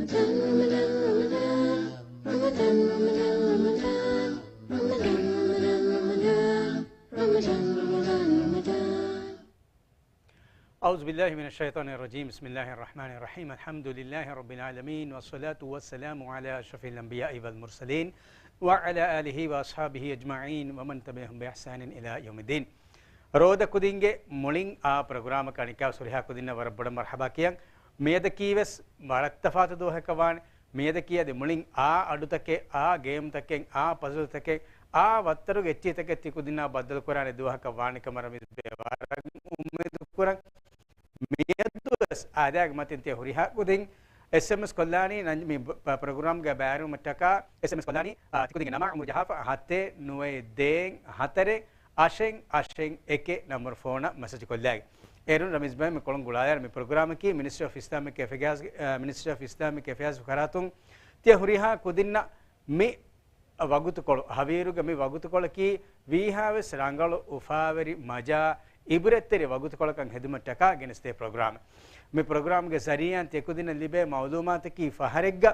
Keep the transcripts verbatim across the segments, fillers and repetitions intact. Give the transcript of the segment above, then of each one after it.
أعوذ بالله من الشيطان الرجيم. بسم الله الرحمن الرحيم. الحمد لله رب العالمين، والصلاة والسلام على أشرف الأنبياء والمرسلين، وعلى آله وأصحابه أجمعين، ومن تبعهم بإحسان إلى يوم الدين. ރޯދަ ކުދިންގެ މުޅިން އާ ޕްރޮގްރާމަކަށް އަނިކާ ހުރިހާ ކުދިންނަށް ވަރަށް ބޮޑަށް މަރްޙަބާ ކިޔަން. މިއަދަކީވެސް ވަރަށް ތަފާތު ދުވަހަކަށް ވާނެ. މިއަދަކީ އަދި މުޅިން އާ އަޑުތަކެއް، އާ ގޭމްތަކެއް، އާ ޕަޒަލްތަކެއް، އާ ވައްތަރުގެ އެއްޗިހިތަކެއް ތިކުދިންނާ ބައްދަލުކުރާނެ ދުވަހަކަށް ވާނެ ކަމަށް ރަމީޒް ބޭ ވަރަށް އުއްމީދު ކުރަން. މިއަދުވެސް އާދައިގެ މަތިން ތިޔަ ހުރިހާ ކުދިން އެސްއެމްއެސް ކޮށްލާނީ، ނަން-، މި ޕް-، ޕްރޮގްރާމްގެ ބައިވެރިވުމަށްޓަކާ އެސްއެމްއެސް ކޮށްލާނީ، އާ، ތިކުދިންގެ ނަމާ އުމުރު ޖަހާފަ ހަތެއް ނުވައެއް ދޭއް ހަތަރެއް އަށެއް އަށެއް އެކެއް ނަމްބަރު ފޯނަށް މެސެޖް ކޮށްލާގެ. އޭރުން ރަމީޒް ބައި މި ކޮޅުން ގުޅާލާނެ މި ޕްރޮގްރާމަކީ މިނިސްޓްރީ އޮފް އިސްލާމިކް އެފެއާޒް، އާ، މިނިސްޓްރީ އޮފް އިސްލާމިކް އެފެއާޒް ފަރާތުން ތިޔަ ހުރިހާ ކުދިންނަށް މި ވަގުތުކޮޅު، ހަވީރުގެ މި ވަގުތުކޮޅަކީ ވީހާވެސް ރަނގަޅު، އުފާވެރި، މަޖާ، އިބުރަތްތެރި ވަގުތުކޮޅަކަށް ހެދުމަށްޓަކާ ގެނެސްދޭ ޕްރޮގްރާމެއް. މި ޕްރޮގްރާމްގެ ޒަރީއާއިން ތިޔަ ކުދިންނަށް ލިބޭ މައުލޫމާތަކީ ފަހަރެއްގަ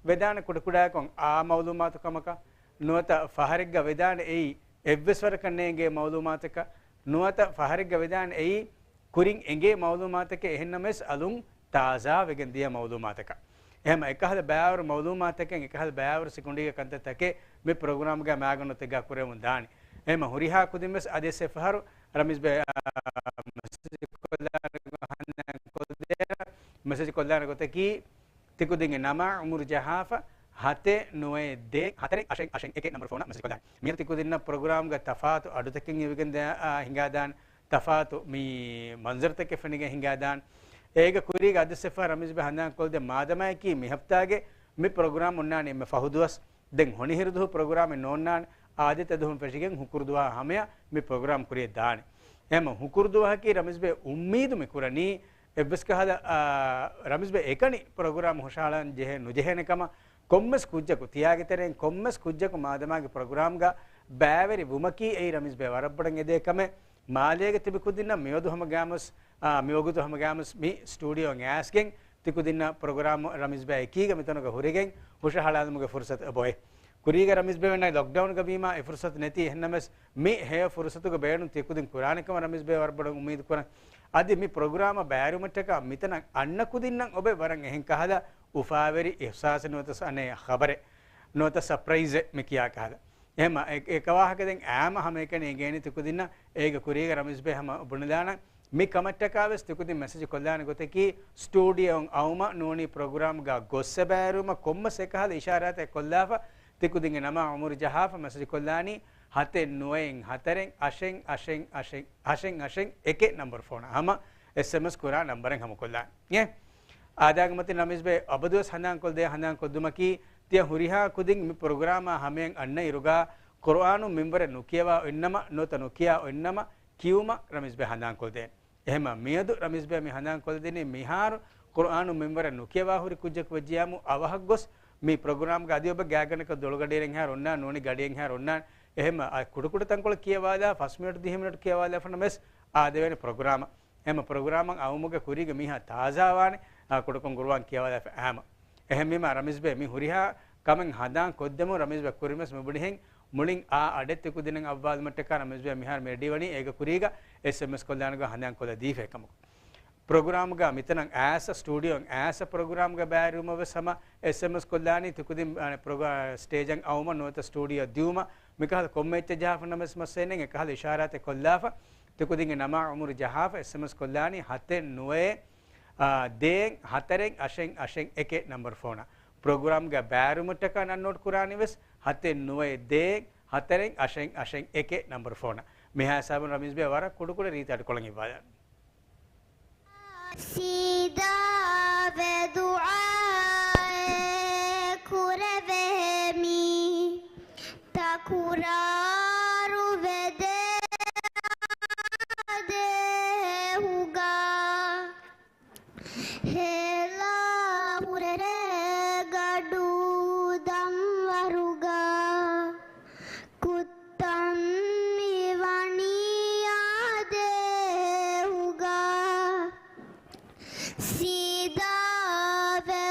ވެދާނެ ކުޑަކުޑައަކުން އާ މައުލޫމާތު ކަމަކަށް ނުވަތަ ފަހަރެއްގަ ވެދާނެ އެއީ އެއްވެސް ވަރަކަށް ނޭނގޭ މައުލޫމާތަކަށް ނުވަތަ ފަހަރެއްގަ ވެދާނެ އެއީ ކުރިން އެނގޭ މައުލޫމާތަކެއް އެހެންނަމަވެސް އަލުން ތާޒާ ވެގެން ދިޔަ މައުލޫމާތަކަށް. އެހެމަ އެކަހަލަ ބައިވަރު މައުލޫމާތަކެއް އެކަހަލަ ބައިވަރު ސިކުނޑީގެ ކަންތައްތަކެއް މި ޕްރޮގްރާމްގަ މާގަނޑުތެއްގަ ކުރެވުން ދާނެ. އެހެމަ ހުރިހާ ކުދިންވެސް އަދި އެއްފަހަރު ރަމީޒް ބެ، އާ، މެސެޖް ކޮށްލާނެ ގޮތަކީ ތިކުދިންގެ ނަމާ އުމުރު ޖަހާފަ ހަތެއް ނުވައެއް ދޭއް ހަތަރެއް އަށެއް އަށެއް އެކެއް ނަމްބަރު ފޯނަށް މެސެޖް ކޮށްލާނެ. މިއަދު ތިކުދިންނަށް ޕްރޮގްރާމްގަ ތަފާތު އަޑުތަކެއް އިވިގެން ދާ، އާ، ހިނގާދާނެ. ތަފާތު މި މަންޒަރުތަކެއް ފެނިގެން ހިނގާދާނެ. އޭގެ ކުރީގަ އަދި އެއްފަހަރު ރަމީޒް ބެ ހަނދާން ކޮށްދޭ މާދަމާއެކީ މި ހަފްތާގެ މި ޕްރޮގްރާމް އޮންނާނީ އެންމެ ފަހު ދުވަސް. ދެން ހޮނިހިރު ދުވަހު ޕްރޮގްރާމެއް ނޯންނާނެ. އާދެ ތަދުހުން ފެށިގެން ހުކުރު ދުވަހާ ހަމަޔަށް މި ޕްރޮގްރާމް ކުރިޔަށް ދާނެ. އެހެމަ ހުކުރު ދުވަހަކީ ރަމީޒް ބެ އުއްމީދު މި ކުރަނީ އެއްވެސް ކަހަލަ، އާ، ރަމީޒް ބެ އެކަނި ޕްރޮގްރާމް ހުށަހަޅަން ޖެހޭ ނުޖެހޭނެ ކަމަށް. ކޮންމެސް ކުއްޖަކު ތިޔާގެ ތެރެއިން ކޮންމެސް ކުއްޖަކު މާދަމާގެ ޕްރޮގްރާމްގަ ބައިވެރި ވުމަކީ އެއީ ރަމީޒް ބެ ވަރަށް ބޮޑަށް އެދޭ ކަމެއް. މާލޭގަ ތިބި ކުދިންނަށް މިވަގުތު ހަމަ ގާމުސް، އާ، މިވަގުތު ހަމަ ގާމުސް މި ސްޓޫޑިއޯ އައިސްގެން ތިކުދިންނަށް ޕްރޮގްރާމް ރަމީޒް ބެ އެކީގަ މިތަނުގަ ހުރެގެން ހުށަހަޅާލުމުގެ ފުރުސަތު އެބައޮތް. ކުރީގަ ރަމީޒް ބެ ވެންނަ ލޮކްޑައުންގަ ވީމާ އެ ފުރުސަތު ނެތީ. އެހެންނަމަވެސް މި ހެޔޮ ފުރުސަތުގަ ބޭނުން ތިކުދިން ކުރާނެ ކަމަށް ރަމީޒް ބެ ވަރަށް ބޮޑަށް އުއްމީދު ކުރަން. އަދި މި ޕްރޮގްރާމަށް ބައިވެރިވުމަށްޓަކާ މިތަނަށް އަންނަ ކުދިންނަށް އޮބެ ވަރަށް އެހެން ކަހަލަ އުފާވެރި އިޙްސާސެއް ނުވަތަ ސަ-، އަނެއް ޚަބަރެއް ނުވަތަ ސަޕްރައިޒެއް މި ކިޔާ ކަހަލަ. އެހެމަ އެ-، އެކަވާހަކަ ދެން އާމަ ހަމައެކަނި އެނގޭނީ ތިކުދިންނަށް. އޭގެ ކުރީގަ ރަމީޒް ބެ ހަމަ ބުނެލާނަން. މި ކަމަށްޓަކާވެސް ތިކުދިން މެސެޖް ކޮށްލާނެ ގޮތަކީ، ސްޓޫޑިއޯއަށް އައުމަށް ނޫނީ ޕްރޮގްރާމްގަ ގޮއްސަ ބައިވެރިވުމަށް ކޮންމެސް އެކަހަލަ އިޝާރާތެއް ކޮށްލާފަ، ތިކުދިންގެ ނަމާ އުމުރު ޖަހާފަ މެސެޖް ކޮށްލާނީ، ހަތެއް ނުވައެއް ހަތަރެއް އަށެއް އަށެއް އަށެއް އަށެއް އަށެއް އެކެއް ނަމްބަރު ފޯނަށް. ހަމަ އެސްއެމްއެސް ކުރާ ނަމްބަރެއް ހަމަ ކޮށްލާނީ. އާދައިގެ މަތިން ރަމީޒް ބެ އަބަދުވެސް ހަނދާން ކޮށްދޭ، ހަނދާން ކޮށްދުމަކީ، ތިޔަ ހުރިހާ ކުދިން މި ޕްރޮގްރާމާ ހަމަޔަށް އަންނަ އިރުގަ، ޤުރުއާނު މިންވަރެއް ނުކިޔަވާ އޮތްނަމަ، ނުވަތަ ނުކިޔާ އޮތްނަމަ، ކިޔުމަށް ރަމީޒް ބެ ހަނދާން ކޮށްދޭނެ. އެހެމަ މިއަދު ރަމީޒް ބެ މި ހަނދާން ކޮށްދިނީ، މިހާރު ޤުރުއާނު މިންވަރެއް ނުކިޔަވާ ހުރި ކުއްޖަކު ވެއްޖިޔާމު އަވަހަށް ގޮސް މި ޕްރޮގްރާމްގަ އަދި އޮބެ ގާތްގަނޑަކަށް ދޮޅުގަޑިއިރެއްހާ އޮންނާނެ، ނޫނީ ގަޑިއެއްހާ އޮންނާނެ. އެހެމަ އަ ކުޑަކުޑަ ތަންކޮޅެއް ކިޔަވާލާ، ފަސް މިނެޓް ދިހަ މިނެޓް ކިޔަވާލާފަ ނަމަވެސް އާދެވޭނެ ޕްރޮގްރާމަށް. އެހެމަ ޕްރޮގްރާމަށް އައުމުގެ ކުރީގަ މީހާ ތާޒާވާނެ، އަ ކުޑަކޮށް ޤުރުއާން ކިޔަވާލާފަ އާމަ. އެހެންވީމަ ރަމީޒް ބެ މި ހުރިހާ ކަމެއް ހަނދާން ކޮށްދެމުން ރަމީޒް ބެ ކުރިންވެސް މި ބުނިހެން މުޅިން އާ އަޑެއް ތިކުދިންނަށް އައްވާލުމަށްޓަކާ ރަމީޒް ބެ މިހާރު މި ރެޑީވަނީ އޭގެ ކުރީގަ އެސްއެމްއެސް ކޮށްލާނެ ގޮތް ހަނދާން ކޮށްލަދީފައި ކަމަކު. ޕްރޮގްރާމްގަ މިތަނަށް އައިސް ސްޓޫޑިއޯއަށް އައިސް ޕްރޮގްރާމްގަ ބައިވެރިވުމަށް ވެސް ހަމަ އެސްއެމްއެސް ކޮށްލާނީ ތިކުދިން، އަ، ޕްރޮގްރާ-، ސްޓޭޖަށް އައުމަށް ނުވަތަ ސްޓޫޑިއޯ ދިއުމަށް. މިކަހަލަ ކޮންމެ އެއްޗެއް ޖަހާފަ ނަމަވެސް މައްސަލައެއް ނެތް. އެކަހަލަ އިޝާރާތެއް ކޮށްލާފަ ތިކުދިންގެ ނަމާ އުމުރު ޖަހާފަ އެސްއެމްއެސް ކޮށްލާނީ ހަތެއް ނުވައެއް، އާ، ދޭއް ހަތަރެއް އަށެއް އަށެއް އެކެއް ނަމްބަރު ފޯނަށް. ޕްރޮގްރާމްގަ ބައިވެރިވުމަށްޓަކާ ނަން ނޯޓް ކުރާނީ ވެސް ހަތެއް ނުވައެއް ދޭއް ހަތަރެއް އަށެއް އަށެއް އެކެއް ނަމްބަރު ފޯނަށް. މިހާ ހިސާބުން ރަމީޒް ބެ ވަރަށް ކުޑަކުޑަ ރީތި އަޑުކޮޅެއް އިއްވާލާނެ. ސީދާވެ ދުޢާއެއް ކުރެވޭ މި ތަކުރާރުވެދޭ ދޭހުގަ. ހޭލާ ހުރެ ގަޑޫ ދަންވަރުގަ. ކުއް ތަން މިވަނީ އާދޭހުގަ. ސީދާވެ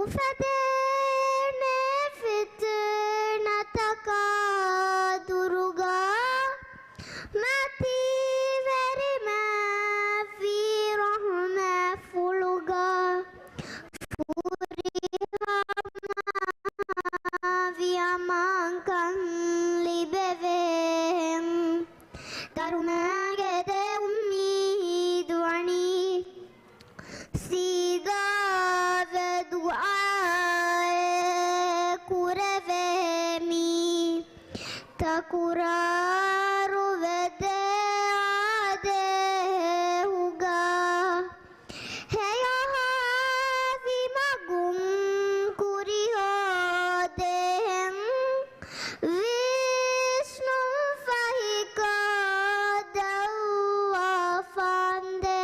ނުފެދޭނެ ފިތުނަތަކާ ދުރުގަ، މަތިވެރިމެ ވީ ރަހުމަތްފުޅުގަ، ފުރިހަމަ ވިޔަމަންކަން ލިބެވޭހެން. ދަރުމަގެ ދެ އުއްމީދު ވަނީ، ސީދާވެ ދުޢާއެއް ކުރެވޭ މީ، ތަކުރާރުވެދޭ އާދޭހުގަ. ހެޔަހާ ވިމަގުން ކުރިހޯދޭހެން، ވިސްނުން ފަހިކޮށް ދެއްވާފާނދޭ.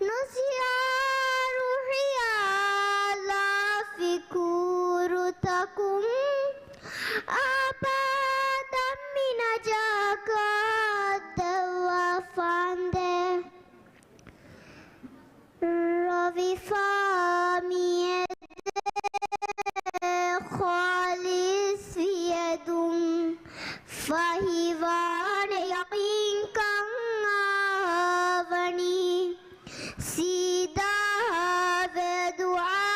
ނުސިޔާރު ހިޔާލާ ފިކުރުތަކުން، އަބަދަށް މި ނަޖާކޮށް ދެއްވާފާނދޭ. ރޮވިފާ މިއެދެ ޚާލިޞް ވިޔަދުން ފަހިވާނެ ޔަޤީންކަން އާވަނީ. ސީދާވެ ދުޢާއެއް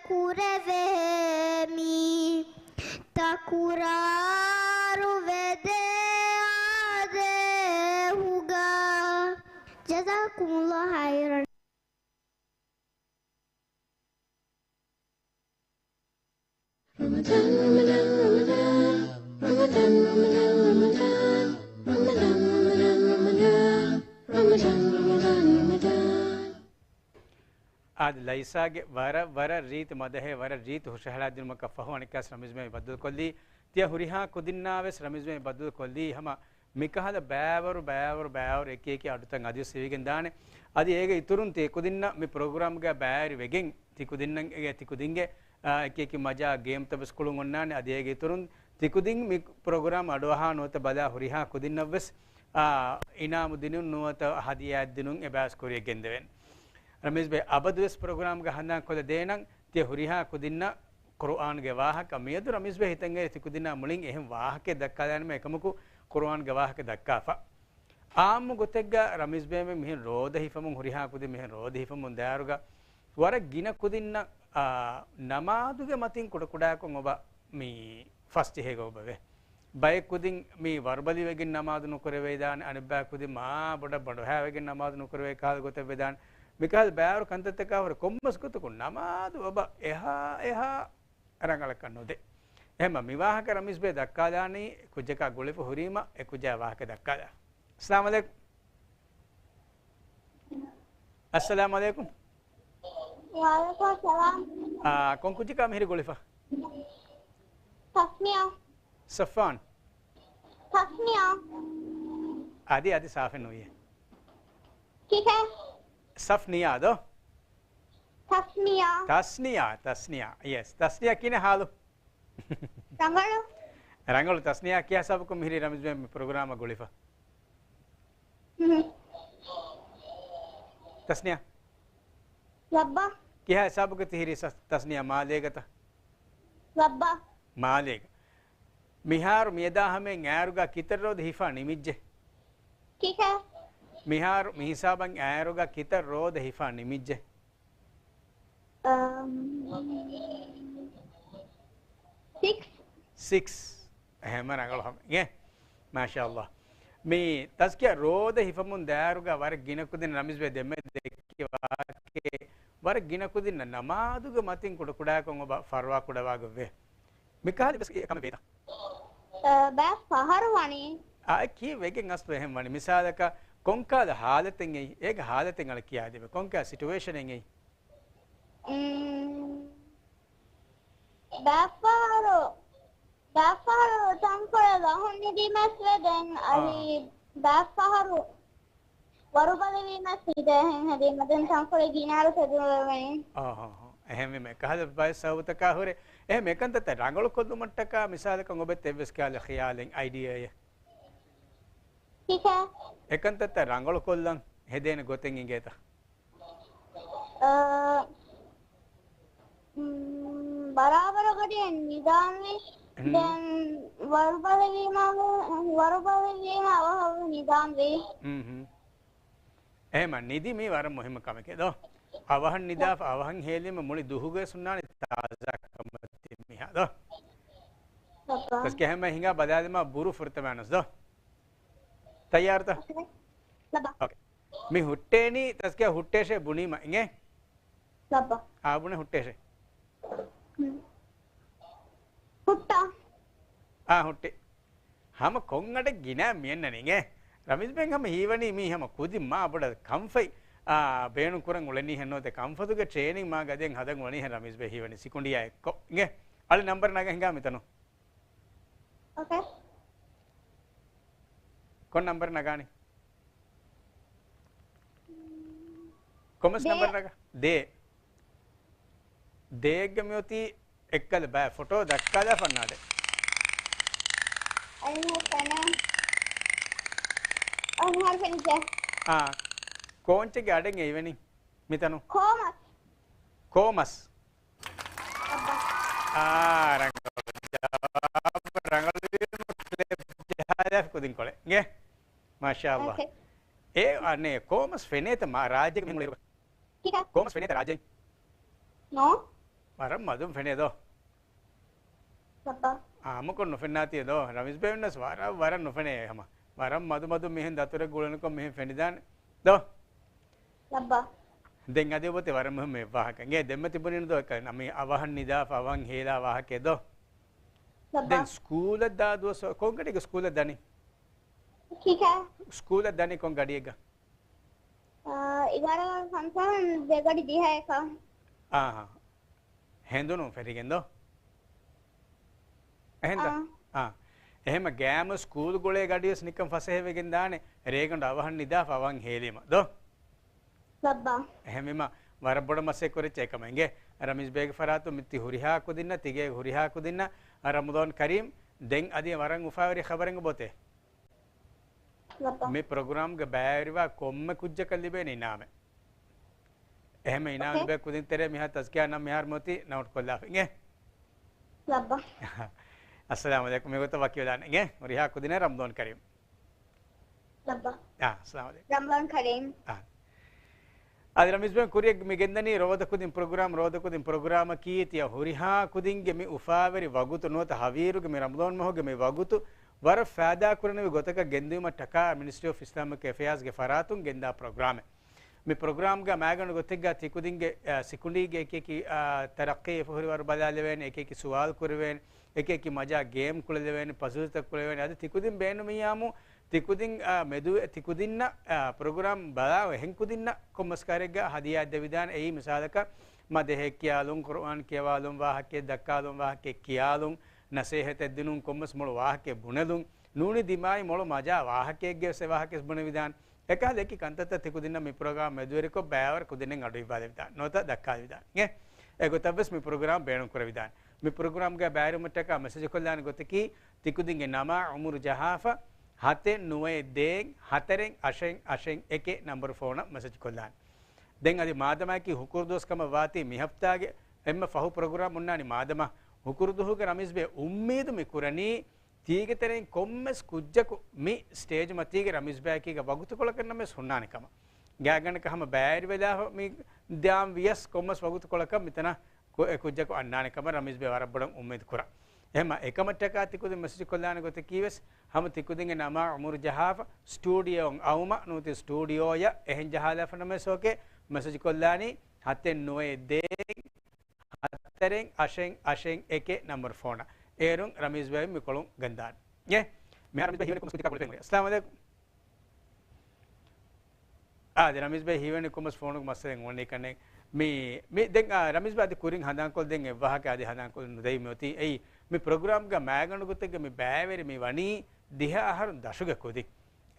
ކުރެވޭ މީ، ތަކުރާރުވެދޭ އާދޭހުގަ. ޖަޒާކުމުﷲ ޚައިރަން. އާދެ، ލައިސާގެ ވަރަށް، ވަރަށް ރީތި މަދަހެއް، ވަރަށް ރީތި ހުށަހަޅާދިނުމަކަށް ފަހު އަނެއްކާސް ރަމީޒް ބޭ ބައްދަލުކޮށްލީ. ތިޔަ ހުރިހާ ކުދިންނާވެސް ރަމީޒް ބޭ ބައްދަލުކޮށްލީ ހަމަ މިކަހަލަ ބައިވަރު، ބައިވަރު، ބައިވަރު އެކި އެކި އަޑުތައް އަދިވެސް ހެވިގެން ދާނެ. އަދި އޭގެ އިތުރުން ތި ކުދިންނަށް މި ޕްރޮގްރާމްގަ ބައިވެރިވެގެން ތި ކުދިންނަށް، އޭގެ ތި ކުދިންގެ، އާ، އެކި އެކި މަޖާ ގޭމްތައް ވެސް ކުޅުން އޮންނާނެ. އަދި އޭގެ އިތުރުން ތި ކުދިން މި ޕްރޮގްރާމް އަޑުއަހާ ނުވަތަ ބަލާ ހުރިހާ ކުދިންނަށް ވެސް، އާ، އިނާމު ދިނުން ނުވަތަ ހަދިޔާއެއް ދިނުން އެބައިސް ކުރިޔަށް ގެންދެވެން. ރަމީޒް ބޭ އަބަދުވެސް ޕްރޮގްރާމްގަ ހަނދާން ކޮށްލަ ދޭނަން ތިޔަ ހުރިހާ ކުދިންނަށް ޤުރުއާންގެ ވާހަކަ. މިއަދު ރަމީޒް ބޭ ހިތަށް އެރި ތި ކުދިންނާ މުޅިން އެހެން ވާހަކައެއް ދައްކާލާނަމޭ އެކަމަކު ޤުރުއާންގެ ވާހަކަ ދައްކާފަ. އާއްމު ގޮތެއްގަ ރަމީޒް ބޭ މިހެން ރޯދަ ހިފަމުން ހުރިހާ ކުދިން މިހެން ރޯދަ ހިފަމުން ދާއިރުގަ ވަރަށް ގިނަ ކުދިންނަށް، އާ، ނަމާދުގެ މަތިން ކުޑަކުޑައަކުން އޮބަ މި ފަސް ޖެހޭ ގޮތް އޮބަވޭ. ބައެއް ކުދިން މި ވަރުބަލިވެގެން ނަމާދު ނުކުރެވޭ ދާނެ، އަނެއްބައި ކުދިން މާ ބޮޑަށް ބަނޑުހައިވެގެން ނަމާދު ނުކުރެވޭ ކަހަލަ ގޮތެއް ވެދާނެ. މިކަހަލަ ބައިވަރު ކަންތައްތަކާ ހުރެ ކޮންމެސް ގޮތަކުން ނަމާދު އޮބަ އެހާ އެހާ ރަނގަޅަކަށް ނުދޭ. އެހެންމަ މި ވާހަކަ ރަމީޒް ބޭ ދައްކާލާނީ ކުއްޖަކާ ގުޅިފަ ހުރީމަ އެ ކުއްޖާ ވާހަކަ ދައްކާލާ. އައްސަލާމު ޢަލައިކުމް. އައްސަލާމު ޢަލައިކުމް. ވަޢަލައިކުމް އައްސަލާމް. އާ، ކޮން ކުއްޖަކާ މިހިރީ ގުޅިފަ؟ ތަސްނިޔާ. ސަފްވާން. ތަސްނިޔާ. އަދި، އަދި ސާފެއް ނުވިއޭ. ކިކޭ؟ ސަފްނިޔާ ދޯ؟ ތަސްނިޔާ. ތަސްނިޔާ، ތަސްނިޔާ. ޔެސް. ތަސްނިޔާ ކިހިނެއް ހާލު؟ ރަނގަޅު. ރަނގަޅު. ތަސްނިޔާ ކިހާ ހިސާބަކުން މިހިރީ ރަމީޒް ބޭ މި ޕްރޮގްރާމަށް ގުޅިފަ؟ ހުން. ތަސްނިޔާ. ލައްބަ. ކިހާ ހިސާބަކުން ތިހިރީ ސަ-، ތަސްނިޔާ މާލޭގަތަ؟ ލައްބަ. މާލޭގަ. މިހާރު މިއަދާ ހަމައިން އައިރުގަ ކިތައް ރޯދަ ހިފާ ނިމިއްޖެ؟ ކިކޭ؟ މިހާރު މި ހިސާބަށް އައިރުގަ ކިތައް ރޯދަ ހިފާ ނިމިއްޖެ؟ އަމް، ސިކްސް. ސިކްސް. އެހެންމަ ރަނގަޅު ހަމަ. އޭ، މާޝާﷲ. މި ތަސްކިޔާ ރޯދަ ހިފަމުން ދާއިރުގަ ވަރަށް ގިނަ ކުދިން ރަމީޒް ބޭ ދެންމެ ދެއްކި ވާހަކައެއް، ވަރަށް ގިނަ ކުދިންނަށް ނަމާދުގެ މަތިން ކުޑަކުޑައަކުން އޮބަ ފަރުވާ ކުޑަވާގޮތްވޭ. މި ކަހަލަ ވެސް ކަމެއް ވޭތަ؟ އަ، ބައެއް ފަހަރު ވަނީ. އާ، އެ ކީއްވެގެން އަސްލު އެހެން ވަނީ؟ މިސާލަކަށް ކޮންކަހަލަ ހާލަތެއް އެއީ؟ އޭގެ ހާލަތެއް އަޅަ ކިޔާދެވޭ. ކޮންކަހަލަ ސިޓުއޭޝަނެއް އެއީ؟ އުން، ބައެއް ފަހަރު، ބައެއް ފަހަރު ތަންކޮޅެއް ވަހުން ނިދީމަސް ވެ ދެން އަދި އާ. ބައެއް ފަހަރު ވަރުބަލިވީމަ ސީދާ އެހެން ހެދީމަ ދެން ތަންކޮޅެއް ގިނައިރު ތެދުވެވެނީ. އާ، ހާ، ހާ. އެހެންވީމަ އެކަހަލަ ބައެއް ސަބަބުތަކާ ހުރެ. އެހެން އެކަންތައްތައް ރަނގަޅުކޮށްލުމަށްޓަކާ މިސާލަކަށް އޮބެ އެއްވެސް ކަހަލަ ޚިޔާލެއް އައިޑިއާއެއް؟ ކިކޭ؟ އެކަންތައްތައް ރަނގަޅުކޮށްލަން ހެދޭނެ ގޮތެއް އިނގޭތަ؟ އަ، މް، ބަރާބަރަށް ގަޑިއެއް ނިދާންވީ. ހުން. ދެން ވަރުބަލިވީމަ، ވަރުބަލިވީމަ އަވަހަށް ނިދާންވީ. ހުން، ހުން. އެހެމަ ނިދި މީ ވަރަށް މުހިއްމު ކަމެކޭ ދޯ. އަވަހަށް ނިދާފަ އަވަހަށް ހޭލީމަ މުޅި ދުހުގެ ހުންނާނެ ތާޒާ ކަމަށް މިހާ ދޯ. ބައްޕާ. ތަސްކިޔާ ހަމަ ހިނގާ ބަލާލިމާ ބުރޫ ފުރަތަމަ ނަސް ދޯ. ތައްޔާރުތަ؟ އޯކޭ. ބައްޕާ. އޯކޭ. މި ހުއްޓޭނީ ތަސްކިޔާ ހުއްޓޭށޭ ބުނީމަ އިނގޭ؟ ބައްޕާ. އާ ބުނެ ހުއްޓޭށޭ. ހުން. ހުއްޓާ. އާ ހުއްޓި. ހަމަ ކޮން އަޑެއް ގިނަ މިއަންނަނީ އިނގޭ؟ ރަމީޒް ބެން ހަމަ ހީވަނީ މީ ހަމަ ކުދިން މާ ބޮޑަށް ކަންފަތް، އާ، ބޭނުން ކުރަން އުޅެނީހެއް ނުވަތަ ކަންފަތުގެ ޓްރޭނިން މާ ގަދައިން ހަދަން އުޅެނީހެން ރަމީޒް ބެ ހީވަނީ ސިކުނޑިއާ އެއްކޮށް އިނގޭ؟ އަޅެ ނަންބަރު ނަގަ ހިނގާ މިތަނު. އޯކޭ. ކޮން ނަންބަރު ނަގާނީ؟ ކޮންމެސް ދޭ. ނަންބަރު ނަގާ؟ ދޭ. ދޭއްގަ މިއޮތީ އެއްކަލަ ބައި ފޮޓޯ ދައްކާލާ ފަންނާދެ. އައި ހަ ފެނާ. އައި ހަ ފެނިޖެ. އާ. ކޯންޗެއްގެ އަޑެއް އެ އިވެނީ؟ މިތަނު. ކޯމަސް. ކޯމަސް. އާ، ރަނގަޅު ޖަވާބު، ރަނގަޅު ވީމަ ކްލެޕް ޖަހާލާފި ކުދިން ކޮޅެއް. އިނގޭ؟ މާޝާﷲ. އޯކޭ. އޭ، އަނެއް ކޯމަސް ފެނޭތަ މާ ރާއްޖޭގެ މީހުން ކިކާ؟ ކޯމަސް ފެނޭތަ ރާއްޖޭ؟ ނޯ. ވަރަށް މަދުން ފެނޭ ދޯ. ބައްޕާ. އާ، އާއްމުކޮށް ނުފެންނާތީ ދޯ. ރަމީޒް ބެ ވެސް ވަރަށް، ވަރަށް ނުފެނޭ ހަމަ. ވަރަށް މަދު މަދު މިހެން ދަތުރެއް ގުޅެނިކޮށް މިހެން ފެނިދާނެ ދޯ. ބައްޕާ. ދެން އަދި އޮބޮތެ ވަރަށް މުހިއްމު އެއް ވާހަކަ. އިނގޭ ދެންމެ ތިބުނީނު ދޯ އެކަ ނަމި އަވަހަށް ނިދާފަ އަވަހަށް ހޭލާ ވާހަކައެއް ދޯ. ބައްޕާ. ދެން ސްކޫލަށް ދާ ދުވަސް ކޮން ގަޑިއެއްގަ ސްކޫލަށް ދަނީ؟ ކިކާ. ސްކޫލަށް ދަނީ ކޮން ގަޑިއެއްގަ؟ އާ، އިގާރަ ފަންސާހުން ދެ ގަޑި ދިހައެކަ. އާހާ. ހެނދުނު ފެށިގެން ދޯ؟ އެހެންތަ؟ އާ. އާ. އެހެމަ ގައިމު ސްކޫލް ގުޅޭ ގަޑިވެސް ނިކަން ފަސޭހަވެގެން ދާނެ، ރޭގަނޑު އަވަހަށް ނިދާފަ އަވަހަށް ހޭލީމަ ދޯ؟ ބައްބާ. އެހެންވީމަ ވަރަށް ބޮޑަށް މަސައްކަތް ކުރެއްޗޭ ކަމަށް އެނގޭ. ރަމީޒް ބޭގެ ފަރާތުން މި ތި ހުރިހާ ކުދިންނަށް، ތިގޭގެ ހުރިހާ ކުދިންނަށް، އަ، ރަމަޟާން ކަރީމް. ދެން އަދި ވަރަށް އުފާވެރި ޚަބަރެއް އޮބޮތޭ. ބައްބާ. މި ޕްރޮގްރާމްގަ ބައިވެރިވާ ކޮންމެ ކުއްޖަކަށް ލިބޭނެ އިނާމެއް. އެހެން އިނާމެއް އޯކޭ. ލިބޭ ކުދިން ތެރޭ މިހާ ތަޒްކިޔާ ނަން މިހާރު މިއޮތީ ނޯޓް ކޮށްލާފަ އިނގޭ. ބައްބާ. އައްސަލާމު ޢަލައިކުމް. މިގޮތަށް ވަކިވެލާނެ އިނގޭ. ހުރިހާ ކުދިންނަށް ރަމަޟާން ކަރީމް. ބައްބާ. އާ، އައްސަލާމު ޢަލައިކުމް. ރަމަޟާން ކަރީމް. އާ. އަދި ރަމީޒް ބޭން ކުރިއަށް މި ގެންދަނީ ރޯދަ ކުދިން ޕްރޮގްރާމް، ރޯދަ ކުދިން ޕްރޮގްރާމަކީ ތިޔަ ހުރިހާ ކުދިންގެ މި އުފާވެރި ވަގުތު ނުވަތަ ހަވީރުގެ މި ރަމަޟާން މަހުގެ މި ވަގުތު ވަރަށް ފައިދާ ކުރަނިވި ގޮތަކަށް ގެންދިއުމަށްޓަކާ މިނިސްޓްރީ އޮފް އިސްލާމިކް އެފެއާޒްގެ ފަރާތުން ގެންދާ ޕްރޮގްރާމެއް. މި ޕްރޮގްރާމްގަ މައިގަނޑު ގޮތެއްގަ ތިކުދިންގެ، އާ، ސިކުނޑީގެ އެކިއެކި، އާ، ތަރައްޤީ އެފަހުރިވަރު ބަލާލެވޭނެ، އެކިއެކި ސުވާލު ކުރެވޭނެ، އެކިއެކި މަޖާ ގޭމް ކުޅެލެވޭނެ، ޕަޒުލްތައް ކުޅެވޭނެ. އަދި ތިކުދިން ބޭނުމިއްޔާމު ތިކުދިން، އާ، މެދުވެ ތިކުދިންނަށް، އާ، ޕްރޮގްރާމް ބަލާ އެހެން ކުދިންނަށް ކޮންމެސް ކަހަލަ ހަދިޔާ ދެވިދާނެ. އެއީ މިސާލަކަށް މަދަޙެއް ކިޔާލުން، ޤުރުއާން ކިޔަވާލުން، ވާހަކައެއް ދައްކާލުން، ވާހަކައެއް ކިޔާލުން، ނަސޭހަތެއް ދިނުން، ކޮންމެސް މޮޅު ވާހަކައެއް ބުނެލުން، ނޫނީ ދިމާވި މޮޅު މަޖާ ވާހަކައެއްގެ ވެސް އެ ވާހަކަވެސް ބުނެވިދާނެ. އެކަހަލަ އެކި ކަންތައްތައް ތިކުދިންނަށް މި ޕްރޮގްރާމް މެދުވެރިކޮށް ބައިވަރު ކުދިންނެއް އަޑުއިއްވާލެވިދާނެ. ނުވަތަ ދައްކާލެވިދާނެ. އެ ގޮތަށްވެސް މި ޕްރޮގްރާމް ބޭނުން ކުރެވިދާނެ. މި ޕްރޮގްރާމްގަ ބައިވެރިވުމަށްޓަކާ މެސެޖް ކޮށްލާނެ ގޮތަކީ ތިކުދިންގެ ނަމާ އުމުރު ޖަހާފަ ހަތެއް ނުވައެއް ދޭއް ހަތަރެއް އަށެއް އަށެއް އެކެއް ނަންބަރު ފޯނަށް މެސެޖް ކޮށްލާނެ. ދެން އަދި މާދަމާއަކީ ހުކުރު ދުވަސް ކަމަށް ވާތީ މި ހަފްތާގެ އެންމެ ފަހު ޕްރޮގްރާމް އޮންނާނީ މާދަމާ. ހުކުރު ދުހުގެ ރަމީޒް ބޭ އުއްމީދު މި ކުރަނީ ތީގެ ތެރެއިން ކޮންމެސް ކުއްޖަކު މި ސްޓޭޖް މަތީގެ ރަމީޒް ބަޔަކީގަ ވަގުތުކޮޅަކަށް ނަމަވެސް ހުންނާނެ ކަމަށް. ގާތްގަނޑަކަށް ހަމަ ބައިވެރިވެލާފަ މި ދާން ވިޔަސް ކޮންމެސް ވަގުތުކޮޅަކަށް މިތަނަށް ކު-، އެ ކުއްޖަކު އަންނާނެ ކަމަށް ރަމީޒް ބެ ވަރަށް ބޮޑަށް އުއްމީދު ކުރަން. އެހެމަ އެކަމަށްޓަކާ ތިކުދިން މެސެޖް ކޮށްލާނެ ގޮތަކީ ވެސް ހަމަ ތިކުދިންގެ ނަމާ އުމުރު ޖަހާފަ ސްޓޫޑިއޯ އައުމަށް ނުވަތަ ސްޓޫޑިއޯއަށް އެހެން ޖަހާލާފަ ނަމަވެސް އޯކޭ. މެސެޖް ކޮށްލާނީ ހަތެއް ނުވައެއް ދޭއް ހަތަރެއް އަށެއް އަށެއް އެކެއް ނަންބަރު ފޯނަށް. އޭރުން ރަމީޒް ބައި މިކޮޅުން ގެންދާނެ. އޭ، މިހާރު ރަމީޒް ބައި ހީވަނީ ކޮންމެސް ކުދިކާ ކުޅެފައި ހުރި. އައްސަލާމު ޢަލައިކުމް. އާ، ދެ ރަމީޒް ބައި ހީވަނީ ކޮންމެސް ފޯނުގެ މައްސަލައެއް އޮންނަ ކަންނޭނގެ. މި، މި ދެން، އާ، ރަމީޒް ބައި އަދި ކުރިން ހަނދާންކޮށް ދެން އެއްވާހަކަ އަދި ހަނދާންކޮށް ނުދެވި މިއޮތީ. އެއީ، މި ޕްރޮގްރާމްގަ މައިގަނޑު ގޮތެއްގަ މި ބައިވެރި މި ވަނީ ދިހަ އަހަރުން ދަށުގެ ކުދިން.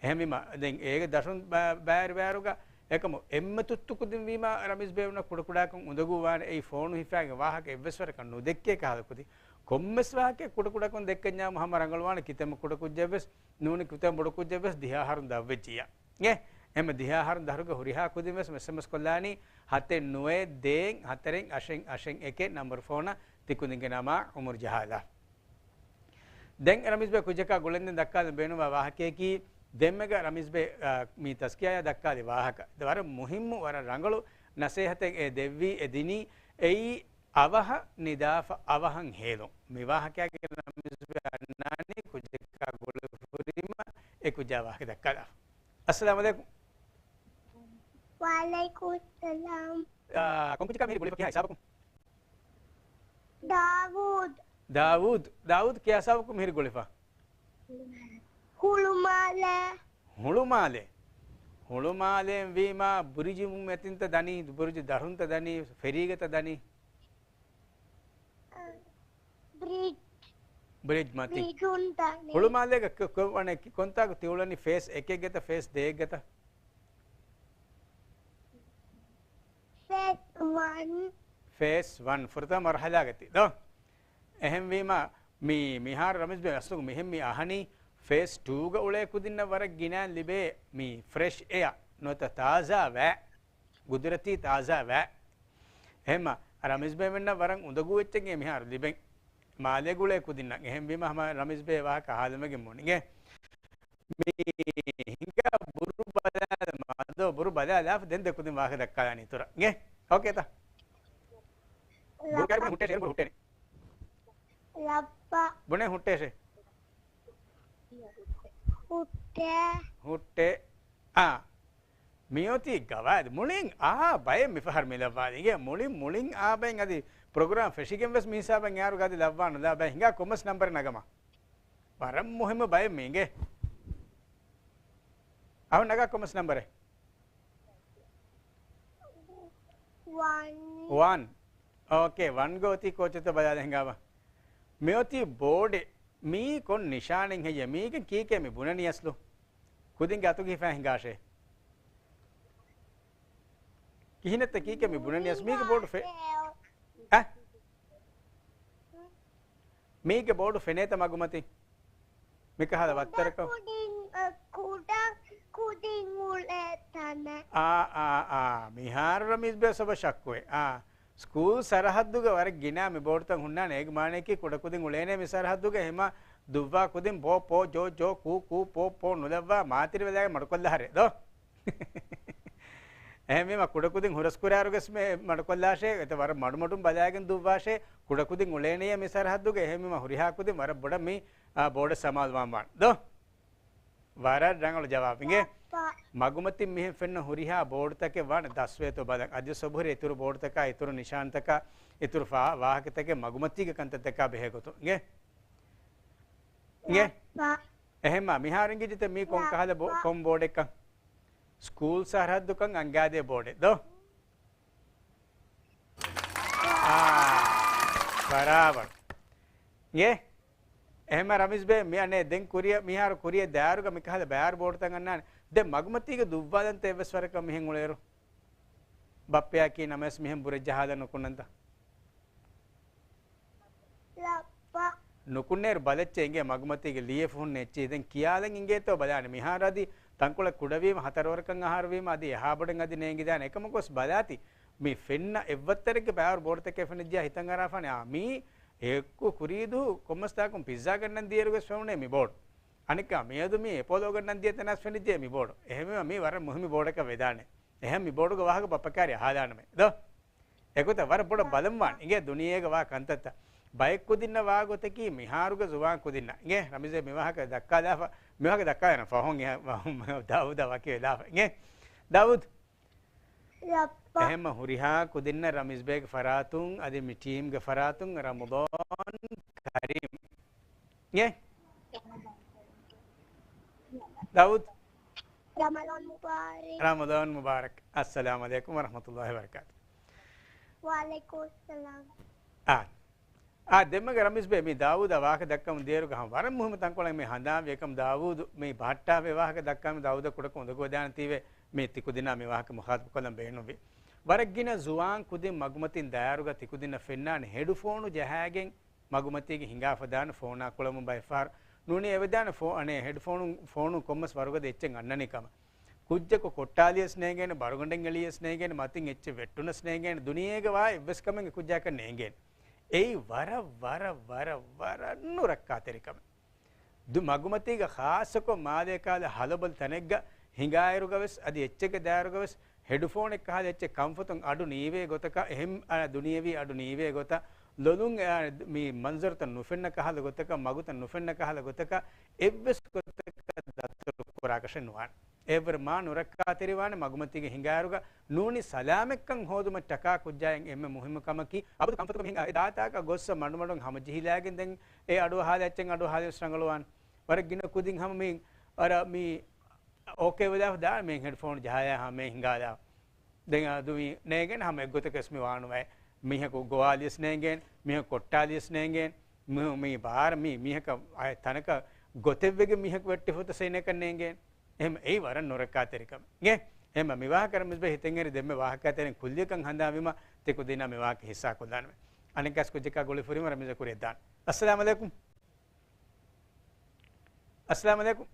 އެހެންވީމަ، ދެން އޭގެ ދަށުން ބަ-، ބައިވެރިވާއިރުގަ އެކަމު އެންމެ ތުއްތު ކުދިން ވީމަ ރަމީޒް ބޭވުނަށް ކުޑަކުޑަކޮށް އުނދަގޫވާނެ. އެއީ ފޯނު ހިފާގެ ވާހަކަ އެއްވެސް ވަރަކަށް ނުދެއްކޭ ކަހަލަ ކުދިން. ކޮންމެސް ވާހަކައެއް ކުޑަކުޑަކޮށް ދެއްކެންޏާމު ހަމަ ރަނގަޅުވާނެ ކިތަންމެ ކުޑަކުއްޖެއްވެސް ނޫނީ ކިތަންމެ ބޮޑުކުއްޖެއްވެސް ދިހަ އަހަރުން ދަށްވެއްޖިއްޔާ. އޭ، އެހެންމެ ދިހަ އަހަރުން ދަށުގެ ހުރިހާ ކުދިން ވެސް އެސްއެމްއެސް ކޮށްލާނީ ހަތެއް ނުވައެއް ދޭއް ހަތަރެއް އަށެއް އަށެއް އެކެއް ނަންބަރު ފޯނަށް ތި ކުދިންގެ ނަމާ އުމުރު ޖަހާލާ. ދެން ރަމީޒްބެ ކުއްޖަކާ ގުޅެންދެން ދައްކާލަން ބޭނުންވާ ވާހަކަޔަކީ، ދެންމެގަ ރަމީޒްބެ، އާ، މި ތަޒްކިޔާޔާ ދައްކާލި ވާހަކަ. ދެ ވަރަށް މުހިއްމު، ވަރަށް ރަނގަޅު ނަސޭހަތެއް އެ ދެއްވީ، އެ ދިނީ. އެއީ އަވަހަށް ނިދާފަ އަވަހަށް ހޭލުން. މި ވާހަކައިގެ ރަމީޒްބެ އަންނާނީ ކުއްޖަކާ ގުޅިފުރީމަ އެ ކުއްޖާ ވާހަކަ ދައްކާލާފަ. އައްސަލާމު ޢަލައިކުމް. ވަޢަލައިކުމުއްސަލާމް. އާ، ކޮން ކުއްޖަކާ މިހިރީ ގުޅިފަ ކިހާ ހިސާބަކުން؟ ދާވޫދު. ދާވޫދު. ދާވޫދު ކިހާ ހިސާބަކުން މިހިރީ ގުޅިފަ؟ ހުޅުމާލެ. ހުޅުމާލެ. ހުޅުމާލެއިން ވީމާ ބުރިޖު މަތިންތަ ދަނީ، ބުރިޖު ދަށުންތަ ދަނީ، ފެރީގަތަ ދަނީ؟ ބްރިޖް. ބްރިޖް މަތިން. ބްރިޖުން ދަނީ. ހުޅުމާލޭގަ ކޮ-، ކޮ-، ވަނެ ކި-، ކޮންތާކު ތި އުޅެނީ ފޭސް އެކެއްގަތަ ފޭސް ދޭއްގަތަ؟ ފޭސް ވަން. ފޭސް ވަން، ފުރަތަމަ މަރުހަލާގަތީ ދޯ؟ އެހެންވީމާ، މި މިހާރު ރަމީޒް ބެ އަސްލުގަ މިހެން މި އަހަނީ، ފޭސް ޓޫގަ އުޅޭ ކުދިންނަށް ވަރަށް ގިނައިން ލިބޭ މި ފްރެޝް އެއާ، ނުވަތަ ތާޒާ ވައި، ގުދުރަތީ ތާޒާ ވައި. އެހެންމަ، ރަމީޒް ބެ މެންނަށް ވަރަށް އުނދަގޫ އެއްޗެއް މިހާރު ލިބެން. މާލޭގަ އުޅޭ ކުދިންނަށް. އެހެންވީމާ، ހަމަ ރަމީޒް ބެ ވާހަކަ އަހާލަމެގެން މުނިގެ. މި ހިނގާ ބުރު ބަލާލަމާ ދޯ، ބުރު ބަލާލާފަ ދެން ދެ ކުދިން ވާހަކަ ދައްކާލާނީ އިތުރަށް. އިނގޭ؟ އޯކޭތަ؟ ބުރު ކާރި ބުނެ ހުއްޓޭށޭ، ބުރު ހުއްޓޭނެ. ލައްޕަ. ބުނެ ހުއްޓޭށޭ. ހުއްޓޭ. ހުއްޓޭ. އާ. މިއޮތީ ގަވާއިދު. މުޅިން އާ ބައެއް މިފަހަރު މިލައްވާލި. އިނގޭ މުޅިން، މުޅިން އާ ބައެއް އަދި ޕްރޮގްރާމް ފެށިގެން ވެސް މި ހިސާބަށް އެއާރު ގާދި ލައްވާނުލާ ބައެއް ހިނގާ ކޮމަސް ނަންބަރެއް ނަގަމާ. ވަރަށް މުހިއްމު ބައެއް މީގެ. އަހުން ނަގާ ކޮމަސް ނަންބަރެއް؟ ވަން. ވަން. އޯކޭ، ވަންގަ އޮތީ ކޯޗެތޯ ބަލާލަ ހިނގާބަ. މިއޮތީ ބޯޑެއް. މީ ކޮން ނިޝާނެއް ހެއްޔޭ؟ މީގެން ކީކޭ މި ބުނަނީ އަސްލު؟ ކުދިންގެ އަތުގަ ހިފާ ހިނގާށޭ. ކިހިނެއްތަ ކީކޭ މި ބުނަނީ އަސްލު؟ މީގެ ބޯޑު ފެ-، އަ؟ މީގެ ބޯޑު ފެނޭތަ މަގުމަތިން؟ މިކަހަލަ ވައްތަރަކަށް. ކުޑަ ކުދިން، އަ، ކުޑަ ކުދިން އުޅޭ ތަނެއް. އާ، އާ، އާ. މިހާރު ރަމީޒް ބޭ ސޮބަ ޝައްކުވޭ. އާ. ސްކޫލް ސަރަހައްދުގަ ވަރަށް ގިނަ މި ބޯޑުތައް ހުންނާނެ. އޭގެ މާނަޔަކީ ކުޑަ ކުދިން އުޅޭނެ މި ސަރަހައްދުގަ. އެހެމަ ދުއްވާ ކުދިން ބޯ، ޕޯ، ޖޯ، ޖޯ، ކޫ، ކޫ، ޕޯ، ޕޯ ނުލައްވާ މާތިރިވެލާގެ މަޑުކޮށްލާ ހަރޭ ދޯ. އެހެންވީމަ ކުޑަކުދިން ހުރަސްކުރާރުގަސް މެ މަޑުކޮށްލާށޭ، އެތަ ވަރަށް މަޑުމަޑުން ބަލާގެން ދުއްވާށޭ، ކުޑަކުދިން އުޅޭނެޔޭ މި ސަރަހައްދުގަ. އެހެންވީމަ ހުރިހާ ކުދިން ވަރަށް ބޮޑަށް މި، އާ، ބޯޑަށް ސަމާލުވާން ވާން ދޯ. ވަރަށް ރަނގަޅު ޖަވާބެއް. އިނގޭ؟ މަގުމަތިން މިހެން ފެންނަ ހުރިހާ ބޯޑުތަކެއް ވާނެ ދަސްވޭތޯ ބަލަން. އަދިވެސް އޮބުހުރި އިތުރު ބޯޑުތަކާ، އިތުރު ނިޝާންތަކާ، އިތުރު ފާ-، ވާހަކަތަކެއް މަގުމަތީގެ ކަންތައްތަކާ ބެހޭ ގޮތުން. އިނގޭ؟ އިނގޭ؟ އެހެންމާ މިހާރު އިނގިއްޖެތަ މީ ކޮން ކަހަލަ ބޯ-، ކޮން ބޯޑެއްކަން؟ ސްކޫލް ސަރަހައްދުކަން އަންގާދޭ ބޯޑެއް ދޯ؟ އާ، ބަރާބަރު. އިނގޭ؟ އެހެންމަ ރަމީޒް ބޭ، މި އަނެއް ދެން ކުރިއަށް، މިހާރު ކުރިއަށް ދާއިރުގަ މިކަހަލަ ބައިވަރު ބޯޑުތައް އަންނާނެ. ދެން މަގުމަތީގަ ދުއްވާލަންތަ އެއްވެސް ވަރަކަށް މިހެން އުޅޭއިރު؟ ބައްޕަޔާ ކީ ނަމަވެސް މިހެން ބުރެއް ޖަހާލަން ނުކުންނަންތަ؟ ލައްޕަ. ނުކުންނޭރު ބަލައްޗޭ އިނގޭ މަގުމަތީގެ ލިޔެފަ ހުންނަ އެއްޗެއް. ދެން ކިޔާލަން އިނގޭތޯ ބަލާނެ. މިހާރު އަދި ތަންކޮޅެއް ކުޑަވީމަ ހަތަރު ވަރަކަށް އަހަރުވީމަ އަދި އެހާ ބޮޑެއް އަދި ނޭނގިދާނެ. އެކަމަކުވެސް ބަލާތި. މި ފެންނަ އެއްވައްތަރެއްގެ ބައިވަރު ބޯޑުތަކެއް ފެނިއްޖެޔާ ހިތަށް އަރާފާނެ. އާ، މީ އެއްކު ކުރީދު ކޮންމެސް ތާކުން ޕިއްޒާ ގަންނަން ދިޔައިރުވެސް ފެނުނޭ މި ބޯޑު. އަނެއްކާ މިއަދު މީ އެޕޯލޯ ގަންނަން ދިޔަ ތަނާސް ފެނިއްޖެ މި ބޯޑު. އެހެންވީމަ މީ ވަރަށް މުހިއްމު ބޯޑަކަށް ވެދާނެ. އެހެން މި ބޯޑުގެ ވާހަކަ ބައްޕަ ކާރި އަހާލާނަމޭ. ދޯ؟ އެގޮތަށް ވަރަށް ބޮޑަށް ބަލަން ވާން އިނގޭ ދުނިޔޭގަ ވާ ކަންތައްތައް. ބައެއް ކުދިންނަށް ވާ ގޮތަކީ މިހާރުގެ ޒުވާން ކުދިންނަށް. އިނގޭ ރަމީޒް ބޭ މި ވާހަކަ ދައްކާލާފަ، މި ވާހަކަ ދައްކާލާނަން ފަހުން އެ-، ދާވޫދާ ވަކި ވެލާފަ. އިނގޭ ދާވޫދު. ލައްޕަ. އެހެންމަ ހުރިހާ ކުދިންނަށް ރަމީޒް ބޭގެ ފަރާތުން އަދި މި ޓީމްގެ ފަރާތުން ރަމަޟާން ކަރީމް. އިނގޭ؟ ދާވޫދު. ރަމަޟާން މުބާރަކް. ރަމަޟާން މުބާރަކް. އައްސަލާމު ޢަލައިކުމް ވަރަޙްމަތުﷲި ވަބަރަކާތު. ވަޢަލައިކުމުއްސަލާމް. އާ. އާ، ދެންމެގަ ރަމީޒް ބޭ މި ދާވޫދާ ވާހަކަ ދައްކަމުން ދިޔައިރުގަ ހަމަ ވަރަށް މުހިއްމު ތަންކޮޅެއް މި ހަނދާންވި. އެކަމް ދާވޫދު މި ބަހައްޓާފައި ވާހަކަ ދައްކާމެ ދާވޫދަށް ކުޑަކޮށް އުނދަގޫވެދާނެތީވެ މި ތިކުދިންނާ މި ވާހަކަ މުޚާތަބު ކޮށްލަން ބޭނުންވި. ވަރަށް ގިނަ ޒުވާން ކުދިން މަގުމަތިން ދާއިރުގަ ތިކުދިންނަށް ފެންނާނެ ހެޑުފޯނު ޖަހާގެން މަގުމަތީގެ ހިނގާފަ ދާނެ ފޯނާ ކުޅަމުން ބައެއްފަހަރު ނޫނީ އެވެދާނެ ފޯ-، އަނެއް ހެޑްފޯނު، ފޯނު ކޮންމެސް ވަރުގަދަ އެއްޗެއް އަންނަނީ ކަމަށް. ކުއްޖަކު ކޮއްޓާލިޔަސް ނޭނގޭނެ، ބަރުގަނޑެއް އެޅިޔަސް ނޭނގޭނެ، މަތިން އެއްޗެއް ވެއްޓުނަސް ނޭނގޭނެ، ދުނިޔޭގަ ވާ އެއްވެސް ކަމެއް އެ ކުއްޖާކަށް ނޭނގޭނެ. އެއީ ވަރަށް، ވަރަށް، ވަރަށް، ވަރަށް ނުރައްކާތެރި ކަމެއް. ދު މަގުމަތީގަ ޚާއްޞަކޮށް މާލޭ ކަހަލަ ހަލަބޮލި ތަނެއްގަ ހިނގާއިރުގަވެސް އަދި އެއްޗެއްގެ ދާއިރުގަވެސް ހެޑުފޯނެއް ކަހަލަ އެއްޗެއް ކަންފަތުން އަޑު ނީވޭ ގޮތަކަށް އެހެން އަ، ދުނިޔެވީ އަޑު ނީވޭ ގޮތަށް ލޮލުން އެ، މި މަންޒަރުތައް ނުފެންނަ ކަހަލަ ގޮތަކަށް މަގުތައް ނުފެންނަ ކަހަލަ ގޮތަކަށް އެއްވެސް ގޮތަކަށް ދަތުރު ކުރާކަށެއް ނުވާނެ. އެވަރު މާ ނުރައްކާތެރިވާނެ މަގުމަތީގެ ހިނގާއިރުގަ ނޫނީ ސަލާމަތްކަން ހޯދުމަށް ޓަކާ ކުއްޖާއިން އެންމެ މުހިއްމު ކަމަކީ އަބަދު ކަންފަތުގަ މިހިނގާ އެ ދާތާކަށް ގޮއްސަ މަޑުމަޑުން ހަމަޖެހިލާގެން ދެން އެ އަޑު އަހާލަ އެއްޗެއް އަޑު އަހާލިޔަސް ރަނގަޅުވާނެ. ވަރަށް ގިނަ ކުދިން ހަމަ މި ވަރަށް މި އޯކޭ ވެލާފަ ދާނެ މިހެން ހެޑްފޯނު ޖަހާޔާ ހަމަ ހިނގާލާ. ދެން އަދު މި ނޭގެން ހަމަ އެއްގޮތަކަސް މި ވާނުވައެ. މީހަކު ގޮވާލިޔަސް ނޭނގޭން، މީހަކު ކޮއްޓާލިޔަސް ނޭނގޭން، މި، މި ބާރަ މި މީހަކަށް އައި ތަނަކަށް ގޮތެއްވެގެން މީހަކު ވެއްޓިފުތަ ސައިނަކަށް ނޭނގޭން. އެހެން އެއީ ވަރަށް ނުރައްކާތެރި ކަމެއް. އެހެން މި ވާހަކަ ރަމީޒް ބައި ހިތެއް އެރި ދެންމެ ވާހަކަތެރިން ކުއްލިއަކަށް ހަނދާން ވީމަ ތި ކުދީންނާ މި ވާހަކަ ހިއްސާ ކޮށްލާނަމޭ. އަނެއްކާސް ކުއްޖަކާ ގުޅި ފުރީމަ ރަމީޒަށް ކުރިއަށް ދާން. އައްސަލާމް އަލައިކުމް. އައްސަލާމް އަލައިކުމް.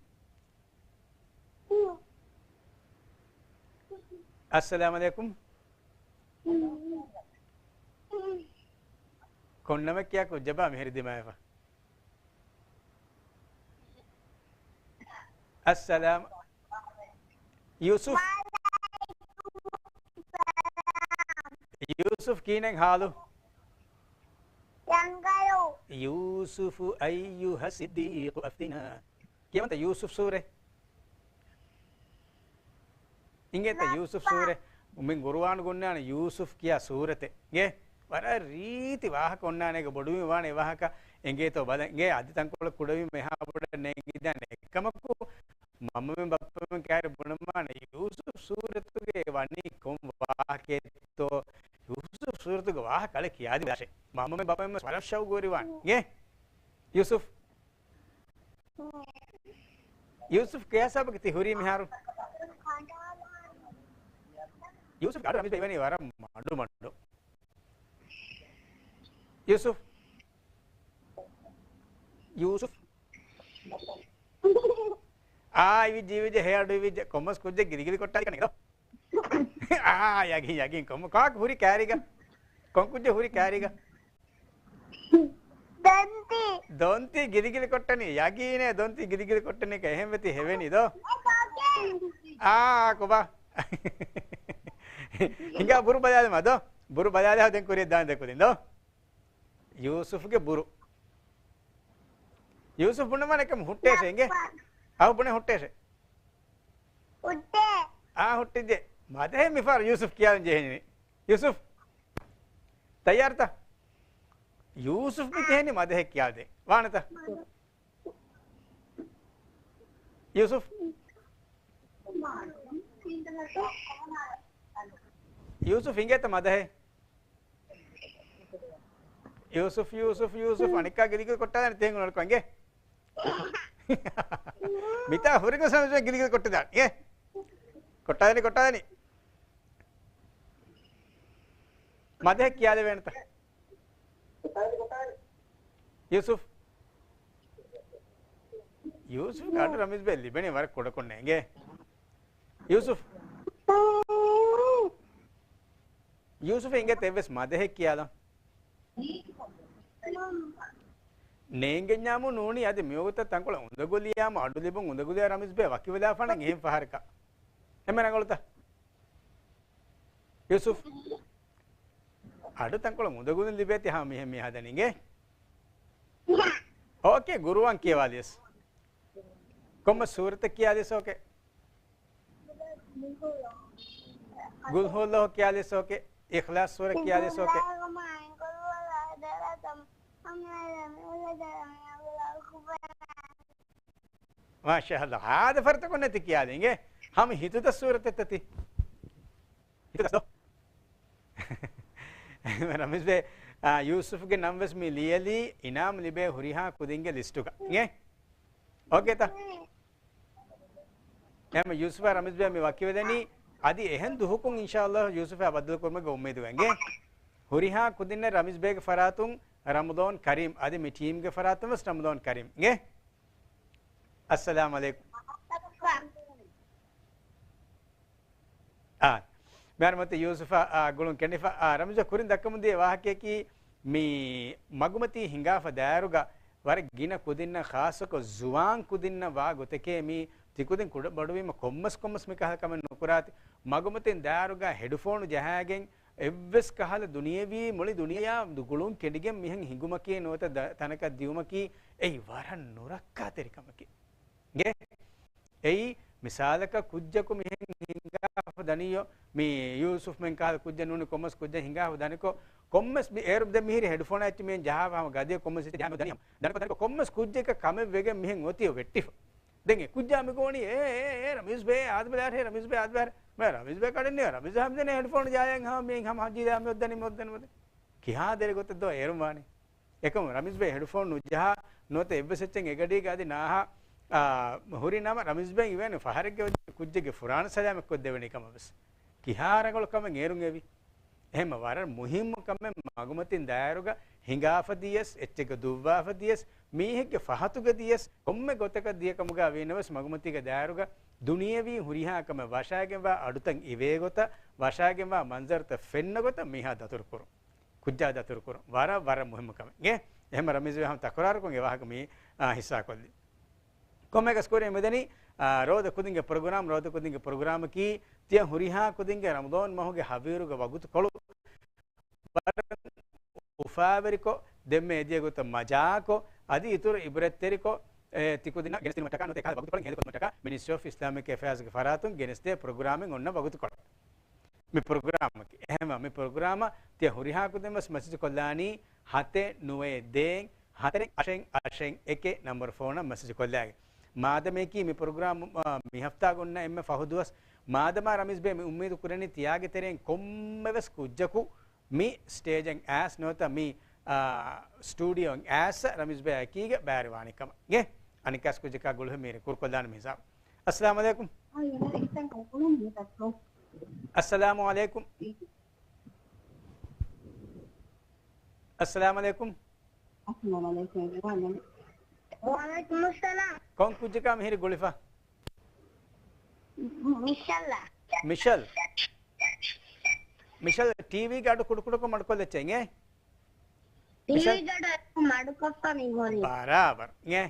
އައްސަލާމް އަލައިކުމް. ކޮން ނަމެއް ކިޔާ ކުއްޖަބާ މިހިރި ދިމާވެފަ؟ އައްސަލާމް. ޔޫސުފް. ޔޫސުފް ކީނެއް ހާލު؟ ރަނގަޅު. ޔޫސުފު އައްޔުހަ ސިއްދީޤު އަފްތިނާ. ކިޔަމަންތަ ޔޫސުފް ސޫރަ؟ އިނގޭތަ ޔޫސުފް ސޫރަ؟ މި ގުރުއާނު ގުންނާނެ ޔޫސުފް ކިޔާ ސޫރަތެއް. އިނގޭ؟ ވަރަށް ރީތި ވާހަކަ އޮންނާނެ އޭގަ ބޮޑުވީ ވާނެ އެ ވާހަކަ އެނގޭތޯ ބަލަން. އިނގޭ އަދި ތަންކޮޅެއް ކުޑަވީމަ އެހާ ބޮޑަށް ނޭނގިދާނެ. އެކަމަކު މަންމަމެން ބައްޕަމެން ކައިރި ބުނަމާނެ ޔޫސުފް ސޫރަތުގައި ވަނީ ކޮން ވާހަކައެއްތޯ؟ ޔޫސުފް ސޫރަތުގެ ވާހަކަ އަޅެ ކިޔާދިން ބަލާށޭ. މަންމަމެން ބައްޕަމެން ވެސް ވަރަށް ޝައުގުވެރިވާނެ. އިނގޭ؟ ޔޫސުފް. ޔޫސުފް ކޭ ހިސާބަކަށް ތި ހުރީ މިހާރު؟ ޔޫސުފްގެ އަޑު ރަމީޒް ބައި ވަނީ ވަރަށް މަޑު މަޑު. ޔޫސުފް. ޔޫސުފް. އާ، އިވިއްޖެ، އިވިއްޖެ، ހެޔޮ އަޑު އިވިއްޖެ. ކޮންމެސް ކުއްޖެއް ގިލިގިލި ކޮށްޓާލި ކަން އިނގޭތޯ. އާ، ޔަގީން، ޔަގީން. ކޮން، ކާކު ހުރި ކާރީގަ؟ ކޮން ކުއްޖެއް ހުރި ކާރީގަ؟ ދޮންތި. ދޮންތި ގިލިގިލި ކޮށްޓަނީ. ޔަގީނޭ ދޮންތި ގިލިގިލި ކޮށްޓަނީ ކަ އެހެން ވެތި ހެވެނީ ދޯ. އާ، ކޮބާ؟ ހިނގާ ބުރު ބަލާލަމާ ދޯ. ބުރު ބަލާލާ ދެން ކުރިއަށް ދާން ދެ ކުދިން ދޯ. ޔޫސުފްގެ ބުރު. ޔޫސުފް ބުނަމާ ނެކަމް ހުއްޓޭށޭ އިނގޭ. އަހު ބުނެ ހުއްޓޭށޭ. ހުއްޓޭ. އާ، ހުއްޓިއްޖެ. މަދަހެއް މިފަހަރު ޔޫސުފް ކިޔާލަން ޖެހެނީ. ޔޫސުފް. ތައްޔާރުތަ؟ ޔޫސުފް މި ޖެހެނީ މަދަހެއް ކިޔާދޭ. ވާނެތަ؟ ޔޫސުފް. ޔޫސުފް އިނގޭތަ މަދަހެއް؟ ޔޫސުފް، ޔޫސުފް، ޔޫސުފް، އަނެއްކާ ގިލިގިލި ކޮށްޓާލާނެ ތޭނގު ނަޅުކަން އިނގޭ. މިތާ ހުރިގޮސް ހަމަ ގިލިގިލި ކޮށްޓަދާނެ. އޭ. ކޮށްޓާދެނީ، ކޮށްޓާދެނީ. މަދަހެއް ކިޔާލެވޭނެތަ؟ ޔޫސުފް. ޔޫސުފްގެ އަޑު ރަމީޒް ބައި ލިބެނީ ވަރަށް ކުޑަކޮށްނޭ އިނގޭ. ޔޫސުފް. ޔޫސުފް އިނގޭތަ އެއްވެސް މަދަހެއް ކިޔާލަން؟ ނޭނގެންޏާމު ނޫނީ އަދި މިވަގުތަށް ތަންކޮޅެއް އުނދަގުލިޔާމު އަޑު ލިބުން އުނދަގުލިޔާ ރަމީޒް ބައި ވަކިވެލާފާނަން އެހެން ފަހަރަކަށް. އެންމެ ރަނގަޅުތަ؟ ޔޫސުފް. އަޑު ތަންކޮޅެއް އުނދަގުލުން ލިބޭތީ ހާ މިހެން މި ހަދަނީ އިނގޭ. އޯކޭ، ގުރުއާން ކިޔަވާލިޔަސް. ކޮންމެ ސޫރަތެއް ކިޔާލިޔަސް އޯކޭ. ގުލް ހުވައްލާހު ކިޔާލިޔަސް އޯކޭ. އިޚްލާޞް ސޫރަ ކިޔާލިޔަސް އޯކޭ. މާޝާﷲ. ހާދަ ފަރުތަކުން ނެތި ކިޔާލި އިނގޭ. ހަމަ ހިތުދަސް ސޫރަތެއްތަ ތި؟ ހިތުދަސް ދޯ؟ ރަމީޒް ބޭ، އާ، ޔޫސުފްގެ ނަން ވެސް މި ލިޔެލީ އިނާމް ލިބޭ ހުރިހާ ކުދިންގެ ލިސްޓުގަ. އިނގޭ؟ އޯކޭތަ؟ އެހެން ޔޫސުފާ ރަމީޒް ބޭ މި ވަކިވެލެނީ، އަދި އެހެން ދުހަކުން އިންޝާﷲ ޔޫސުފާ ބައްދަލުކުރުމުގެ އުއްމީދުގަ އިނގޭ. ހުރިހާ ކުދިންނަށް ރަމީޒް ބޭގެ ފަރާތުން ރަމަޟާން ކަރީމް، އަދި މި ޓީމްގެ ފަރާތުން ވެސް ރަމަޟާން ކަރީމް. އިނގޭ؟ އައްސަލާމް އަލައިކުމް. އާ، މިހާރު މަތި ޔޫސުފާ، އާ، ގުޅުން ކެނޑިފަ، އާ، ރަމްޒަ ކުރިން ދައްކަމުން ދިޔަ ވާހަކައަކީ، މި މަގުމަތީ ހިނގާފަ ދާއިރުގަ ވަރަށް ގިނަ ކުދިންނަށް، ޚާއްޞަކޮށް ޒުވާން ކުދިންނަށް ވާ ގޮތެކޭ މީ. ތިކުދިން ކުޑަ ބޮޑުވީމަ ކޮންމެސް ކޮންމެސް މިކަހަލަ ކަމެއް ނުކުރާތި. މަގުމަތިން ދާއިރުގަ ހެޑުފޯނު ޖަހާގެން އެއްވެސް ކަހަލަ ދުނިޔެވީ މުޅި ދުނިޔެއާ ދު-، ގުޅުން ކެނޑިގެން މިހެން ހިނގުމަކީ ނުވަތަ ދަ-، ތަނަކަށް ދިޔުމަކީ އެއީ ވަރަށް ނުރައްކާތެރި ކަމަކީ. ގެ އެއީ މިސާލަކަށް ކުއްޖަކު މިހެން ހިނގާފަ ދަނިޔޯ، މި ޔޫސުފްމެން ކާލަ ކުއްޖެއް ނޫނީ ކޮންމެސް ކުއްޖެއް ހިނގާފަ ދަނިކޮށް، ކޮންމެސް މި އޭރު ދެ މިހިރި ހެޑްފޯނާ އެއްޗެއް މިހެން ޖަހާފަ ހަމަ ގަދަޔަށް ކޮންމެސް އެއްޗެއް ޖަހާ މި ދަނިކޮށް، ދަނިކޮށް ދަނިކޮށް ކޮންމެސް ކުއްޖެއް ކަމެއް ވެގެން މިހެން އޮތީ ވެއްޓިފަ. ދެން އެ ކުއްޖާ މި ގޯނި، އޭ، އޭ، އޭ، ރަމީޒް ބޭ، އާދަ ބަލާށޭ، ރަމީޒް ބޭ، އާދަ ބަލާށޭ. މޭ ރަމީޒް ބޭ ކަޑެއް ނިޔާ، ރަމީޒް ހަމްދަނީ ހެޑްފޯނު ޖަހާގެން ހަމަ މި ހަމަ ހަމަ ހަމްދީދާ މި އޮއްދަނީ، މި އޮއްދަނީ، މި އޮއްދަނީ. ކިހާ ދެރަ ގޮތެއް ދޯ އޭރު ވާނީ؟ އެކަމު ރަމީޒް ބޭ ހެޑްފޯނު ނުޖަހާ ނުވަތަ އެއްވެސް އެއްޗެއް އެގަޑީގަ އަދި ނާހާ، އާ، ހުރި ނަމަ، ރަމީޒް ބޭ އިވޭނެ ފަހަރެއްގެ ކުއްޖެއްގެ ފުރާނަ ސަލާމަތް ކޮށްދެވެނީ ކަމަށް ވެސް. ކިހާ ރަނގަޅު ކަމެއް އޭރުން އެވި؟ އެހެންމަ ވަރަށް މުހިއްމު ކަމެއް މަގުމަތިން ދާއިރުގަ ހިނގާފަ ދިޔަސް، އެއްޗެއްގަ ދުއްވާފަ ދިޔަސް، މީހެއްގެ ފަހަތުގަ ދިޔަސް، ކޮންމެ ގޮތަކަށް ދިޔަ ކަމުގަ ވީނަމަވެސް މަގުމަތީގެ ދާއިރުގަ ދުނިޔެވީ ހުރިހާ ކަމެއް ވަށާގެންވާ އަޑުތައް އިވޭ ގޮތަށް، ވަށާގެންވާ މަންޒަރުތައް ފެންނަ ގޮތަށް މީހާ ދަތުރުކުރުން. ކުއްޖާ ދަތުރުކުރުން ވަރަށް، ވަރަށް މުހިއްމު ކަމެއް. އެ، އެހެންމަ ރަމީޒް ހަމަ ތަކުރާރުކޮށް އެ ވާހަކަ މި، އާ، ހިއްސާކޮށްލި. ކޮންމެއަކަސް ކުރިން މިދަނީ، އާ، ރޯދަ ކުދިންގެ ޕްރޮގްރާމް، ރޯދަ ކުދިންގެ ޕްރޮގްރާމަކީ ތިޔަ ހުރިހާ ކުދިންގެ ރަމަޟާން މަހުގެ ހަވީރުގެ ވަގުތުކޮޅު ވަރަށް އުފާވެރިކޮށް، ދެންމެ އެދިޔަ ގޮތަށް މަޖާކޮށް، އަދި އިތުރު އިބްރަތްތެރިކޮށް، އެ، ތިކުދިންނަށް ގެނެސްދިނުމަށްޓަކާ ނުވަތަ އެކަހަލަ ވަގުތުކޮޅެއް ހޭދަކުރުމަށްޓަކާ މިނިސްޓްރީ އޮފް އިސްލާމިކް އެފެއާޒްގެ ފަރާތުން ގެނެސްދޭ ޕްރޮގްރާމެއް އޮންނަ ވަގުތުކޮޅެއް. މި ޕްރޮގްރާމަކީ. އެހެންވީމަ މި ޕްރޮގްރާމަށް ތިޔަ ހުރިހާ ކުދިން ވެސް މެސެޖް ކޮށްލާނީ ހަތެއް ނުވައެއް ދޭއް ހަތަރެއް އަށެއް އަށެއް އެކެއް ނަމްބަރު ފޯނަށް މެސެޖް ކޮށްލާގެން. މާދަމައަކީ މި ޕްރޮގްރާމް، އާ، މި ހަފްތާގަ އޮންނަ އެންމެ ފަހު ދުވަސް، މާދަމާ ރަމީޒް ބޭ މި އުއްމީދު ކުރަނީ ތިޔާގެ ތެރެއިން ކޮންމެވެސް ކުއްޖަކު މި ސްޓޭޖަށް އައިސް ނުވަތަ މި، އާ، ސްޓޫޑިއޯއަށް އައިސް ރަމީޒް ބޭ އެކީގަ ބައިވެރިވާނެ ކަމަށް. އިނގޭ؟ އަނެއްކާސް ކުއްޖަކާ ގުޅިފަ މީރި ކުރުކޮށްލާނަން މި ހިސާބު. އައްސަލާމު ޢަލައިކުމް. އައްސަލާމު ޢަލައިކުމް. އައްސަލާމު ޢަލައިކުމް. އައްސަލާމު ޢަލައިކުމް. ވަޢަލައިކުމުއްސަލާމް. ކޮން ކުއްޖަކާ މިހިރި ގުޅިފަ؟ މިޝަލްއާ. މިޝަލް. މިޝަލް، ޓީވީގެ އަޑު ކުޑަކުޑަކޮށް މަޑުކޮށްލައްޗޭ އިނގޭ؟ މިޝަލް. ޓީވީގެ އަޑު މަޑުކޮށްފަ މި ގޮން. ބަރާބަރު. އިނގޭ؟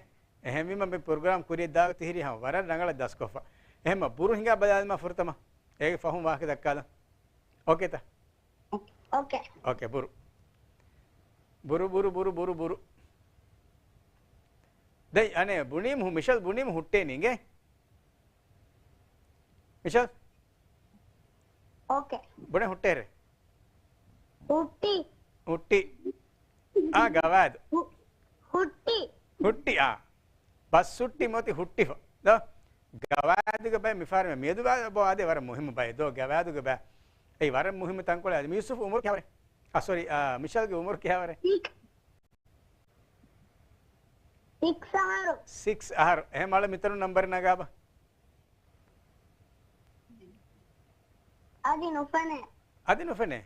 އެހެންވީމަ މި ޕްރޮގްރާމް ކުރިޔަށް ދާވަތު ހިރީ ހަމަ ވަރަށް ރަނގަޅަށް ދަސްކޮށްފަ. އެހެންމަ ބުރު ހިނގާ ބަލާލަމާ ފުރަތަމަ. އޭގެ ފަހުން ވާހަކަ ދައްކާލަން. އޯކޭތަ؟ އޯކޭ. އޯކޭ، ބުރު. ބުރު، ބުރު، ބުރު، ބުރު، ބުރު. ދެން އަނެއް ބުނީމު، މިޝަލް ބުނީމު ހުއްޓޭނީ އިނގޭ؟ މިޝަލް؟ އޯކޭ. ބުނެ ހުއްޓޭރެ. ހުއްޓި. ހުއްޓި. އާ، ގަވާއިދު. ހު-، ހުއްޓި. ހުއްޓި، އާ. ބަސް ހުއްޓި މިއޮތީ ހުއްޓިފަ. ދޯ؟ ގަވާއިދުގެ ބައެއް މިފަހަރު މިއަދު ބާ-، ބޯ އާދޭ ވަރަށް މުހިއްމު ބައެއް ދޯ ގަވާއިދުގެ ބައެއް. އެއީ ވަރަށް މުހިއްމު ތަންކޮޅެއް. އަދި މި ޔޫސުފް އުމުރު ކިހާވަރެއް؟ އާ، ސޮރީ، އާ، މިޝަލްގެ އުމުރު ކިހާވަރެއް؟ ސިކްސް. ސިކްސް އަހަރު. ސިކްސް އަހަރު. އެހެން މަޅަ މިތަނުން ނަންބަރެއް ނަގާބަ. އަދި ނުފެނޭ. އަދި ނުފެނޭ؟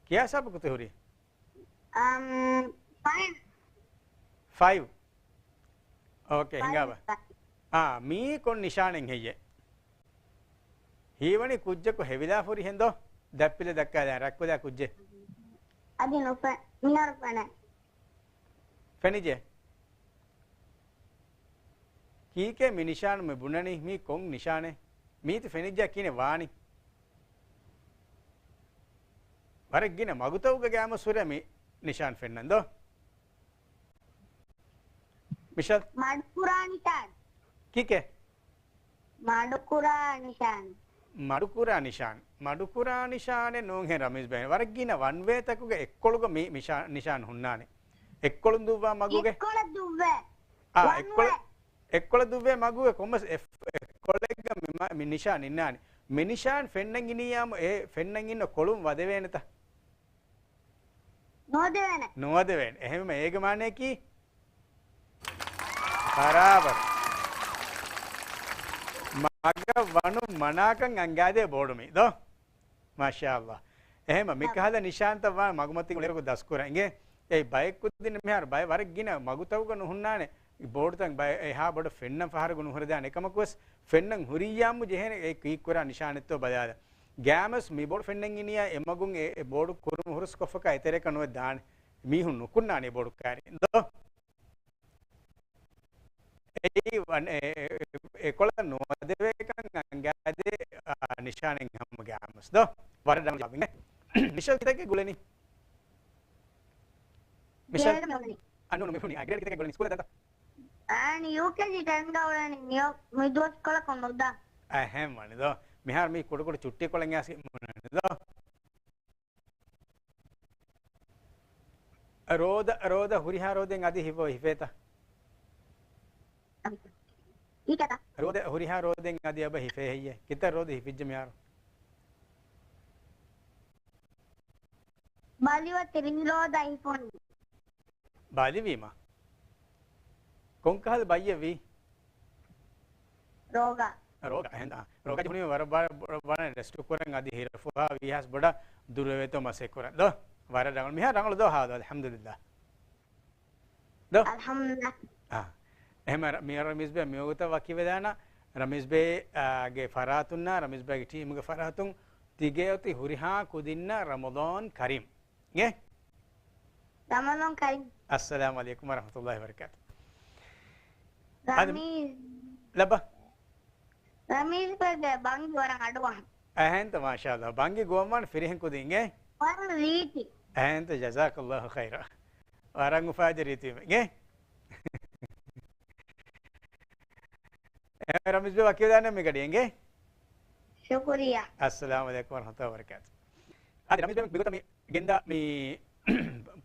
ކިޔާ ހިސާބަކު ތި ހުރީ؟ އަމް، ފައިވް. ފައިވް. އޯކޭ، ފައިވް، ހިނގާބަ. ފައިވް. އާ، މީ ކޮން ނިޝާނެއް ހެއްޔޭ؟ ހީވަނީ ކުއްޖަކު ހެވިލާ ފުރިހެން ދޯ؟ ދަތްޕިލަ ދައްކާލާ ރަތްކޮލާ ކުއްޖެއް. އަދި ނުފެ-، މިހާރު ފެނޭ. ފެނިއްޖެ؟ ކީކޭ މި ނިޝާން މި ބުނަނީ؟ މީ ކޮން ނިޝާނެއް؟ މީތި ފެނިއްޖާ ކިހިނެއް ވާނީ؟ ވަރަށް ގިނަ މަގުތައުގަ ގައިމު ސުރެ މި ނިޝާން ފެންނަން ދޯ؟ މިޝަލް؟ މަޑުކުރާ ނިޝާން. ކީކޭ؟ މަޑުކުރާ ނިޝާން. މަޑުކުރާ ނިޝާން. މަޑުކުރާ ނިޝާނެއް ނޫންހޭ ރަމީޒް ބޭ. ވަރަށް ގިނަ ވަން ވޭތަކުގެ އެއްކޮޅުގަ މި، މި ޝާ-، ނިޝާން ހުންނާނެ. އެއްކޮޅުން ދުއްވާ މަގުގެ. އެއްކޮޅަށް ދުއްވޭ. އާ، ވަން އެއްކޮޅަށް، ވޭ. އެއްކޮޅަށް ދުއްވޭ މަގުގެ ކޮންމެސް އެއް-، އެއްކޮޅެއްގަ މި މަ-، މި ނިޝާން އިންނާނެ. މި ނިޝާން ފެންނަން އިނިއްޔާމު އެ ފެންނަން އިންނަ ކޮޅުން ވަދެވޭނެތަ؟ ނުވަދެވޭނެ. ނުވަދެވޭނެ. އެހެންވީމަ އޭގެ މާނަޔަކީ؟ ބަރާބަރު. މަގަށް ވަނުން މަނާކަން އަންގާދޭ ބޯޑު މީ ދޯ؟ މާޝާﷲ. އެހެންވީމަ މިކަހަލަ ނިޝާންތައް ވާން މަގުމަތިން އުޅޭއިރަކު ދަސްކުރަން އިނގޭ. އެއީ ބައެއް ކުދިން މިހާރު ބައެއް ވަރަށް ގިނަ މަގުތައުގަ ނުހުންނާނެ. ބޯޑުތައް ބައެއް އެހާ ބޮޑަށް ފެންނަން ފަހަރަކު ނުހުރެދާނެ. އެކަމަކުވެސް ފެންނަން ހުރިއްޔާމު ޖެހޭނެ އެ ކީއްކުރާ ނިޝާނެއްތޯ ބަލާލަ. ގާމަސް މި ބޯޑު ފެންނަން އިނިޔާ އެމަގުން އެ، އެ ބޯޑު ކުރުން ހުރުސްކޮށްފަކާ އެތެރޭކަށް ނުވެ ދާނެ. މީހުން ނުކުންނާނެ ބޯޑު ކާރި. ދޯ؟ އެއީ ވަން-، އެ، އެ، އެ، އެކޮޅަށް ނުވަދެވޭކަން އަނގާދޭ، އާ، ނިޝާނެއް ހަމަ ގާމަސް ދޯ؟ ވަރަށް ޑަން ޖަވާބެއް. މިޝަލް ކިތައްގެ ގުޅެނީ؟ މިޝަލް؟ އަންނޫނު މި ހުނި. އާ، ގްރޭޑް ކިތައްގެ ގުޅެނީ ސްކޫލަށް ދާތަ؟ އަން ޔޫކޭޖީ ޓެންގަ އުޅެނީ މިއޮ-، މި ދުވަސްކޮޅަކު ނުދާ. އެހެން ވަނީ ދޯ. މިހާރު މީ ކުޑަކުޑަ ޗުއްޓީ ކޮޅެއް އައިސް މުންނަނީ ދޯ. ރޯދަ، ރޯދަ ހުރިހާ ރޯދައިން އަދި ހިފަ-، ހިފޭތަ؟ ކީކޭތަ؟ ރޯދަ ހުރިހާ ރޯދައިން އަދި އެބަ ހިފޭ ހެއްޔޭ؟ ކިތައް ރޯދަ ހިފިއްޖެ މިހާރު؟ ބަލިވަ ތިރިން ރޯދަ ހިފުން. ބަލިވީމަ؟ ކޮންކަހަލަ ބައްޔެއް ވީ؟ ރޯގާ. ރޯގާ، އެހެން، އާ، ރޯގާ ހުނީ ވަރަށް، ވަރަށް، ވަރަށް ރެސްޓު ކުރަން އަދި ހިރަފުހާ ވީހާސް ބޮޑަށް ދުރުވޭތޯ މަސައްކަތް ކުރަން. ދޯ؟ ވަރަށް ރަނގަޅު. މިހާ ރަނގަޅު ދޯ ހާލު؟ އަލްޙަމްދުލިއްލާ. ދޯ؟ އަލްޙަމްދުލިއްލާ. އާ. އެހެން މި ރަމީޒް ބޭ މިވަގުތަށް ވަކިވެދާނަ ރަމީޒް ބޭ، އާ، ގެ ފަރާތުންނާ ރަމީޒް ބޭގެ ޓީމުގެ ފަރާތުން ތިގެ އޮތީ ހުރިހާ ކުދިންނަށް ރަމަޟާން ކަރީމް. އޭ؟ ރަމަޟާން ކަރީމް. އައްސަލާމު ޢަލައިކުމް ވަރަޙްމަތުﷲި ވަބަރަކާތު. އަދި ރަމީޒް. ލައްބަ. ރަމީޒް ބޭގެ ބަންގި ވަރަށް އަޑުއަހަން. އެހެންތަ، މާޝާﷲ. ބަންގި ގޮވަން ފިރިހެން ކުދިން އޭ؟ ވަރަށް ރީތި. އެހެންތަ، ޖަޒާކަﷲ ޚައިރާ. ވަރަށް އުފާވެރި ރީތިވެ އޭ؟ އެ، ރަމީޒް ބޭ ވަކިވެދާނެ މި ގަޑި އެނގޭ؟ ޝުކުރިއްޔާ. އައްސަލާމު ޢަލައިކުމް ވަރަޙްމަތުﷲި ވަބަރަކާތު. އަދި ރަމީޒް ބޭ މިގޮތަށް މި ގެންދާ މި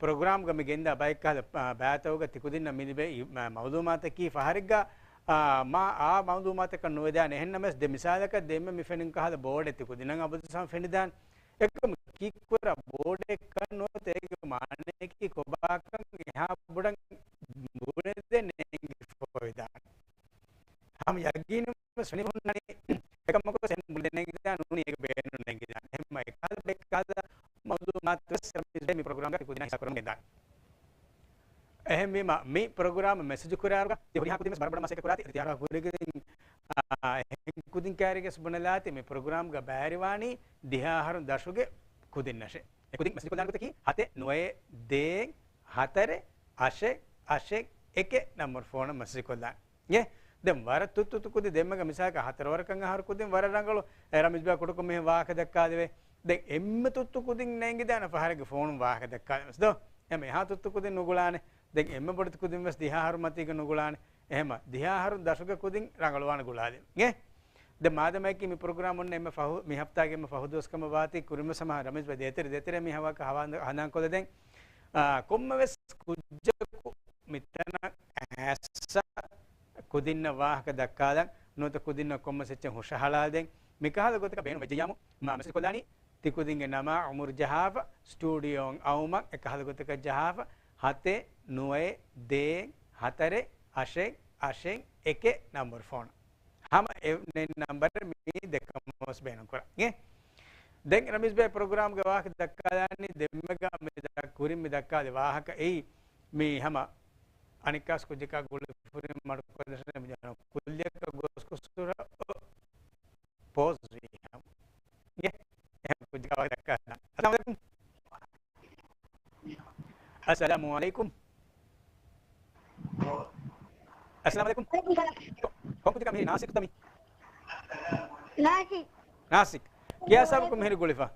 ޕްރޮގްރާމްގަ މި ގެންދާ ބައެއް ކަހަލަ، އާ، ބައިތަކުގަ ތިކުދިންނަށް މި ލިބޭ މަ-، މައުލޫމާތަކީ ފަހަރެއްގަ، އާ، މާ އާ މައުލޫމާތަކަށް ނުވެދާނެ. އެހެންނަމަވެސް ދެ މިސާލަކަށް ދެންމެ މި ފެނުން ކަހަލަ ބޯޑެއް ތިކުދިންނަށް އަބަދުސް ހަމަ ފެނިދާނެ. އެކަމަކު ކީއްކުރާ ބޯޑެއްކަން ނުވަތަ އޭގެ މާނައަކީ ކޮބާކަން އެހާ ބޮޑަށް ބުނެދޭ ނޭނގިފައިދާނެ. ހަމަ ޔަގީނުން ވެސް ފެނިފަ ހުންނާނީ. އެކަމަކު ވެސް އެހެން ބުނެދޭ ނޭނގިދާނެ ނޫނީ އޭގެ ބޭނުން ނޭނގިދާނެ. އެހެންމަ އެކަހަލަ ބައެއް ކަހަލަ މައުލޫމާތު ވެސް ރަމީޒް ބޭ މި ޕްރޮގްރާމްގަ ތިކުދިންނަށް ހިއްސާ ކުރަމުން ގެންދާނެ. އެހެންވީމަ، މި ޕްރޮގްރާމް މެސެޖު ކުރާއިރުގަ ތި ހުރިހާ ކުދިން ވެސް ބަރަބަރަށް މަސައްކަތް ކުރާތި. ތި ހުރިހާ ކުދިން، އާ، އެހެން ކުދިން ކައިރިގަސް ބުނެލާތި މި ޕްރޮގްރާމްގަ ބައިވެރިވާނީ ދިހަ އަހަރުން ދަށުގެ ކުދިންނަށެ. އެ ކުދިން މެސެޖު ކޮށްލާނެ ގޮތަކީ ހަތެއް ނުވައެއް ދޭއް ހަތަރެއް އަށެއް އަށެއް އެކެއް ނަންބަރު ފޯނަށް މެސެޖު ކޮށްލާނެ. އޭ، ދެން ވަރަށް ތުއްތު ތުއްތު ކުދިން ދެންމެގަ މިސާލަކަށް ހަތަރު ވަރަކަށް އަހަރު ކުދިން ވަރަށް ރަނގަޅު. އެ، ރަމީޒް ބޭ ކުޑަކޮށް މިހެން ވާހަކަ ދައްކާލެވޭ. ދެން އެންމެ ތުއްތު ކުދިން ނޭނގިދާނެ ފަހަރެއްގެ ފޯނުން ވާހަކަ ދައްކާލަން ވެސް ދޯ؟ އެމެ އެހާ ތުއްތު ކުދިން ނުގުޅާނެ. ދެން އެންމެ ބޮޑެތި ކުދިން ވެސް ދިހަ އަހަރު މަތީގަ ނުގުޅާނެ. އެހެމަ ދިހަ އަހަރު ދަށުގެ ކުދިން ރަނގަޅުވާނެ ގުޅާލި. އޭ؟ ދެން މާދަމައަކީ މި ޕްރޮގްރާމް އޮންނަ އެންމެ ފަހު، މި ހަފްތާގެ އެންމެ ފަހު ދުވަސް ކަމަށް ވާތީ ކުރިން ވެސް ހަމަ ރަމީޒް ބޭ ދޭތެރެ ދޭތެރެ މި ހަވާކަށް ހަވާ ހަނދާން ކޮށްލަދޭން. އާ، ކޮންމެވެސް ކުއްޖަކު މިތަނަށް އައިސް ކުދިންނަށް ވާހަކަ ދައްކާލަން ނުވަތަ ކުދިންނަށް ކޮންމެސް އެއްޗެއް ހުށަހަޅާލަދޭން. މިކަހަލަ ގޮތަކަށް ބޭނުން ވެއްޖެއްޔާމު މާ މެސެޖް ކޮށްލާނީ ތިކުދިންގެ ނަމާ އުމުރު ޖަހާފަ، ސްޓޫޑިއޯއަށް އައުމަށް އެކަހަލަ ގޮތަކަށް ޖަހާފަ، ހަތެއް ނުވައެއް ދޭއް ހަތަރެއް އަށެއް އަށެއް އެކެއް ނަންބަރު ފޯނަށް. ހަމަ އެ ނެ-، ނަންބަރެއް މި ދެކަމަސް ބޭނުން ކުރަން. އޭ؟ ދެން ރަމީޒް ބޭ ޕްރޮގްރާމްގެ ވާހަކަ ދައްކާލާނީ ދެންމެގަ މި ދައް-، ކުރިން މި ދައްކާލި ވާހަކަ އެއީ މި ހަމަ އަނެއްކާސް ކުއްޖަކާ ގުޅިފުރިން މަޑުކޮށްލަށެ މި ކުއްލިއަކަށް ގޮސް ގޮސް ހުރަ ޕޯޒް ވީ ހަމަ. އޭ؟ އެހެން ކުއްޖަކާ ވާހަކަ ދައްކާލާނީ. އައްސަލާމު ޢަލައިކުމް. އައްސަލާމު ޢަލައިކުމް. އައްސަލާމު ޢަލައިކުމް. ކޮ-، ކޮން ކުއްޖަކާ މިހިރީ؟ ނާސިކުތަ މީ؟ ނާސިކް. ނާސިކް. ކިޔާ ސަބަބަކުން މިހިރީ ގުޅިފަ؟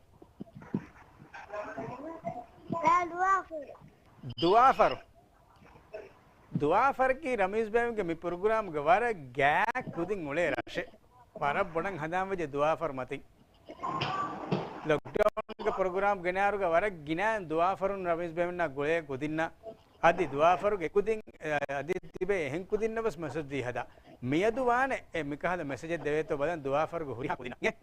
ދުވާފަރު. ދުވާފަރު. ދުވާފަރަކީ ރަމީޒް ބޭގެ މި ޕްރޮގްރާމްގެ ވަރަށް ގާތް ކުދިން އުޅޭ ރަށެއް. ވަރަށް ބޮޑަށް ހަނދާންވެއްޖެ ދުވާފަރު މަތިން. ލޮކްޑައުންގެ ޕްރޮގްރާމް ގެނައިރުގަ ވަރަށް ގިނަ ދުވާފަރުން ރަމީޒް ބޭގެންނާ ގުޅޭ ކުދިންނަށް. އަދި ދުވާފަރުގެ ކުދިން، އަދި ތިބޭ އެހެން ކުދިންނަށް ވެސް މެސެޖް ދީ ހަދާ. މިއަދު ވާނެ އެ މިކަހަލަ މެސެޖެއް ދެވޭތޯ ބަލަން ދުވާފަރުގެ ހުރިހާ ކުދިންނަށް.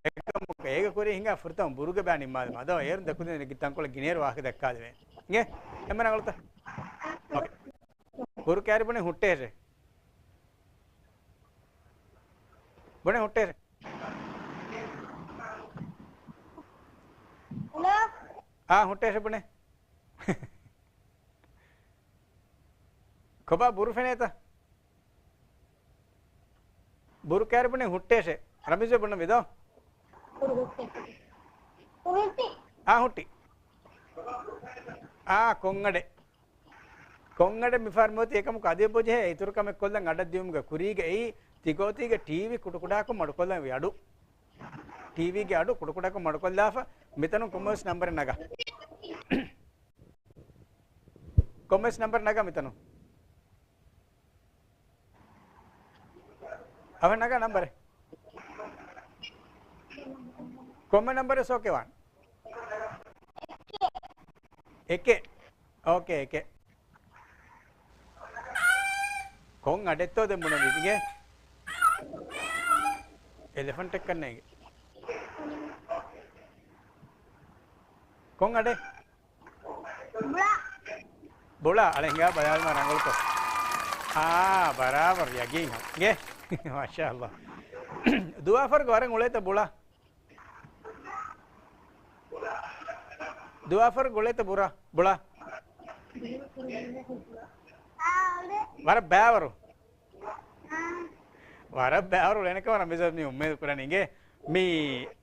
އެކަމަކު އޭގެ ކުރި ހިނގާ ފުރަތަމަ ބުރުގެ ބާ ނިންމާލަމާ. އަދޯ އޭރުން ދެކުދިން ތަންކޮޅެއް ގިނައިރު ވާހަކަ ދައްކާލެވޭ. އިނގޭ؟ އެންމެ ރަނގަޅުތަ؟ އޯކޭ. ބުރު ކައިރި ބުނެ ހުއްޓޭށޭ. ބުނެ ހުއްޓޭށޭ. ހެލޯ. އާ، ހުއްޓޭށޭ ބުނެ. ކޮބާ ބުރު ފެނޭތަ؟ ބުރު ކައިރި ބުނެ ހުއްޓޭށޭ. ރަމީޒް ބުނެ ވިދޯ. އާ، ހުއްޓި. އާ، ކޮންއަޑެއް؟ ކޮންއަޑެއް މިފަހަރު މިއޮތީ؟ އެކަމަކު އަދިވެބަ ޖެހޭ އިތުރު ކަމެއް ކޮށްލަން. އަޑަށް ދިއުމުގެ ކުރީގައި ތިގޯތީގެ ޓީވީ ކުޑަކުޑަކޮށް މަޑުކޮށްލަން އޮތް އަޑު. ޓީވީގެ އަޑު ކުޑަކުޑަކޮށް މަޑުކޮށްލާފަ. މިތަނުން ކޮންމެވެސް ނަންބަރެއް ނަގާ. ކޮންމެވެސް ނަންބަރެއް ނަގާ މިތަނުން. އަވަހަށް ނަގާ ނަންބަރެއް. ކޮންމެ ނަންބަރެއް ސޯކޭ ވާން. އެކެއް. އޯކޭ، އެކެއް. ކޮން އަޑެއްތޯ ދެން ބުނެލީ ތިގެ؟ އެލެފަންޓެއް ކަންނޭގެ. ކޮން އަޑެއް؟ ބުޅާ. ބުޅާ، އަޅެ ހިނގާ ބަލާލަމާ ރަނގަޅުކޮށް. އާ، ބަރާބަރު ޔަގީން ހަމަ. ގޭ؟ މާޝާﷲ. ދުވާފަރުގެ ވަރަށް އުޅޭތަ ބުޅާ؟ ދުވާފަރުގެ އުޅޭތަ ބުރާ؟ ބުޅާ. ވަރަށް ބައިވަރު. ވަރަށް ބައިވަރު އުޅެނެކަމަށް ރަމީޒް ބައި މި އުއްމީދު ކުރަނީ އިނގޭ. މި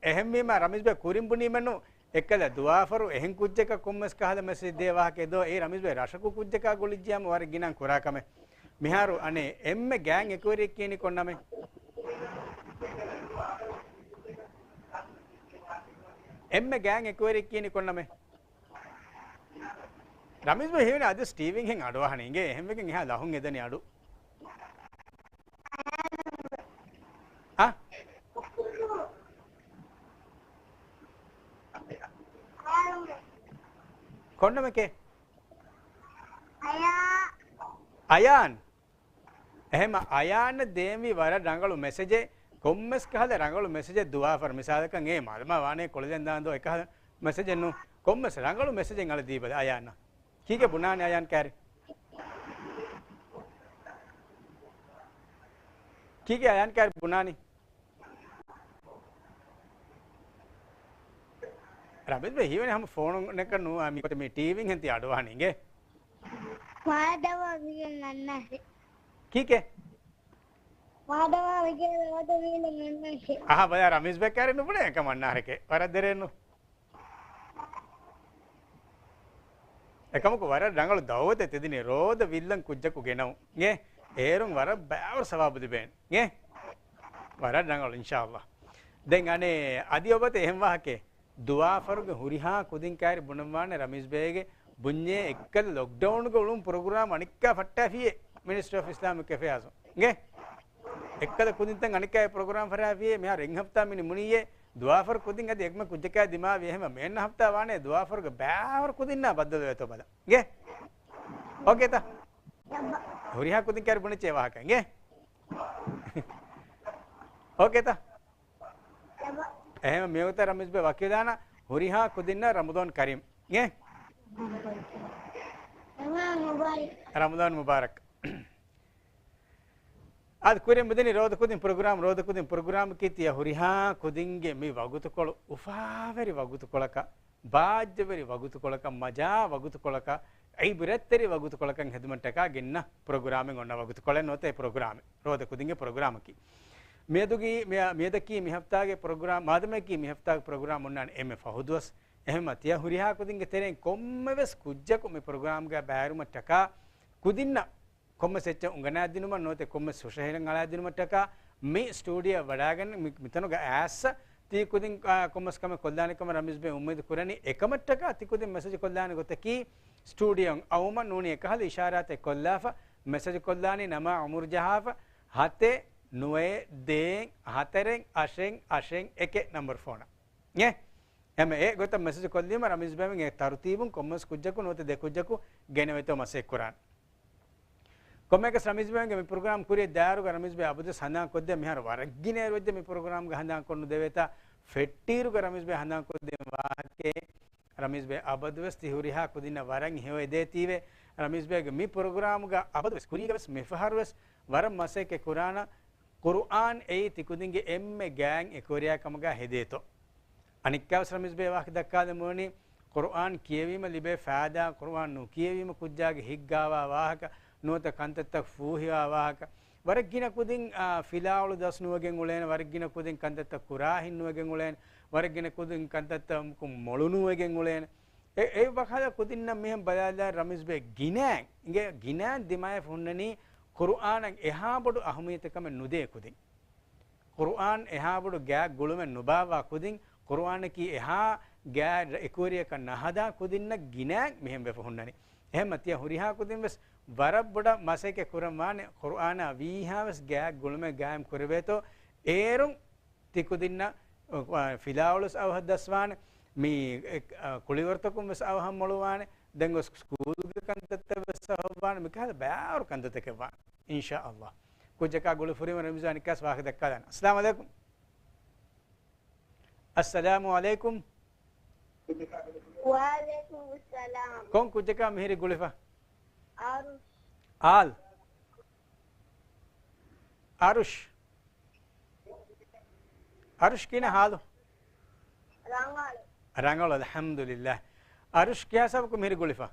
އެހެންވީމަ ރަމީޒް ބައި ކުރިން ބުނީމެއްނު އެއްކަލަ ދުވާފަރު އެހެން ކުއްޖަކަށް ކޮންމެސް ކަހަލަ މެސެޖް ދޭ ވާހަކަ ދޯ؟ އެއީ ރަމީޒް ބައި ރަށަކު ކުއްޖަކާ ގުޅިއްޖިޔާމަ ވަރަށް ގިނައިން ކުރާ ކަމެއް. މިހާރު އަނެއް އެންމެ ގާތް އެކުވެރިއެއް ކިޔަނީ ކޮން ނަމެއް؟ އެންމެ ގާތް އެކުވެރިއެއް ކިޔަނީ ކޮން ނަމެއް؟ ރަމީޒް ބައި ހީވަނީ އަދިވެސް ޓީވީން ހެން އަޑުއަހަނީ އިނގޭ. އެހެންވެގެން އެހާ ލަހުން އެދަނީ އަޑު. އަ؟ ކޮންނަމެކޭ؟ އަޔާން. އެހެމަ އަޔާން ދޭންވީ ވަރަށް ރަނގަޅު މެސެޖެއް. ކޮންމެސް ކަހަލަ ރަނގަޅު މެސެޖެއް ދުވާފަރު. މިސާލަކަށް އޭ މަލަމާ ވާނޭ ކޮޅިލެން ދާން ދޯ އެކަހަލަ މެސެޖެއް ނޫ. ކޮންމެސް ރަނގަޅު މެސެޖެއް އަޅެ ދީބަލަ އަޔާންނަށް. ކީކޭ ބުނާނެ އަޔާން ކާރި؟ ކީކޭ އަޔާން ކާރި ބުނާނީ؟ ރަމީޒް ބައި ހީވަނީ ހަމަ ފޯނުން ނެކަން ނޫ، މި ކޮޓަ މި ޓީވީން ހެން ތި އަޑުއަހަނީ އިނގޭ. މާދަމާ ވިލަން އަންނާށޭ. ކީކޭ؟ މާދަމާ ވިލަން ރޯދަ ވިލަން އަންނާށޭ. އަހާ ބަލާ ރަމީޒް ބައި ކާރި ނުބުނޭ އެކަމަށް ނާރެކޭ. ވަރަށް ދެރޭނު. އެކަމަކު ވަރަށް ރަނގަޅު ދައުވަތެއް ތެދިނީ ރޯދަ ވިއްލަން ކުއްޖަކު ގެނައުން. އޭ، އޭރުން ވަރަށް ބައިވަރު ސަވާބު ލިބޭނެ. އޭ، ވަރަށް ރަނގަޅު އިންޝާﷲ. ދެން އަނެއް އަދި އޮބަތެ އެހެން ވާހަކައެއް. ދުވާފަރުގެ ހުރިހާ ކުދިން ކާރި ބުނަންވާނެ ރަމީޒް ބޭގެ ބުންޏޭ އެއްކަލަ ލޮކްޑައުންގެ އުޅުން ޕްރޮގްރާމް އަނެއްކާ ފައްޓާފިޔޭ މިނިސްޓްރީ އޮފް އިސްލާމިކް އެފެއާޒު. އިނގޭ؟ އެއްކަލަ ކުދިންތައް އަނެއްކާ ޕްރޮގްރާމް ފަށާފިޔޭ މިހާރު އެއް ހަފްތާ މިނި މުނިއްޔޭ ދުވާފަރު ކުދިން އަދި އެކަމަ ކުއްޖަކާ ދިމާވި އެހެމަ މޭންނަ ހަފްތާ ވާނޭ ދުވާފަރުގެ ބައިވަރު ކުދިންނާ ބައްދަލުވޭތޯ ބަލަ. އިނގޭ؟ އޯކޭތަ؟ ހުރިހާ ކުދިން ކާރި ބުނެއްޗޭ ވާހަކަ. އިނގޭ؟ އޯކޭތަ؟ އެހެމަ މިވަގުތަށް ރަމީޒް ބޭ ވަކިވެލާނަ ހުރިހާ ކުދިންނަށް ރަމަޟާން ކަރީމް. އިނގޭ؟ ރަމަޟާން މުބާރަކް. އަދި ކުރިން މިދަނީ ރޯދަ ކުދިން ޕްރޮގްރާމް، ރޯދަ ކުދިން ޕްރޮގްރާމަކީ ތިޔަ ހުރިހާ ކުދިންގެ މި ވަގުތުކޮޅު އުފާވެރި ވަގުތުކޮޅަކަށް، ބާއްޖަވެރި ވަގުތުކޮޅަކަށް، މަޖާ ވަގުތުކޮޅަކަށް، އިބްރަތްތެރި ވަގުތުކޮޅަކަށް ހެދުމަށްޓަކާ ގެންނަ ޕްރޮގްރާމެއް އޮންނަ ވަގުތުކޮޅެއް ނުވަތަ އެ ޕްރޮގްރާމެއް. ރޯދަ ކުދިންގެ ޕްރޮގްރާމަކީ. މިއަދުގެ، މި-، މިއަދަކީ މި ހަފްތާގެ ޕްރޮގްރާމް، މާދަމައަކީ މި ހަފްތާގެ ޕްރޮގްރާމް އޮންނާނެ އެންމެ ފަހު ދުވަސް. އެހެންމަ ތިޔަ ހުރިހާ ކުދިންގެ ތެރެއިން ކޮންމެވެސް ކުއްޖަކު މި ޕްރޮގްރާމްގަ ބައިވެރިވުމަށްޓަކާ ކުދިންނަށް ކޮންމެސް އެއްޗެއް އުނގަނާދިނުމަށް ނުވަތަ ކޮންމެސް ހުށަހެޅަން އަޅާދިނުމަށްޓަކާ މި ސްޓޫޑިއޯއަށް ވަޑާގެން މި-، މިތަނުގަ އައިސް ތި ކުދިން، އާ، ކޮންމެސް ކަމެއް ކޮށްލާނެ ކަމަށް ރަމީޒް ބޭ އުއްމީދު ކުރަނީ. އެކަމަށްޓަކާ ތި ކުދިން މެސެޖް ކޮށްލާނެ ގޮތަކީ ސްޓޫޑިއޯއަށް އައުމަށް ނޫނީ އެކަހަލަ އިޝާރާތެއް ކޮށްލާފަ މެސެޖް ކޮށްލާނީ ނަމާ އުމުރު ޖަހާފަ ހަތެއް ނުވައެއް ދޭއް ހަތަރެއް އަށެއް އަށެއް އެކެއް ނަމްބަރު ފޯނަށް. އޭ؟ އެހެމަ އެ ގޮތަށް މެސެޖް ކޮށްލީމަ ރަމީޒް ބޭމެން އެ ތަރުތީބުން ކޮންމެސް ކުއްޖަކު ނުވަތަ ދެ ކުއްޖަކު ގެނެވޭތޯ މަސައްކަތް ކުރާނެ. ކޮންމެއަކަސް ރަމީޒް ބޭމެންގެ މި ޕްރޮގްރާމް ކުރިއަށް ދާއިރުގަ ރަމީޒް ބޭ އަބަދުވެސް ހަނދާން ކޮށްދޭ މިހާރު ވަރަށް ގިނަ އިރު ވެއްޖެ މި ޕްރޮގްރާމްގަ ހަނދާން ކޮށް ނުދެވޭތާ ފެއްޓިއިރުގަ ރަމީޒް ބޭ ހަނދާން ކޮށްދޭ ވާހަކައެއް. ރަމީޒް ބޭ އަބަދުވެސް ތި ހުރިހާ ކުދިންނަށް ވަރަށް ހެޔޮ އެދޭތީވެ. ރަމީޒް ބޭގެ މި ޕްރޮގްރާމްގަ އަބަދުވެސް ކުރީގަވެސް މިފަހަރުވެސް ވަރަށް މަސައްކަތް ކުރާނަ ޤުރުއާން އެއީ ތިކުދިންގެ އެންމެ ގާތް އެކުވެރިޔާ ކަމުގަ ހެދޭތޯ. އަނެއްކާވެސް ރަމީޒް ބޭ ވާހަކަ ދައްކާލަމުވަނީ، ޤުރުއާން ކިޔެވީމަ ލިބޭ ފާއިދާ، ޤުރުއާން ނުކިޔެވީމަ ކުއްޖާގެ ހިތް ގާވާ ވާހަކަ، ނުވަތަ ކަންތައްތައް ފޫހިވާ ވާހަކަ. ވަރަށް ގިނަ ކުދިން، އާ، ފިލާވަޅު ދަސް ނުވެގެން އުޅޭނެ، ވަރަށް ގިނަ ކުދިން ކަންތައްތައް ކުރާ ހިތް ނުވެގެން އުޅޭނެ. ވަރަށް ގިނަ ކުދިން ކަންތައްތަކުން މޮޅު ނުވެގެން އުޅޭނެ. އެ، އެ ވަކި ކުދިންނަށް މިހެން ބަލާލާ ރަމީޒް ބެ ގިނައިން، އިނގޭ ގިނައިން ދިމާވެފަ ހުންނަނީ ޤުރުއާނަށް އެހާ ބޮޑު އަހަމިއްޔަތެއް ކަމެއް ނުދޭ ކުދިން. ޤުރުއާން އެހާ ބޮޑު ގާތް ގުޅުމެއް ނުބާއްވާ ކުދިން، ޤުރުއާނަކީ އެހާ ގާތް ރަ-، އެކުވެރިޔަކަށް ނަހަދާ ކުދިންނަށް ގިނައިން މިހެން ވެފަ ހުންނަނީ. އެހެންމަ ތިޔަ ހުރިހާ ކުދިން ވެސް ވަރަށް ބޮޑަށް މަސައްކަތް ކުރަން ވާނެ، ޤުރުއާނާ ވީހާ ވެސް ގާތް ގުޅުމެއް ގާއިމް ކުރެވޭތޯ، އޭރުން ތި ކުދިންނަށް، އަ، ފިލާވަޅުވެސް އަވަހަށް ދަސްވާނެ، މި، އެ، އަ، ކުޅިވަރުތަކުން ވެސް އަވަހަށް މޮޅުވާނެ، ދެން ގޮސް ސްކޫލްގެ ކަންތައްތައް ވެސް އަވަހަށް ވާނެ، މިކަހަލަ ބައިވަރު ކަންތައްތަކެއް ވާނެ. އިންޝާ ﷲ. ކުއްޖަކާ ގުޅިފަ ހުރީމަ ރަމީޒް އަނެއްކާވެސް ވާހަކަ ދައްކާލާނެ. އައްސަލާމު ޢަލައިކުމް. އައްސަލާމު ޢަލައިކުމް. ވަޢަލައިކުމުއްސަލާމް. ކޮން ކުއްޖަކާ މިހިރީ ގުޅިފަ؟ އަރުޝް. އާލް. އަރުޝް. އަރުޝް ކިހިނެއް ޙާލު؟ ރަނގަޅު. ރަނގަޅު، އަލްޙަމްދުލިއްލާހް. އަރުޝް ކިހާ ސަބަބަކުން މިހިރީ ގުޅިފަ؟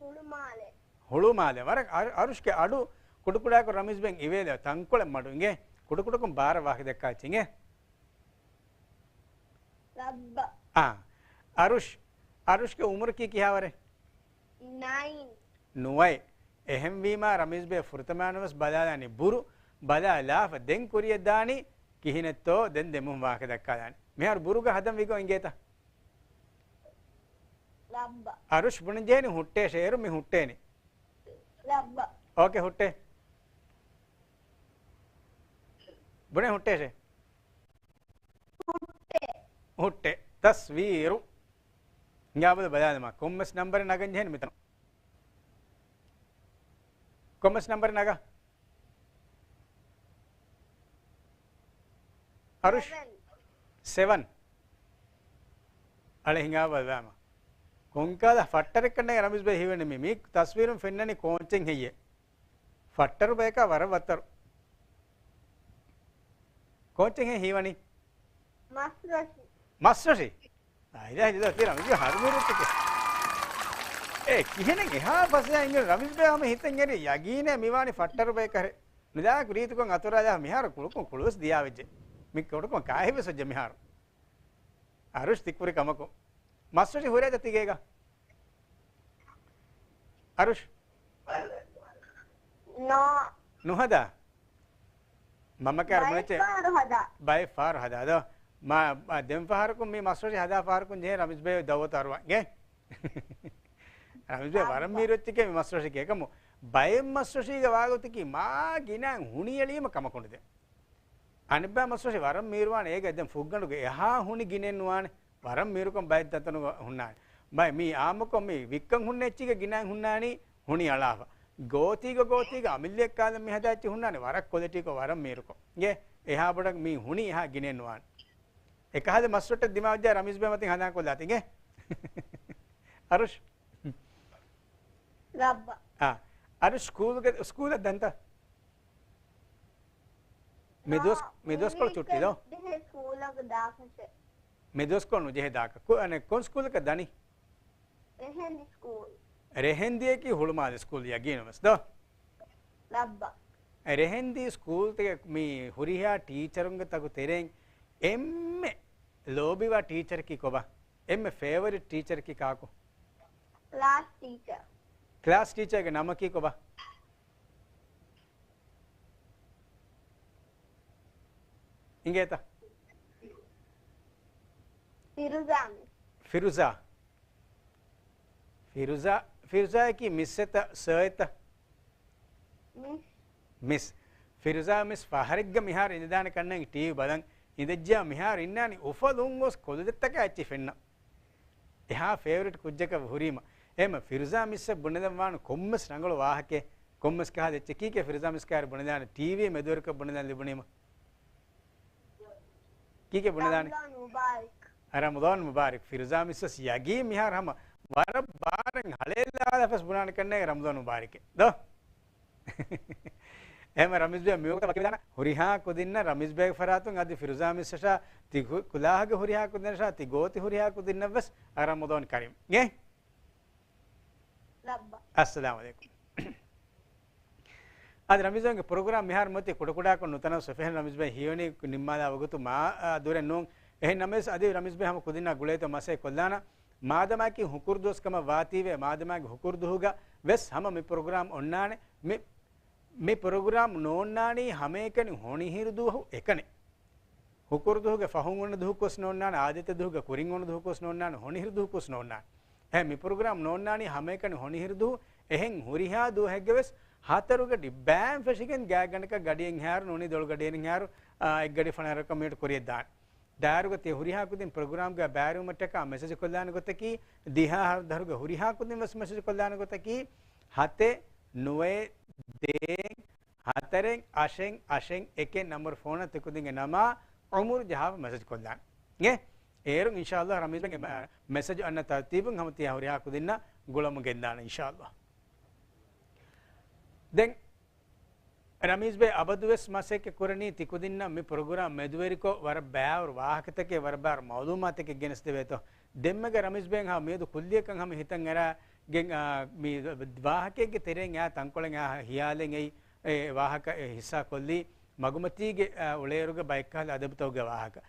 ހުޅުމާލެ. ހުޅުމާލެ. ވަރަށް އަރު-، އަރުޝްގެ އަޑު ކުޑަކުޑައަކު ރަމީޒް ބެން އިވޭލެ ތަންކޮޅެއް މަޑު އިނގޭ. ކުޑަކުޑަކުން ބާރަށް ވާހަކަ ދައްކާ އެއްޗެއް އިނގޭ. ރައްބަ. އާ. އަރުޝް، އަރުޝްގެ އުމުރަކީ ކިހާވަރެއް؟ ނައިން. ނުވައެއް. އެހެންވީމާ ރަމީޒް ބޭ ފުރަތަމަ ވެސް ބަލާލާނީ ބުރު، ބަލާލާފަ ދެން ކުރިޔަށް ދާނީ ކިހިނެއްތޯ ދެން ދެމުން ވާހަކަ ދައްކާލާނީ. މިހާރު ބުރުގަ ހަދަން ވީގޮ އިނގޭތަ؟ ރައްބަ. އަރުޝް ބުނެ ޖެހެނީ ހުއްޓޭށޭ އޭރު މި ހުއްޓޭނީ. ރައްބަ. އޯކޭ ހުއްޓޭ. ބުނެ ހުއްޓޭށޭ. ހުއްޓޭ. ހުއްޓޭ. ތަސްވީރު. ހިނގާބަލަ ބަލާލަމާ. ކޮންމެސް ނަންބަރެއް ނަގަން ޖެހެން މިތަނު. ކޮންމެސް ނަންބަރެއް ނަގާ. އަރުޝް. ސެވަން. ސެވަން. އަޅެ ހިނގާ ބަލާމަ. ކޮންކަހަލަ ފައްޓަރެއްކަންނޭ ރަމީޒް ބޭ ހީވަނީ މި. މީ ތަސްވީރުން ފެންނަނީ ކޯންޗެއް ހެއްޔޭ. ފައްޓަރު ބަޔަކާ ވަރަށް ވައްތަރު. ކޯންޗެއް ހެއްޔޭ ހީވަނީ؟ މަސްރަށި. މަސްރަށި؟ އާ، އިލާހި، އިލާހި، ތި ރަމީޒް ބޭ ހަރުމީރުއްޗެކޭ. އޭ، ކިހިނެއް އެހާ ފަސޭހަ އިނގޭ ރަމީޒް ބޭ ހަމަ ހިތަށް އެރި ޔަގީނޭ މިވާނީ ފައްޓަރު ބަޔަކަށް. ނުލާ ރީތިކޮށް އަތުރާލާ މިހާރު ކުޅުކޮށް ކުޅުވެސް ދިޔާވެއްޖެ. މި ކޮޑުކޮށް ކާހިވެސް ވެއްޖެ މިހާރު. އަރުޝް ތި ކުރި ކަމަކު. މަސްރަށި ހުރޭތަ ތިގޭގަ؟ އަރުޝް. ނޯ. ނުހަދާ؟ މަންމަ ކާރު ބުނެއްޗެ؟ ބައެއް ފަހަރު ހަދާ. ބައެއް ފަހަރު ހަދާ ދޯ. މާ، މާ ދެން ފަހަރަކުން މި މަސްރަށި ހަދާ ފަހަރަކުން ޖެހޭ ރަމީޒް ބޭ ދައުވަތު އަރުވަން ގެ. ރަމީޒް ބޭ ވަރަށް މީރު އެއްޗެކޭ މި މަސްރަށި ކޭކަމު. ބައެއް މަސްރަށީގެ ވާގޮތަކީ މާ ގިނައިން ހުނި އެޅީމަ ކަމަކުނޑު ދެ. އަނެއްބައި މަސްރަށި ވަރަށް މީރުވާނެ އޭގަ ދެން ފުއްގަނޑުގެ އެހާ ހުނި ގިނެއް ނުވާނެ. ވަރަށް މީރުކޮށް ބައެއް ތަންތަނުގަ ހުންނާނެ. ބައެއް މީ އާއްމުކޮށް މި ވިއްކަން ހުންނަ އެއްޗީގަ ގިނައިން ހުންނާނީ ހުނި އަޅާފަ. ގޯތީގަ ގޯތީގަ އަމިއްލައަށް ކާލަން މި ހަދާ އެއްޗި ހުންނާނެ ވަރަށް ކޮލިޓީކޮށް ވަރަށް މީރުކޮށް. އިނގޭ އެހާ ބޮޑަށް މީ ހުނި އެހާ ގިނެއް ނުވާނެ. އެކަހަލަ މަސްރޮއްޓެއް ދިމާވެއްޖާ ރަމީޒް ބޭ މަތިން ހަނދާން ކޮށްލާތި އިނގޭ. އަރުޝް. ރައްބަ. އާ. އަރުޝް ސްކޫލްގެ، ސްކޫލަށް ދަންތަ؟ މި ދުވަސް، މި ދުވަސްކޮޅު ޗުއްޓީ ދޯ؟ ދެހެ ސްކޫލަކަށް ދާކަށެ. މި ދުވަސްކޮޅު ނުޖެހޭ ދާކަށް. ކު-، އަނެއް ކޮން ސްކޫލަކަށް ދަނީ؟ ރެހެންދި ސްކޫލް. ރެހެންދިއަކީ ހުޅުމާލެ ސްކޫލް ޔަގީނުވެސް ދޯ؟ ލައްބަ. ރެހެންދި ސްކޫލްތަކެއް މި ހުރިހާ ޓީޗަރުންގެ ތަކު ތެރެއިން އެންމެ ލޯބިވާ ޓީޗަރަކީ ކޮބާ؟ އެންމެ ފޭވަރިޓް ޓީޗަރަކީ ކާކު؟ ކްލާސް ޓީޗަރ. ކްލާސް ޓީޗަރގެ ނަމަކީ ކޮބާ؟ އިނގޭތަ؟ ފިރުޒާ މިސް. ފިރުޒާ. ފިރުޒާ، ފިރުޒާއަކީ މިސްއެއްތަ، ސާރެއްތަ؟ މިސް. މިސް. ފިރުޒާ މިސް ފަހަރެއްގަ މިހާރު އިނދެދާނެ ކަންނޭނގެ ޓީވީ ބަލަން. އިނދެއްޖާ މިހާރު އިންނާނީ އުފަލުން ގޮސް ކޮލުދެއްތަކާ އެއްޗި ފެންނަ. އެހާ ފޭވަރިޓް ކުއްޖަކަށް ހުރީމަ. އެހެމަ ފިރުޒާ މިސްއަށް ބުނެލަން ވާނު ކޮންމެސް ރަނގަޅު ވާހަކައެއް، ކޮންމެސް ކަހަލަ އެއްޗެއް ކީކޭ ފިރުޒާ މިސް ކާރި ބުނެލާނެ ޓީވީ މެދުވެރިކޮށް ބުނެލަން ލިބުނީމަ؟ ކީކޭ ބުނެލާނެ؟ ރަމަޟާން މުބާރަކް. އަ، ރަމަޟާން މުބާރަކް. ފިރުޒާ މިސްވެސް ޔަގީން މިހާރު ހަމަ ވަރަށް ބާރަށް ހަޅޭއްލާލާފަސް ބުނާނެ ކަންނޭނގެ ރަމަޟާން މުބާރަކެއް. ދޯ؟ އެހެމަ ރަމީޒް ބޭ މިވަގުތަށް ވަކިވެދާނަ ހުރިހާ ކުދިންނަށް ރަމީޒް ބޭގެ ފަރާތުން އަދި ފިރުޒާ މިސްއަށާ ތި ކު-، ކުލާހަގެ ހުރިހާ ކުދިންނަށާ ތި ގޯތި ހުރިހާ ކުދިންނަށް ވެސް އަ ރަމަޟާން ކަރީމް. އިނގޭ؟ ލައްބަ. އައްސަލާމު ޢަލައިކުމް. އަދި ރަމީޒް ބޭގެ ޕްރޮގްރާމް މިހާރު މަތި ކުޑަކުޑާކޮށް ނުތަނަވަސް ފެހެން ރަމީޒް ބޭ ހީވަނީ ނިންމާލާ ވަގުތު މާ، އާ، ދުރެއް ނޫން. އެހެން ނަމަވެސް އަދި ރަމީޒް ބެ ހަމަ ކުދިންނާ ގުޅޭތޯ މަސައްކަތް ކޮށްލާނަން. މާދަމާއަކީ ހުކުރު ދުވަސް ކަމަށް ވާތީވެ، މާދަމާގެ ހުކުރު ދުހުގަ ވެސް ހަމަ މި ޕްރޮގްރާމް އޮންނާނެ. މި، މި ޕްރޮގްރާމް ނޯންނާނީ ހަމައެކަނި ހޮނިހިރު ދުވަހު އެކަނި. ހުކުރު ދުހުގެ ފަހުން އޮންނަ ދުހުކުވެސް ނޯންނާނެ، އާދޭތެ ދުހުގެ ކުރިން އޮންނަ ދުހުކުވެސް ނޯންނާނެ، ހޮނިހިރު ދުހުކުވެސް ނޯންނާނެ. އެހެން މި ޕްރޮގްރާމް ނޯންނާނީ ހަމައެކަނި ހޮނިހިރު ދުހު، އެހެން ހުރިހާ ދުވަހެއްގެ ވެސް ހަތަރުގަޑި ބައިން ފެށިގެން ގާތްގަނޑަކަށް ގަޑިއެއްހާއިރު ނޫނީ ދޮޅު ގަޑިއެއްހާއިރު، އާ، އެއްގަޑި ފަނަރަކަށް މިނިޓް ކުރިއަށް ދާނެ. ދާއިރުގަ ތި ހުރިހާ ކުދިން ޕްރޮގްރާމްގަ ބައިވެރިވުމަށްޓަކާ މެސެޖް ކޮށްލާނެ ގޮތަކީ، ދިހަ އަހަރު ދަހަރުގެ ހުރިހާ ކުދިން ވެސް މެސެޖް ކޮށްލާނެ ގޮތަކީ، ހަތެއް ނުވައެއް ދޭއް ހަތަރެއް އަށެއް އަށެއް އެކެއް ނަންބަރު ފޯނަށް ތި ކުދިންގެ ނަމާ އުމުރު ޖަހާފަ މެސެޖް ކޮށްލާނެ. އޭރުން އިންޝާﷲ ރަމީޒް ބެގެ މެ-، މެސެޖް އަންނަ ތަރުތީބުން ހަމަ ތިޔާ ހުރިހާ ކުދިންނަށް ގުޅަމުން ގެންދާނެ އިންޝާﷲ. ދެން ރަމީޒް ބެ އަބަދުވެސް މަސައްކަތް ކުރަނީ ތިކުދިންނަށް މި ޕްރޮގްރާމް މެދުވެރިކޮށް ވަރަށް ބައިވަރު ވާހަކަތަކެއް، ވަރަށް ބައިވަރު މައުލޫމާތެކެއް ގެނެސްދެވޭތޯ. ދެންމެގަ ރަމީޒް ބެ ހަމަ މިއަދު ކުއްލިއަކަށް ހަމަ ހިތަށް އަރާ ގެން، އާ، މި ވާހަކައެއްގެ ތެރެއިން އާ ތަންކޮޅެއް އާ ހިޔާލެއް އެއީ، އެ ވާހަކަ އެ ހިއްސާ ކޮށްލީ މަގުމަތީގެ، އާ، އުޅޭއިރުގަ ބައެއްކަހަލަ އަދަބުތަކުގެ ވާހަކަ.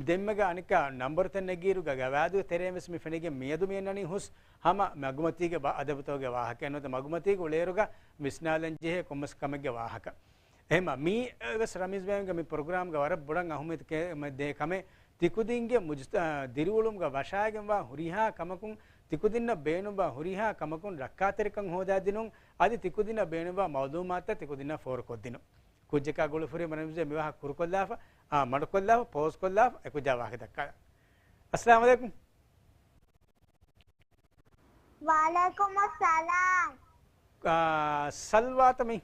ދެންމެގަ އަނެއްކާ ނަންބަރުތައް ނެގިއިރުގަ ގަވާއިދުގެ ތެރެއިން ވެސް މި ފެނިގެން މިއަދު މި އަންނަނީ ހުސް ހަމަ މަގުމަތީގެ ބަ-، އަދަބުތަކުގެ ވާހަކަ. ނުވަތަ މަގުމަތީގެ އުޅޭއިރުގަ ވިސްނާލަން ޖެހޭ ކޮންމެސް ކަމެއްގެ ވާހަކަ. އެހެންމަ މީ ވެސް ރަމީޒް ބެގެންގެ މި ޕްރޮގްރާމްގެ ވަރަށް ބޮޑަށް އަހުމިއްޔަތު ކެ-، މެ-، ދޭ ކަމެއް. ތިކުދިންގެ މުޖް-، އާ، ދިރިއުޅުމުގަ ވަށާގެންވާ ހުރިހާ ކަމަކުން، ތިކުދިންނަށް ބޭނުންވާ ހުރިހާ ކަމަކުން ރައްކާތެރިކަން ހޯދާދިނުން، އަދި ތިކުދިންނަށް ބޭނުންވާ މައުލޫމާތުތައް ތިކުދިންނަށް ފޯރުކޮށްދިނުން. ކުއްޖަކާ ގުޅިފުރި މަނަމިޒެ މިވާހަކަ ކުރުކޮށްލާފަ، އާ، މަޑުކޮށްލާފަ، ޕޯޒް ކޮށްލާފަ، އެކުއްޖާ ވާހަކަ ދައްކާލަން. އައްސަލާމު ޢަލައިކުމް. ވަޢަލައިކުމުއްސަލާމް. އާ، ސަލްވާތަ މީ؟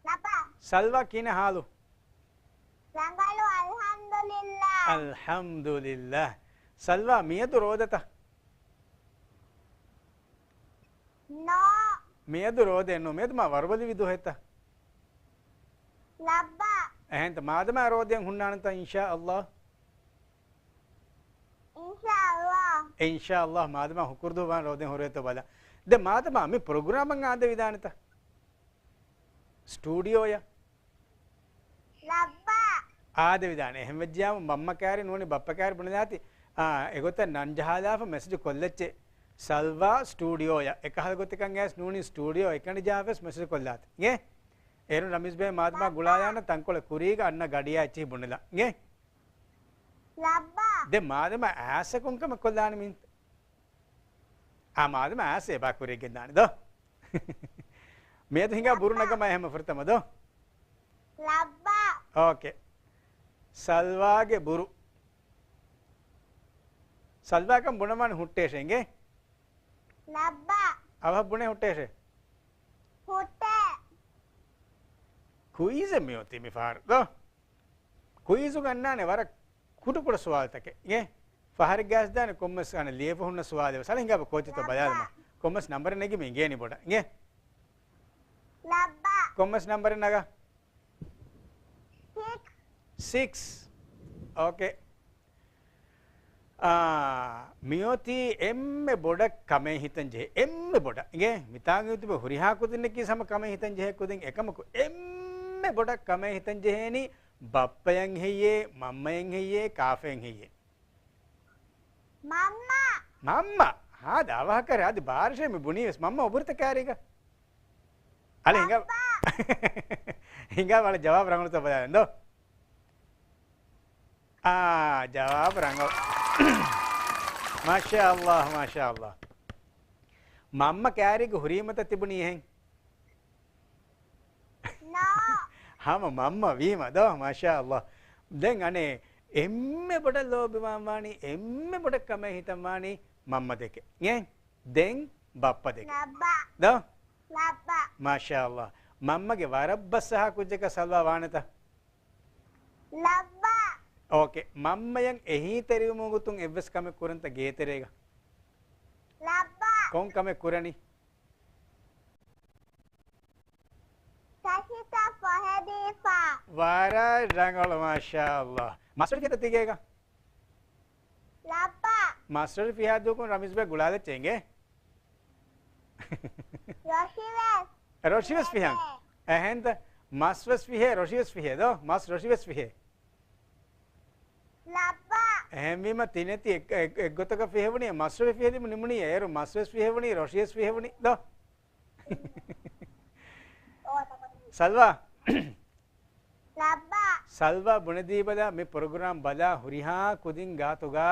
ލަބާ. ސަލްވާ ކިހިނެއް ހާލު؟ ރަނގަޅު، އަލްޙަމްދުލިއްލާ. އަލްޙަމްދުލިއްލާ. ސަލްވާ މިއަދު ރޯދަތަ؟ ނޯ. މިއަދު ރޯދައެއް ނޫން. މިއަދު މާ ވަރުބަލިވި ދުވަހެއްތަ؟ ލައްބަ. އެހެންތަ މާދަމާ ރޯދައެއް ހުންނާނެތަ އިންޝާ ﷲ؟ އިންޝާ ﷲ. އިންޝާ ﷲ މާދަމާ ހުކުރު ދުވަހު ވާން ރޯދައެއް ހުރޭތޯ ބަލަން. ދެ މާދަމާ މި ޕްރޮގްރާމަށް އާދެވިދާނެތަ؟ ސްޓޫޑިއޯޔަށް؟ ލައްބަ. އާދެވިދާނެ. އެހެން ވެއްޖިޔާމު މަންމަ ކައިރި ނޫނީ ބައްޕަ ކައިރި ބުނެލާތި. އާ، އެގޮތަށް ނަން ޖަހާލާފަ މެސެޖު ކޮށްލައްޗޭ. ސަލްވާ ސްޓޫޑިއޯޔަށް. އެކަހަލަ ގޮތަކަށް އައިސް ނޫނީ ސްޓޫޑިއޯ އެކަނި ޖަހާފަ ވެސް މެސެޖު ކޮށްލާތި. އިނގޭ؟ އޭރުން ރަމީޒް ބެ މާދަމާ ގުޅާލާނަން ތަންކޮޅެއް ކުރީގަ އަންނަ ގަޑިއާ އެއްޗިހި ބުނެލާ. އިނގޭ؟ ލައްބަ. ދެ މާދަމާ އާސަ ކޮން ކަމެއް ކޮށްލާނެ މިން؟ އާ، މާދަމާ އާސަ އެބާ ކުރިއަށް ގެންދާނެ ދޯ. މިއަދު ހިނގާ ބުރު ނަގަމާ އެހެމަ ފުރަތަމަ ދޯ. ލައްބަ. އޯކޭ. ސަލްވާގެ ބުރު. ސަލްވާކަން ބުނަމާނެ ހުއްޓޭށޭ އިނގޭ؟ ލައްބަ. އަވަހަށް ބުނޭ ހުއްޓޭށޭ؟ ހުއްޓޭ. ކުއިޒެއް މިއޮތީ މި ފަހަރު ދޯ. ކުއިޒު ގަންނާނެ ވަރަށް ކުޑަކުޑަ ސުވާލުތަކެއް. އިނގޭ؟ ފަހަރެއް ގާސްދާނެ ކޮންމެސް އަނެއް ލިޔެފަ ހުންނަ ސުވާލެއް ވެސް. އަޅެ ހިނގާބަ ކޯޗެއްތޯ ބަލާލަމާ. ކޮންމެސް ނަންބަރެއް ނެގި މި އިނގޭނީ ބޮޑަށް. އިނގޭ؟ ލައްބަ. ކޮންމެސް ނަންބަރެއް ނަގާ. ސިކްސް. ސިކްސް. އޯކޭ. އާ، މިއޮތީ އެންމެ ބޮޑަށް ކަމޭ ހިތަން ޖެހޭ. އެންމެ ބޮޑަށް. އިނގޭ؟ މިތާނގަ ތިބި ހުރިހާ ކުދިންނަކީ ހަމަ ކަމޭ ހިތަން ޖެހޭ ކުދިން އެކަމަކު އެންމެ ބޮޑަށް ކަމޭ ހިތަން ޖެހޭނީ ބައްޕަޔަށް ހެއްޔޭ، މަންމަޔަށް ހެއްޔޭ، ކާފަޔަށް ހެއްޔޭ؟ މަންމަ. މަންމަ. ހާދަ އަވަހަކަށް އަދި ބާރަށޭ މި ބުނީ ވެސް މަންމަ އޮބުރިތަ ކާރީގަ. އަލި ހިނގާ. ބައްޕަ. ހިނގާ ވަޅ ޖަވާބު ރަނގަޅުތަ ބަލާލަން ދޯ. އާ، ޖަވާބު ރަނގަޅު. މާޝާﷲ، މާޝާﷲ. މަންމަ ކާރީގަ ހުރީމަތަ ތިބުނީ އެހެން؟ ނޯ. ހަމަ މަންމަ ވީމަ ދޯ، މާޝާﷲ. ދެން އަނެއް އެންމެ ބޮޑަށް ލޯބިވާން ވާނީ، އެންމެ ބޮޑަށް ކަމޭ ހިތަން ވާނީ މަންމަ ދެކެ. އެ؟ ދެން ބައްޕަ ދެކެ. ލައްބަ. ދޯ؟ ލައްބަ. މާޝާﷲ. މަންމަގެ ވަރަށް ބަސް އަހާ ކުއްޖަކަށް ސަލްވާ ވާނެތަ؟ ލައްބަ. އޯކޭ. މަންމަޔަށް އެހީތެރިވުމުގެ ގޮތުން އެއްވެސް ކަމެއް ކުރަންތަ ގޭތެރޭގަ؟ ލައްބަ. ކޮން ކަމެއް ކުރަނީ؟ ތަށިތައް ފޮހެދީފަ. ވަރަށް ރަނގަޅު، މާޝާﷲ. މަސްވެރި ފިހާތަ ތިގޭގަ؟ ލައްބަ. މަސްވެރި ފިހާ ދުވަހަކުން ރަމީޒް ބެ ގުޅާލައްޗޭ އިނގޭ؟ ރޮށިވެސް. ރޮށިވެސް ފިހަން. އެހެންތަ؟ މަސްވެސް ފިހޭ، ރޮށިވެސް ފިހޭ ދޯ؟ މަސް ރޮށިވެސް ފިހޭ. ލައްބަ. އެހެންވީމަ ތިނެތި އެއް، އެއް، އެއްގޮތަކަށް ފިހެވުނީ، މަސްވެ ފިހެލިމު ނިމުނީ، އޭރު މަސްވެސް ފިހެވުނީ، ރޮށިޔަސް ފިހެވުނީ ދޯ؟ ސަލްވާ. ލައްބާ. ސަލްވާ ބުނެދީބަލަ، މި ޕްރޮގްރާމް ބަލާ ހުރިހާ ކުދިން ގާތުގަ،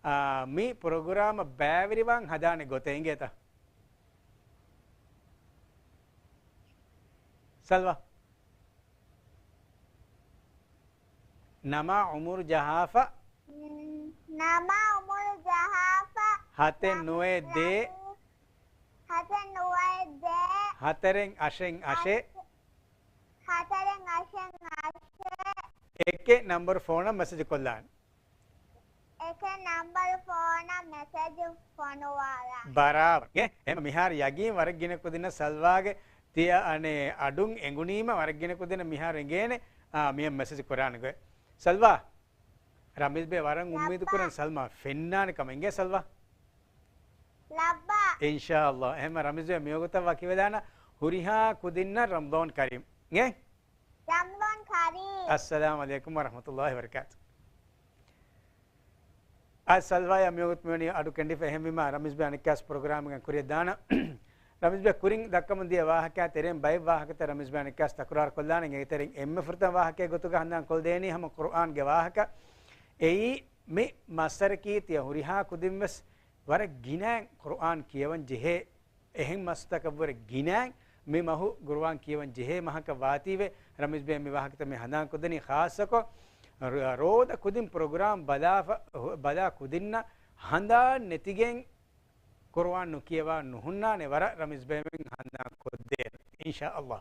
އާ، މި ޕްރޮގްރާމަށް ބައިވެރިވާން ހަދާނެ ގޮތެއް އިނގޭތަ؟ ސަލްވާ. ނަމާ އުމުރު ޖަހާފަ. ނަމާ އުމުރު ޖަހާފަ. ހަތެއް ނުވައެއް ދޭ. ހަތެއް ނުވައެއް ދޭ. ހަތަރެއް އަށެއް އަށެއް. ހަތަރެއް އަށެއް އަށެއް. އެކެއް ނަންބަރު ފޯނަށް މެސެޖް ކޮށްލާން. އެކެއް ނަންބަރު ފޯނަށް މެސެޖް ފޮނުވާލާ. ބަރާބަރު. އެ، އެމަ މިހާރު ޔަގީން ވަރަށް ގިނަ ކުދިންނަށް ސަލްވާގެ ތިޔަ އަނެއް އަޑުން އެނގުނީމަ ވަރަށް ގިނަ ކުދިންނަށް މިހާރު އެނގޭނެ، އާ، މިޔަށް މެސެޖް ކުރާނެ ގޮތް. ސަލްވާ، ރަމީޒް ބޭ ވަރަށް އުއްމީދު ކުރަން ސަލްމާ ފެންނާނެ ކަމަށް. އިނގޭ ސަލްވާ؟ ލައްބާ. އިންޝާﷲ. އެހެމަ ރަމީޒް ބޭ މިވަގުތަށް ވަކިވެދާނަ ހުރިހާ ކުދިންނަށް ރަމަޟާން ކަރީމް. އިނގޭ؟ ރަމަޟާން ކަރީމް. އައްސަލާމު ޢަލައިކުމް ވަރަޙްމަތުﷲ ވަބަރަކާތު. އާ، ސަލްވާޔާ މިވަގުތު މިވަނީ އަޑު ކެނޑިފަ. އެހެންވީމާ ރަމީޒް ބޭ އަނެއްކާސް ޕްރޮގްރާމްގަ ކުރިޔަށް ދާނަ. ރަމީޒް ބޭ ކުރިން ދައްކަމުން ދިޔަ ވާހަކަ ތެރެއިން ބައެއް ވާހަކަތައް ރަމީޒް ބޭ އަނެއްކާސް ތަކުރާރު ކޮށްލާނެ. އޭގެ ތެރެއިން އެންމެ ފުރަތަމަ ވާހަކައެއް ގޮތުގަ ހަނދާން ކޮށްދޭނީ ހަމަ ޤުރުއާންގެ ވާހަކަ. އެއީ މި މައްސަރަކީ ތިޔަ ހުރިހާ ކުދިން ވެސް ވަރަށް ގިނައިން ޤުރުއާން ކިޔަވަން ޖެހޭ އެހެން މަސްތަކަށްވުރެ ގިނައިން މި މަހު ޤުރުއާން ކިޔަވަން ޖެހޭ މަހަކަށް ވާތީވެ، ރަމީޒް ބޭ މި ވާހަކަތައް މި ހަނދާން ކޮށްދެނީ. ޚާއްޞަކޮށް ރ-، ރޯދަ ކުދިން ޕްރޮގްރާމް ބަލާފަ-، ބަލާ ކުދިންނަށް ހަނދާން ނެތިގެން ޤުރުއާން ނުކިޔަވާ ނުހުންނާނެ ވަރަށް ރަމީޒް ބޭމެން ހަނދާން ކޮށްދޭނެ، އިންޝާﷲ.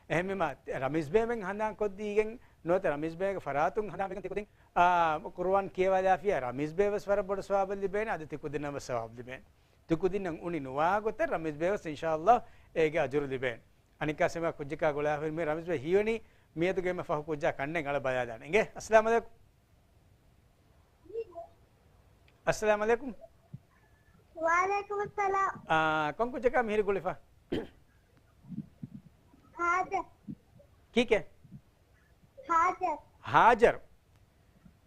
އެހެންވީމާ، ރަމީޒް ބޭމެން ހަނދާން ކޮށްދީގެން ނުވަތަ ރަމީޒް ބޭގެ ފަރާތުން ހަނދާން ވެގެން ތި ކުދިން، އާ، ޤުރުއާން ކިޔަވާލާފިޔާ ރަމީޒް ބޭ ވެސް ވަރަށް ބޮޑު ސަވާބެއް ލިބޭނެ، އަދި ތި ކުދިންނަށް ވެސް ސަވާބު ލިބޭނެ. ތި ކުދިންނަށް އުނި ނުވާ ގޮތަށް ރަމީޒް ބޭ ވެސް އިންޝާﷲ އޭގެ އަޖުރު ލިބޭނެ. އަނެއްކާ ސެމާ ކުއްޖަކާ ގުޅާފައި މި ރަމީޒް ބޭ ހީވަނީ މިއަދުގެ އެންމެ ފަހު ކުއްޖާ ކަންނޭނގެ އަޅަ ބަލާލާނެ. އިނގޭ؟ އައްސަލާމު ޢަލައިކުމް. އައްސަލާމު ޢަލައިކުމް. ވަޢަލައިކުމުއްސަލާމް. އާ، ކޮން ކުއްޖަކާ މިހިރި ގުޅިފަ؟ ހާޖަރު. ކީކޭ؟ ހާޖަރު. ހާޖަރު.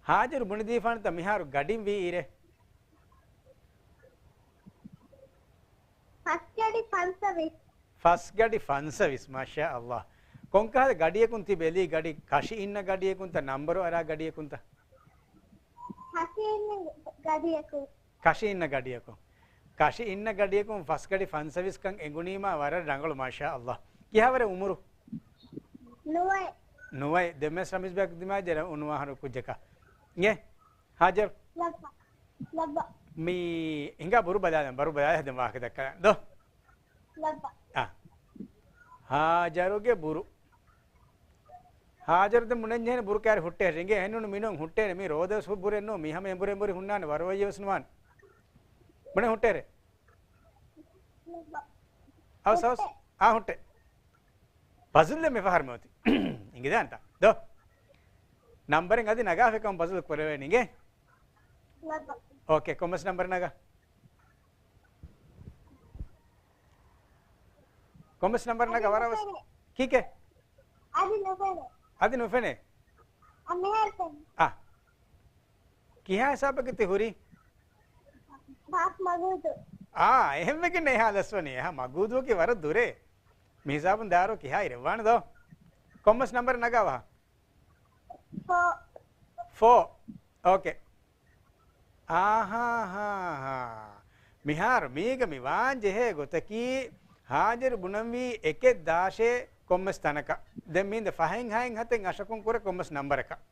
ހާޖަރު ބުނެދީފާނެތަ މިހާރު ގަޑިން ވީ އިރެއް؟ ފަސް ގަޑި ފަންސަވީސް. ފަސް ގަޑި ފަންސަވީސް، މާޝާﷲ. ކޮންކަހަލަ ގަޑިޔަކުން ތި ބެލީ ގަޑި؟ ކަށި އިންނަ ގަޑިޔަކުންތަ، ނަންބަރު އަރާ ގަޑިޔަކުންތަ؟ ކަށި އިންނަ ގަޑިޔަކުން. ކަށި އިންނަ ގަޑިޔަކުން. ކަށި އިންނަ ގަޑިޔަކުން ފަސް ގަޑި ފަންސަވީސް ކަން އެނގުނީމާ ވަރަށް ރަނގަޅު، މާޝާﷲ. ކިހާވަރެއް އުމުރު؟ ނުވައެއް. ނުވައެއް. ދެން ވެސް ރަމީޒް ބޭ ދިމާ ޖެރަ އުނުވާހަރު ކުއްޖަކަށް. އިނގޭ؟ ހާޖަރު. ލައްބަ. ލައްބަ. މި ހިނގާ ބުރު ބަލާލަން، ބަރު ބަލާލަ ހެދެން ވާހަކަ ދައްކަލަން. ދޯ؟ ލައްބަ. އާ. ހާޖަރުގެ ބުރު. ހާޖަރު ދެން ބުނަންޖެހޭނެ ބުރު ކާރި ހުއްޓޭ. އިނގޭ އެހެންނޫނު މިނޫން ހުއްޓޭނެ. މި ރޯދަ ވެސް ބުރެއް ނޫން. މި ހަމަ އެނބުރެ އެނބުރި ހުންނާނެ. ވަރުވައްޔެ ވެސް ނުވާނެ. ބުނެ ހުއްޓޭރެ. އަވަސް، އަވަސް. އާ، ހުއްޓޭ. ބަޒުލް މި ފަހަރު މި އޮތީ. އިނގިދާންތަ؟ ދޯ. ނަންބަރެއް އަދި ނަގާފިކަމަށް ބަޒުލް ކުރެވޭނެ އިނގޭ. އޯކޭ، ކޮންމެސް ނަންބަރެއް ނަގާ. ކޮންމެސް ނަންބަރެއް ނަގާ ވަރަށް އަވަސް. ކީކޭ؟ އަދި ނުފެނޭ. އަދި ނުފެނޭ؟ އަ، މިހާރު ފެނޭ. އަ. ކިހާ ހިސާބަކަށް ތި ހުރީ؟ ބާސް މަގޫދޫ. އާ، އެހެންވެގެން އެ ހާލަސް ވަނީ. އެހާ މަގޫދޫއަކީ ވަރަށް ދުރޭ. މި ހިސާބުން ދާރޯ ކިހާ އިރެއްވާނެ ދޯ؟ ކޮންމެސް ނަންބަރެއް ނަގާ ވަހަ؟ ފޯ. ފޯ. އޯކޭ. އާހާ ހާ ހާ. މިހާރު މީގަ މި ވާން ޖެހޭ ގޮތަކީ، ހާޖަރު ބުނަންވީ އެކެއް ދާށޭ ކޮންމެސް ތަނަކަށް. ދެން މީން ދެ ފަހެއް ހައެއް ހަތެއް އަށަކުން ކުރެ ކޮންމެސް ނަންބަރަކަށް.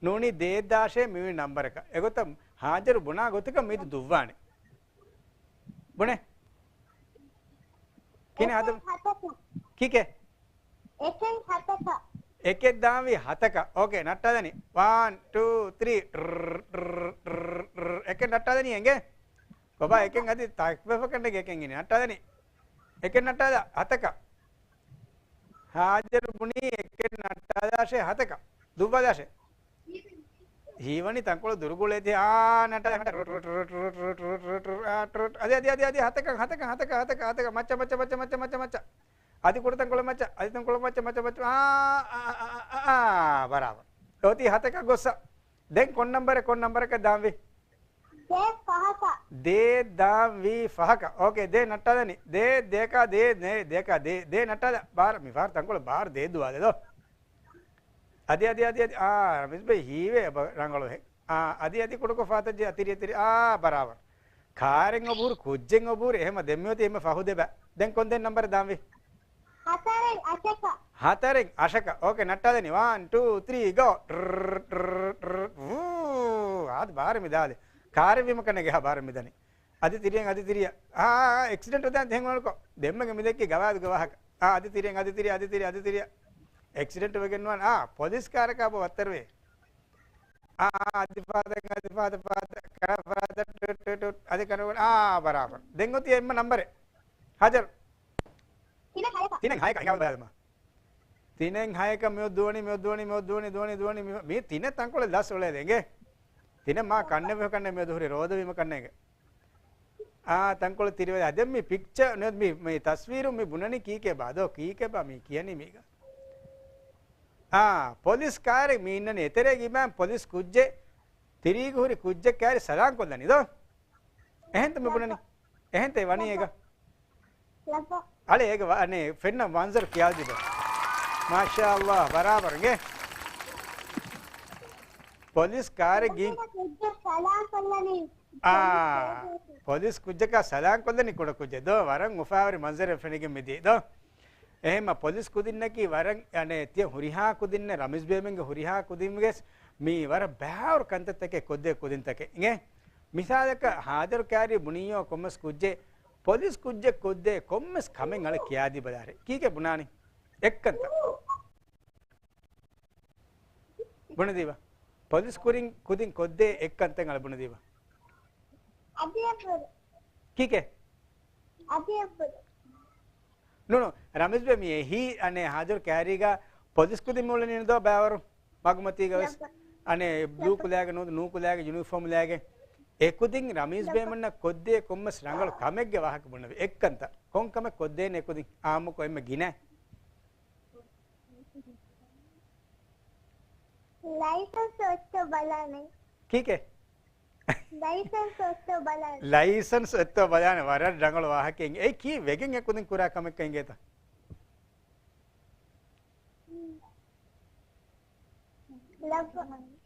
ނޫނީ ދޭއް ދާށޭ މިވެނި ނަންބަރަކަށް. އެގޮތަށް ހާޖަރު ބުނާ ގޮތަކަށް މީދު ދުއްވާނެ. ބުނޭ. ކިހިނެއް ހަދަ-، އެކެއް ހަތަކަށް. ކީކޭ؟ އެކެއް ހަތަކަށް. އެކެއް ދާންވީ ހަތަކަށް. އޯކޭ، ނައްޓާލަނީ. ވަން، ޓޫ، ތްރީ. އެކެއް ނައްޓާލަނީ އެނގޭ؟ ބަބާ، އެކެއް އަދި ތަކްބަފަ ކަނޑެގެ އެކެއް އިނީ. ނައްޓާލަނީ. އެކެއް ނައްޓާލާ ހަތަކަށް. ހާޖަރު ބުނީ އެކެއް ނައްޓާލާށޭ ހަތަކަށް. ދުއްވާލާށޭ. ހީވަނީ ތަންކޮޅު ދުރުގުޅޭތީ. އާ، ނައްޓާލާ. އަދި، އަދި، އަދި، އަދި، ހަތަކަށް، ހަތަކަށް، ހަތަކަށް، ހަތަކަށް، ހަތަކަށް. މައްޗަށް، މައްޗަށް، މައްޗަށް، މައްޗަށް، މައްޗަށް. އަދި ކުޑަ ތަންކޮޅެއް މައްޗަށް، އަދި ތަންކޮޅެއް މައްޗަށް، މައްޗަށް، މައްޗަށް. އާ، އާ، އާ، ބަރާބަރު. އޮތީ ހަތަކަށް ގޮއްސަ. ދެން ކޮން ނަންބަރެއް، ކޮން ނަންބަރަކަށް ދާންވީ؟ ދޭ ފަހަކަށް. ދޭ ދާންވީ ފަހަކަށް. އޯކޭ، ދޭ ނައްޓާލަނީ. ދޭ، ދޭކާ ދޭ، ދޭ، ދޭކާ ދޭ، ދޭ ނައްޓާލަ. ބާރަ، މި ފަހަރު ތަންކޮޅެއް ބާރަ ދޭ ދުވާލެ ދޯ. އަދި، އަދި، އަދި، އަދި. އާ، ރަމީޒް ބައި ހީވޭ އެބަ ރަނގަޅު ހެ. އާ، އަދި، އަދި ކުޑަކޮށް ފާތައްޖެ އަތިރި، އަތިރި. އާ، ބަރާބަރު. ކާރެއް އޮބުހުރި، ކުއްޖެއް އޮބުހުރި، އެހެމަ ދެންމެ އޮތީ އެންމެ ފަހު ދެބަ. ދެން ކޮން ދެން ނަންބަރެއް ދާންވީ؟ ހަތަރެއް އަށަކަށް. ހަތަރެއް އަށަކަށް. އޯކޭ، ނައްޓާލަނީ. ވަން، ޓޫ، ތްރީ، ގޯ. ޓްރް، ޓްރް، ޓްރް. ވޫ، އާދެ ބާރެއް މި ދާލި. ކާރެއް ވީމަ ކަންނޭނގެ ހާ ބާރެއް މި ދަނީ. އަދި ތިރިއަށް، އަދި ތިރިއަށް. އާ، އެކްސިޑެންޓް ދާން ތިހެން އޮންކޮ. ދެންމެގެ މި ދެއްކި ގަވާދުގެ ވާހަކަ. އާ، އަދި ތިރިއަށް، އަދި ތިރިއަށް، އަދި ތިރިއަށް. އެކްސިޑެންޓް ވެގެން ނުވާން. އާ، ޕޮލިސް ކާރަކާ ބޯ ވައްތަރުވޭ. އާ، އަދި ފާދަ، އަދި ފާދަ، ފާދަ، ކަނަ ފާދަ، ޓު، ޓު، ޓު، އަދި ކަނަ، އާ، ބަރާބަރު. ދެން އޮތީ އެންމެ ނަންބަރެއް. ހަޖަރު. ތިނެއް ހަޔަކަށް. ތިނެއް ހަޔަކަށް. އިނގާ ބަލާލަމާ. ތިނެއް ހަޔަކަށް މިއޮތް ދުވަނީ، މިއޮތް ދުވަނީ، މިއޮތް ދުވަނީ، ދުވަނީ، ދުވަނީ، މި، މި ތިނެއް ތަންކޮޅެއް ލަސް އުޅޭލެ އިނގޭ. ތިނެއް މާ ކަންނެވި ކަންނެ މިއޮތް ދުހުރި ރޯދަވީމަ ކަންނޭގެ. އާ، ތަންކޮޅެއް ތިރިވެލެ. އަދެ މި ޕިކްޗަރ ނުވެ މި، މި ތަސްވީރު މި ބުނަނީ ކީކޭ ބާ؟ ދޯ، ކީކޭ ބާ މި ކިޔަނީ މީގަ؟ އާ، ޕޮލިސް ކާރެއް މި އިންނަނީ އެތެރޭގަ އިމާން ޕޮލިސް ކުއްޖެއް، ތިރީގަ ހުރި ކުއްޖެއް ކާރި ސަލާން ކޮށްލަނީ ދޯ؟ އެހެންތަ މި ބުނަނީ؟ އެހެންތަ ވަނީ އޭގަ؟ އަޅެ އޭގަ ވަ-، އަނެ ފެންނަ މަންޒަރު ކިޔާލިބަ. މާޝާ ﷲ، ބަރާބަރު އިނގޭ. ޕޮލިސް ކާރެއް ގިން. ކުއްޖެއް ސަލާން ކޮށްލަނީ. އާ، ޕޮލިސް ކުއްޖަކާ ސަލާން ކޮށްލަނީ ކުޑަ ކުއްޖެއް ދޯ، ވަރަށް އުފާވެރި މަންޒަރެއް ފެނިގެން މިދީ ދޯ. އެހެންމަ ޕޮލިސް ކުދިންނަކީ ވަރަށް، އަނެ، ތިޔަ ހުރިހާ ކުދިންނެއް، ރަމީޒް ބޭމެންގެ ހުރިހާ ކުދިންގެ މީ ވަރަށް ބައިވަރު ކަންތައްތަކެއް ކޮށްދޭ ކުދިންތަކެއް އިނގޭ. މިސާލަކަށް ހާދަރު ކާރީ ބުނިއްޔޯ ކޮންމެސް ކުއްޖެއް، ޕޮލިސް ކުއްޖެއް ކޮށްދޭ ކޮންމެސް ކަމެއް އަޅެ ކިޔާދީ ބަލާރެ. ކީކޭ ބުނާނީ؟ އެއްކަންތައް. ބުނެދީބަ. ޕޮލިސް ކުރިން ކުދިން ކޮށްދޭ އެއްކަންތައް އަޅެ ބުނެދީބަ. އަދި އެއްބުރު. ކީކޭ؟ އަދި އެއްބުރު. ނޫނު، ރަމީޒް ބޭ މި އެހީ އަނެ ހާދަރު ކާރީގަ ޕޮލިސް ކުދިން މި އުޅެނީ ދޯ ބައިވަރު މަގުމަތީގަ ވެސް. އަނެ ބްލޫ ކުލާގެ ނޫ، ނޫ ކުލާގެ ޔުނީފޯމް ލާގެ. އެ ކުދިން ރަމީޒް ބޭމެންނަށް ކޮށްދޭ ކޮންމެސް ރަނގަޅު ކަމެއްގެ ވާހަކަ ބުނެވި. އެއްކަންތައް. ކޮން ކަމެއް ކޮށްދޭނެ އެ ކުދިން؟ އާއްމުކޮށް އެންމެ ގިނަ. ލައިސަންސް އޮތްތޯ ބަލާނެ. ކީކޭ؟ ލައިސަންސް އޮތްތޯ ބަލާނެ. ލައިސަންސް އޮތްތޯ ބަލާނެ. ވަރަށް ރަނގަޅު ވާހަކައެއް. އެއީ ކީއްވެގެން އެ ކުދިން ކުރާ ކަމެއްކަން އިނގޭތަ؟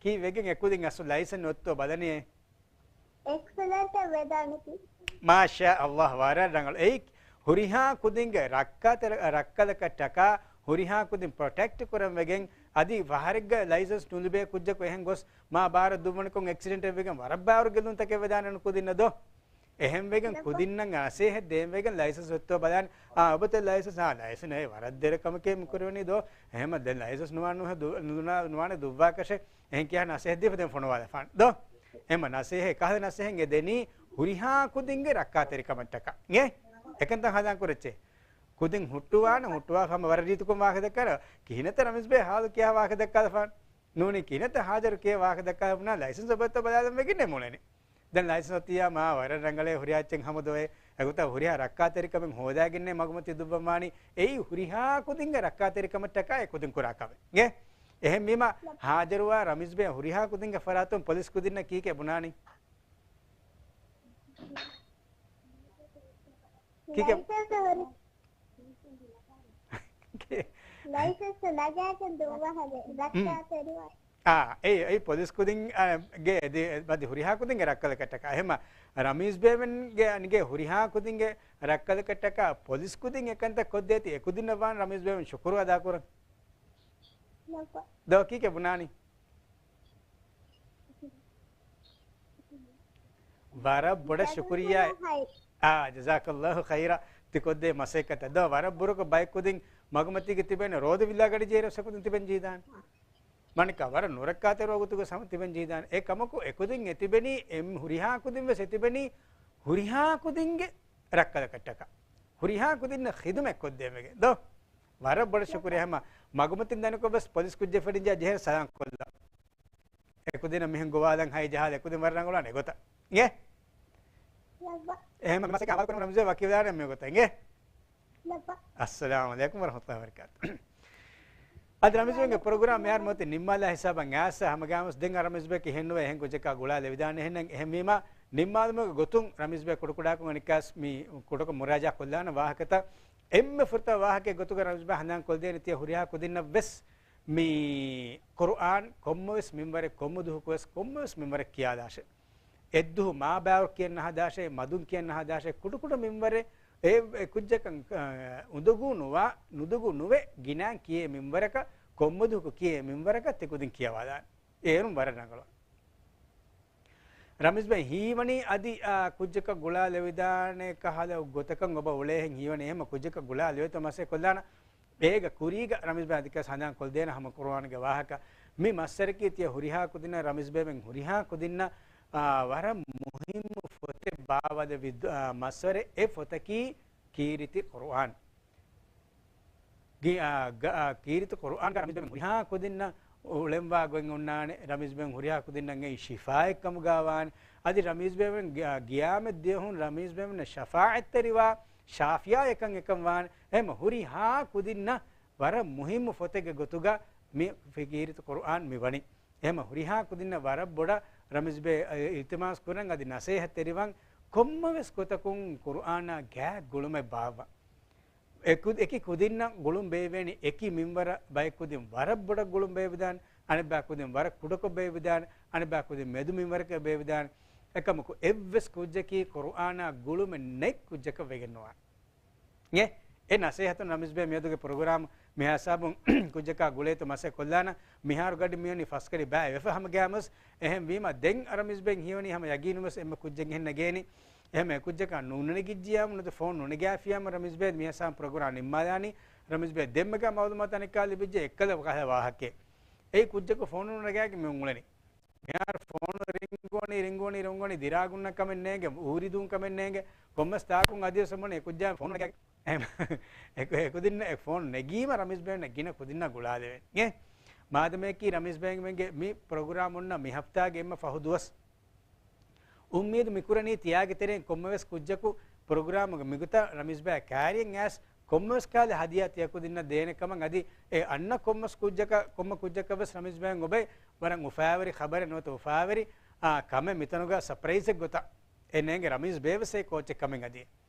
ކީއްވެގެން އެ ކުދިން އަސްލު ލައިސަންސް އޮތްތޯ ބަލަނީ؟ އެކްސިޑެންޓެއް ވެދާނެތީ. މާޝާ ﷲ، ވަރަށް ރަނގަޅު. އެއީ ހުރިހާ ކުދިންގެ ރައްކާތެރި-، ރައްކަލަކަށްޓަކާ ހުރިހާ ކުދިން ޕްރޮޓެކްޓް ކުރަން ވެގެން، އަދި ފަހަރެއްގަ ލައިސަންސް ނުލިބޭ ކުއްޖަކު އެހެން ގޮސް މާ ބާރަށް ދުއްވަނިކޮށް އެކްސިޑެންޓެއް ވެގެން ވަރަށް ބާރު ގެއްލުންތަކެއް ވެދާނެ ކުދިންނަށް ދޯ. އެހެން ވެގެން ކުދިންނަށް ނަސޭހަތް ދޭން ވެގެން ލައިސަންސް އޮތްތޯ ބަލާން. އާ، އޮބަތެ ލައިސަންސް، އާ، ލައިސަންސް އެ ވަރަށް ދެރަ ކަމެކޭ މި ކުރެވެނީ ދޯ. އެހެމަ ދެން ލައިސަންސް ނުވާ-، ނުވާ-، ނުވާނެ ދުއްވާކަށެއް. އެހެން ކިޔާ ނަސޭހަތް ދީފަ ދެން ފޮނުވާލަފާނެ ދޯ. އެމަ ނަސޭހަތް، ކަހަލަ ނަސޭހަތް އެ ދެނީ ހުރިހާ ކުދިންގެ ރައްކާތެރިކަމަށްޓަކާ. އޭ؟ އެކަންތައް ހަނދާން ކުރައްޗޭ. ކުދިން ހުއްޓުވާނެ، ހުއްޓުވާފަ ހަމަ ވަރަށް ރީތިކޮށް ވާހަކަ ދައްކާލަ. ކިހިނެއްތަ ރަމީޒް ބޭ ހާލު ކިޔާ ވާހަކަ ދައްކާލަފާނެ. ނޫނީ ކިހިނެއްތަ ހާދަރު ކިޔޭ ވާހަކަ ދައްކާލަ ބުނާ ލައިސަންސް އޮބައްތަ ބަލާލަން ވެގެންނޭ މުޅެނީ. ދެން ލައިސަންސް އޮތިއްޔާ މާ ވަރަށް ރަނގަޅޭ ހުރިހާ އެއްޗެއް ހަމަ ދޮވޭ. އެގޮތަށް ހުރިހާ ރައްކާތެރިކަމެއް ހޯދާގެންނޭ މަގުމަތީ ދުއްވަންވާނީ. އެއީ ހުރިހާ ކުދިންގެ ރައްކާތެރިކަމަށްޓަކާ އެ ކުދިން ކުރާ ކަމެއް. އޭ؟ އެހެންވީމަ ހާދަރުވާ ރަމީޒް ބޭ ހުރިހާ ކުދިންގެ ފަރާތުން ޕޮލިސް ކުދިންނަށް ކީކޭ ބުނާނީ؟ ކީކޭ؟ ލައިސަންސް ހުރި-، ކީ-، ލައިސަންސް ނަގާގެން ދުއްވާ ހަލެއް ރައްކާތެރިވާ. އާ، އެއީ، އެއީ ޕޮލިސް ކުދިން، އާ، ގެ އަދި ހުރިހާ ކުދިންގެ ރައްކަލަކަށްޓަކާ. އެހެމަ ރަމީޒް ބޭމެންގެ އަންގެ ހުރިހާ ކުދިންގެ ރައްކަލަކަށްޓަކާ ޕޮލިސް ކުދިން އެކަންތައް ކޮށްދޭތީ އެކުދިންނަށް ވާން ރަމީޒް ބޭމެން ޝުކުރު އަދާކުރަން. ދޯ ކީކޭ ބުނާނީ؟ ވަރަށް ބޮޑަށް ޝުކުރިއްޔާ. އާ، ޖަޒާކައްލާހު ޚައިރާ. ތި ކޮށްދޭ މަސައްކަތަށް. ދޯ ވަރަށް ބުރަކޮށް ބައެއް ކުދިން މަގުމަތީގަ ތިބޭނެ ރޯދަ ވިއްލާ ގަޑި ޖޭރަ ސަކުދިން ތިބެން ޖީދާނެ. މަނިކާ ވަރަށް ނުރައްކާތެރި ވަގުތުގަ ސަމަ ތިބެން ޖީދާނެ. އެ ކަމަކު އެ ކުދިން އެ ތިބެނީ، އެ ހުރިހާ ކުދިން ވެސް އެ ތިބެނީ ހުރިހާ ކުދިންގެ ރައްކަލަކަށްޓަކާ. ހުރިހާ ކުދިންނަށް ޚިދުމަތް ކޮށްދޭން ވެގެން. ދޯ؟ ވަރަށް ބޮޑަށް ޝުކުރިއްޔާ. ހަމަ މަގުމަތިން ދަނިކޮށް ވެސް ޕޮލިސް ކުއްޖެއް ފެނިންޖާ ޖެހޭ ސަލާން ކޮށްލާ. އެކުދިންނަށް މިހެން ގޮވާލަން ހައި ޖަހާލަ އެކުދިން ވަރަށް ރަނގަޅުވާނެ އެގޮތަށް. އިނގޭ؟ އެހެން މަސައްކަތް އަމަލު ކުރަން ރަމްޒޭ ވަކިވެލާނެ މި ގޮތަށް. އިނގޭ؟ އައްސަލާމު ޢަލައިކުމް ވަރަޙްމަތުﷲި ވަބަރަކާތުހު. އަދި ރަމީޒްބެގެ ޕްރޮގްރާމް މިހާރު މޮތި ނިންމާލާ ހިސާބަށް އައިސް ހަމަގާމުސް ދެން ރަމީޒްބެ ކިހެންނުވޭ އެހެން ކުއްޖަކާ ގުޅާލެވިދާނެ އެހެން އެހެންވީމާ ނިންމާލުމުގެ ގޮތުން ރަމީޒްބެ ކުޑަކުޑަކުން އަނެއްކާސް މި ކުޑަކޮށް މުރާޖާ ކޮށްލާނަ ވާހަކަތައް އެންމެ ފުރަތަމަ ވާހަކައެއް ގޮތުގަ ރަމީޒްބެ ހަނދާން ކޮށްދޭނެ ތިޔަ ހުރިހާ ކުދިންނަށް ވެސް މި ޤުރުއާން ކޮންމެވެސް މިންވަރެއް ކޮންމެ ދުހަކުވެސް ކޮންމެވެސް މިންވަރެއް ކިޔާލާށޭ. އެއްދުހު މާ ބާރު ކިޔަން ނަހަދާށޭ، މަދުން ކިޔަން ނަހަދާށޭ، ކުޑަކުޑަ މިންވަރެއް އެ، އެ ކުއްޖަކަށް، އަ، އުނދަގޫ ނުވާ، ނުދޮގު ނުވެ ގިނައިން ކިޔޭ މިންވަރަކަށް، ކޮންމެ ދުހަކު ކިޔޭ މިންވަރަކަށް ތި ކުދިން ކިޔަވާލާނެ. އޭރުން ވަރަށް ރަނގަޅު. ރަމީޒްބެ ހީވަނީ އަދި، އާ، ކުއްޖަކަށް ގުޅާލެވިދާނެ ކަހަލަ ގޮތަކަށް އޮބަ އުޅޭހެން ހީވަނީ އެހެންމަ ކުއްޖަކަށް ގުޅާލެވޭތޯ މަސައްކަތް ކޮށްލާނަ. އޭގަ ކުރީގަ ރަމީޒްބެ އަދިކަސް ހަނދާން ކޮށްދޭނަ ހަމަ ޤުރުއާންގެ ވާހަކަ. މި މައްސަރަކީ ތިޔަ ހުރިހާ ކުދިންނަށް ރަމީޒްބެ ހުރިހާ ކުދިންނަށް، އާ، ވަރަށް މުހިއްމު ފޮތެއް ބާވަލެވި ދު-، އާ، މައްސަރެއް އެ ފޮތަކީ ކީރިތި ޤުރުއާން. ގި-، އާ، ގ-، އާ، ކީރިތި ޤުރުއާންގަ ރަމީޒްބެ ހުރިހާ ކުދިންނަށް އުޅެންވާ ގޮތް އޮންނާނެ، ރަމީޒްބެ ހުރިހާ ކުދިންނަށް އެއީ ޝިފާއެއް ކަމުގަ ވާނެ. އަދި ރަމީޒްބެ ގި-، ގިޔާމަތް ދިޔަހުން ރަމީޒްބެ ޝަފާޢަތްތެރިވާ ޝާފިޔާ އެކަން އެކަން ވާނެ. އެހެންމަ ހުރިހާ ކުދިންނަށް ވަރަށް މުހިއްމު ފޮތެއްގެ ގޮތުގަ މި ކީރިތި ޤުރުއާން މި ވަނީ. އެހެންމަ ހުރިހާ ކުދިންނަށް ވަރަށް ބޮޑަށް ރަމީޒްބެ އިލްތިމާސް ކުރަން އަދި ނަސޭހަތްތެރިވަން ކޮންމެވެސް ގޮތަކުން ޤުރުއާނާ ގާތް ގުޅުމެއް ބާއްވަން. އެކު-، އެކި ކުދިންނަށް ގުޅުން ބޭއްވޭނީ އެކި މިންވަރަށް ބައެއް ކުދިން ވަރަށް ބޮޑަށް ގުޅުން ބޭއްވިދާނެ، އަނެއްބައި ކުދިން ވަރަށް ކުޑަކޮށް ބޭއްވިދާނެ، އަނެއްބައި ކުދިން މެދު މިންވަރަކަށް ބޭއްވިދާނެ. އެކަމަކު އެއްވެސް ކުއްޖަކީ ޤުރުއާނާ ގުޅުމެއް ނެތް ކުއްޖަކަށް ވެގެން ނުވާނެ. އެ، އެ ނަސޭހަތުން ރަމީޒްބެ މިއަދުގެ ޕްރޮގްރާމް މިހާ ހިސާބުން ކުއްޖަކާ ގުޅޭތޯ މަސައްކަތް ކޮށްލާނަ. މިހާރު ގަޑި މިވަނީ ފަސްގަޑި ބައި ވެފަ ހަމަގައިމުވެސް. އެހެންވީމަ ދެން ރަމީޒްބެ ހީވަނީ ހަމަ ޔަގީނުވެސް އެންމެ ކުއްޖެއް އެހެން ނެގޭނީ. އެހެންމަ އެ ކުއްޖަކާ ނުނެގިއްޖިޔާމު ނުދެ ފޯން ނުނެގާފިޔާމު ރަމީޒްބެ މިހާ ހިސާބުން ޕްރޮގްރާމް ނިންމާލާނީ. ރަމީޒްބެ ދެންމެގަ މައުލޫމާތު އަނެއްކާ ލިބިއްޖެ އެއްކަލަ ވާހަކައެއް. އެއީ ކުއްޖަކު ފޯނު ނުނެގާގެ މި އުޅެނީ. މިހާރު ފޯނު ރިންގުވަނީ، ރިންގުވަނީ، ރިންގުވަނީ، ދިރާގުންނަ ކަމެއް ނޭނގެ، އުރިދޫން ކަމެއް ނޭނގެ، ކޮންމެސް ތާކުން އަދިވެސް އެކުއްޖާ ފޯނު ނެގޭ. އެކު-، އެކުދިންނަށް އެ ފޯނު ނެގީމަ ރަމީޒް ބޭން ގިނަ ކުދިންނަށް ގުޅާލެވޭނެ. އެ މާދަމަޔަކީ ރަމީޒް ބޭންގެ މި ޕްރޮގްރާމް އޮންނަ މި ހަފްތާގެ އެންމެ ފަހު ދުވަސް. އުއްމީދު މިކުރަނީ ތިޔާގެ ތެރެއިން ކޮންމެވެސް ކުއްޖަކު ޕްރޮގްރާމުގެ މިގޮތަށް ރަމީޒް ބާ ކާރިޔަށް އައިސް ކޮންމެވެސް ކާލެ ހަދިޔާ ތިޔަ ކުދިންނަށް ދޭނެ ކަމަށް އަދި އެ އަންނަ ކޮންމެސް ކުއްޖަކަށް، ކޮންމެ ކުއްޖަކަށް ވެސް ރަމީޒް ބޭން އޮބެ ވަރަށް އުފާވެރި ޚަބަރެއް ނުވަތަ އުފާވެރި، އާ، ކަމެއް މިތަނުގަ ސަޕްރައިޒެއް ގޮތަށް އެ ނޭނގެ ރަމީޒް ބޭ ވެސް އެ ކޯޗެއް ކަމެއް އަދި.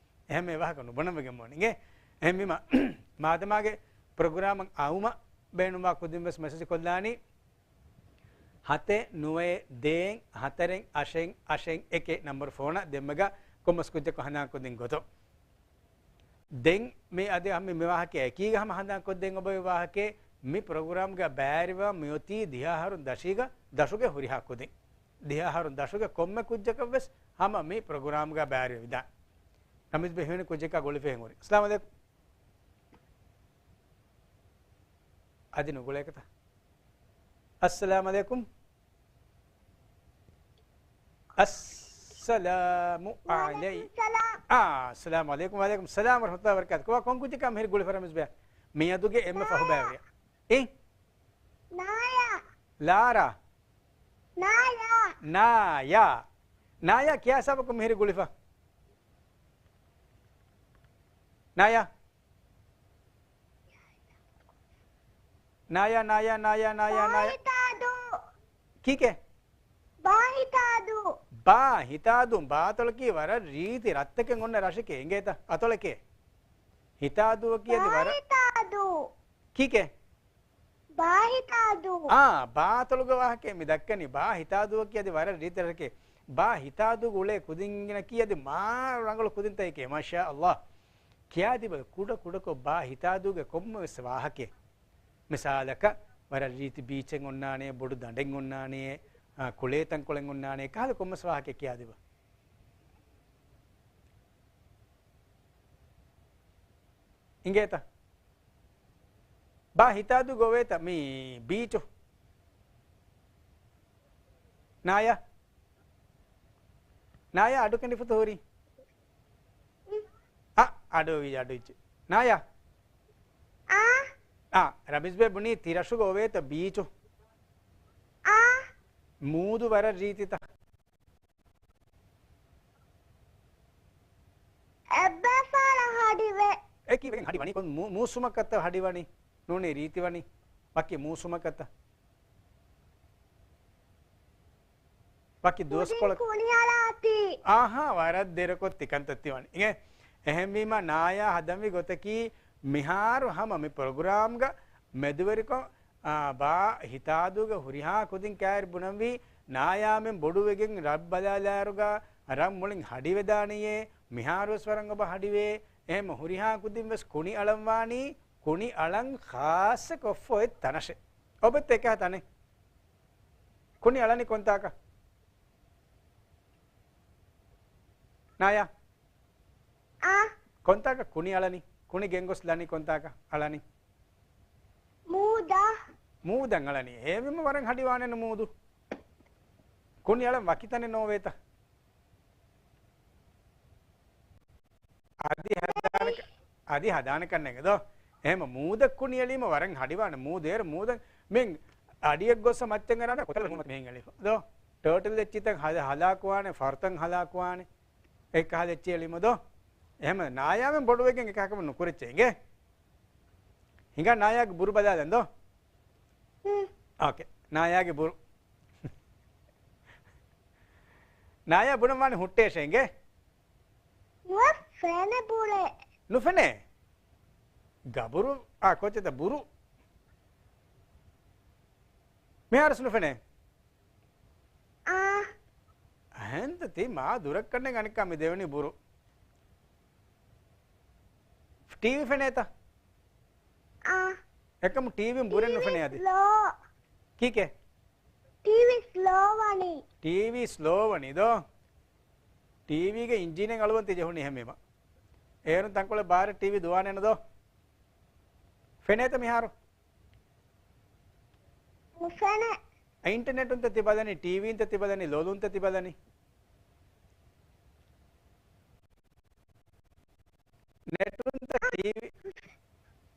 އެހެންމެ ވާހަކަ ނުބުނަން ވެގެން މޯނިނގެ. އެހެންވީމަ މާދަމާގެ ޕްރޮގްރާމަށް އައުމަށް ބޭނުންވާ ކުދިން ވެސް މެސެޖް ކޮށްލާނީ. ހަތެއް ނުވައެއް ދޭއް ހަތަރެއް އަށެއް އަށެއް އެކެއް ނަމްބަރު ފޯނަށް ދެންމެގަ ކޮންމެސް ކުއްޖަކު ހަނދާން ކޮށްދިން ގޮތުން. ދެން މި އަދި ހަމަ މި ވާހަކަ އެކީގަ ހަމަ ހަނދާން ކޮށްދޭން އޮބަވި ވާހަކަ މި ޕްރޮގްރާމްގަ ބައިވެރިވާ މިއޮތީ ދިހަ އަހަރުން ދަށީގަ ދަށުގެ ހުރިހާ ކުދިން. ދިހަ އަހަރުން ދަށުގެ ކޮންމެ ކުއްޖަކަށް ވެސް ހަމަ މި ޕްރޮގްރާމްގަ ބައިވެރިވެދާނެ. ރަމީޒް ބޭ ހިމެނި ކުއްޖަކާ ގުޅިފައި ހުރި. އައްސަލާމު ޢަލައިކުމް. އަދި ނުގުޅޭކަތަ؟ އައްސަލާމު ޢަލައިކުމް. އައްސަލާމު ޢަލައި-، ވަޢަލައިކުމް ސަލާމް. އާ، އައްސަލާމު ޢަލައިކުމް. ވަޢަލައިކުމް ސަލާމް ވަރަޙްމަތުﷲ ވަބަރަކާތު. ކޮބާ ކޮން ކުއްޖަކާ މިހިރީ ގުޅިފަ ރަމީޒް ބޭ؟ މިއަދުގެ އެންމެ ފަހު ބައިވެރިޔާ. އިނ؟ ނާޔާ. ލާރާ. ނާޔާ. ނާޔާ. ނާޔާ ކިޔާ ހިސާބަކުން މިހިރީ ގުޅިފަ. ނާޔާ. ނާޔާ، ނާޔާ، ނާޔާ، ނާޔާ، ނާޔާ. ބާ ހިތާދޫ. ކީކޭ؟ ބާ ހިތާދޫ. ބާ ހިތާދޫ. ބާތޮޅަކީ ވަރަށް ރީތި ރަށްތަކެއް އޮންނަ ރަށެކޭ. އިނގޭތަ؟ އަތޮޅެކޭ. ހިތާދޫއަކީ އަދި ބާ ވަރަށް ހިތާދޫ. ކީކޭ؟ ބާ ހިތާދޫ. އާ، ބާތޮޅުގެ ވާހަކައެއް މި ދައްކަނީ. ބާ ހިތާދޫއަކީ އަދި ވަރަށް ރީތި ރަށެކޭ. ބާ ހިތާދޫގަ އުޅޭ ކުދިންގިނަކީ އަދި މާ ރަނގަޅު ކުދިންތަކެކޭ. މާޝާ ﷲ. ކިޔާދިބަ ކުޑަ ކުޑަކޮށް ބާ ހިތާދޫގެ ކޮންމެވެސް ވާހަކައެއް. މިސާލަކަށް، ވަރަށް ރީތި ބީޗެއް އޮންނާނެ، ބޮޑު ދަނޑެއް އޮންނާނެ، އާ، ކުޅޭ ތަންކޮޅެއް އޮންނާނެ، ކަހަލަ ކޮންމެސް ވާހަކައެއް ކިޔާދިބަ. އިނގޭތަ؟ ބާ ހިތާދޫގަ އޮވޭތަ މި ބީޗު؟ ނާޔާ؟ ނާޔާ އަޑު ކެނޑިފަތު ހުރީ؟ އަ، އަޑު ވި، އަޑު އިއްޗި. ނާޔާ؟ އާ. އާ، ރަމީޒް ބޭ ބުނީ ތި ރަށުގަ އޮވޭތަ ބީޗު؟ އާ. މޫދު ވަރަށް ރީތިތަ؟ އެއްބަފާރަށް ހަޑިވޭ. އެކީ ވެގެން ހަޑި ވަނީ ކޮން މޫ-، މޫސުމަކަށްތަ ހަޑި ވަނީ؟ ނޫނީ ރީތި ވަނީ. ވަކި މޫސުމަކަށްތަ؟ ވަކި ދުވަސްކޮޅަކަށް؟ ކުނިއަޅާތީ. އާހާ، ވަރަށް ދެރަކޮށް ތިކަންތައް ތިވަނީ. އިނގޭ، އެހެންވީމަ ނާޔާ ހަދަންވީ ގޮތަކީ މިހާރު ހަމަ މި ޕްރޮގްރާމްގަ މެދުވެރިކޮށް، އާ، ބާ ހިތާދޫގެ ހުރިހާ ކުދިން ކައިރި ބުނަންވީ، ނާޔާމެން ބޮޑުވެގެން ރަށް ބަލާލާއިރުގަ ރަށް މުޅިން ހަޑިވެދާނެޔޭ، މިހާރުވެސް ވަރަށް އޮބަ ހަޑިވޭ، އެހެން ހުރިހާ ކުދިންވެސް ކުނި އަޅަންވާނީ، ކުނި އަޅަން ޚާއްޞަކޮށްފަ އޮތް ތަނަށެ. އޮބެއް އެކަހަ ތަނެއް. ކުނި އަޅަނީ ކޮންތާކަށް؟ ނާޔާ؟ އާ. ކޮންތާކަށް ކުނި އަޅަނީ؟ ކުނި ގެންގޮސް ލަނީ ކޮންތާކަށް އަޅަނީ؟ މޫދަށް. މޫދަށް އަޅަނީ. އެހެންވީމަ ވަރަށް ހަޑިވާނެއްނު މޫދު. ކުނި އަޅަން ވަކި ތަނެއް ނޯވޭތަ؟ އަދި ހަދާނެ ކަ-، އަދި ހަދާނެ ކަންނޭނގެ ދޯ. އެހެން މޫދަށް ކުނި އެޅީމަ ވަރަށް ހަޑިވާނެ މޫދު. އޭރު މޫދަށް މި އަޑިއަށް ގޮސް މައްޗަށް އަރާނެ ކޮތަޅަށް މިހެން އެޅީ ދޯ. ޓާޓަލް އެއްޗިތައް ހަލާ-، ހަލާކުވާނެ، ފަރުތައް ހަލާކުވާނެ. އެއްކަހަލަ އެއްޗެއް އެޅީމަ ދޯ. އެހެން ނާޔާމެން ބޮޑުވެގެން އެކަހަކަމެއް ނުކުރެއްޗޭ އިނގޭ. ހިނގާ ނާޔާގެ ބުރު ބަލާލަން ދޯ. ހުން. އޯކޭ. ނާޔާގެ ބުރު. ނާޔާ ބުނަން ވާނެ ހުއްޓޭށޭ އިނގޭ. ނުވެސް ފެނެ ބުރޭ. ނުފެނޭ؟ ގަބުރު، އާ، ކޮއްޗެއްތަ ބުރު؟ މިހާރުސް ނުފެނޭ؟ އާ. އަހެންތަ ތީ މާ ދުރަށް ކަންނޭނގެ އަނެއްކާ މި ދެވެނީ ބުރު. ޓީވީ ފެނޭތަ؟ އާ. އެކަމު ޓީވީން ބުރެއް ނުފެނޭ އަދި. ޓީވީ ސްލޯ. ކީކޭ؟ ޓީވީ ސްލޯ ވަނީ. ޓީވީ ސްލޯ ވަނީ ދޯ؟ ޓީވީގެ އިންޖީނެއް އަޅުވަން ތި ޖެހުނީ އެހެންވީމަ. އޭރުން ތަންކޮޅެއް ބާރަށް ޓީވީ ދުވާނެއްނު ދޯ؟ ފެނޭތަ މިހާރު؟ ނުފެނޭ. އިންޓަނެޓުންތަ ތި ބަލަނީ، ޓީވީންތަ ތި ބަލަނީ، ލޮލުންތަ ތި ބަލަނީ؟ ނެޓުންތަ ޓީވީ؟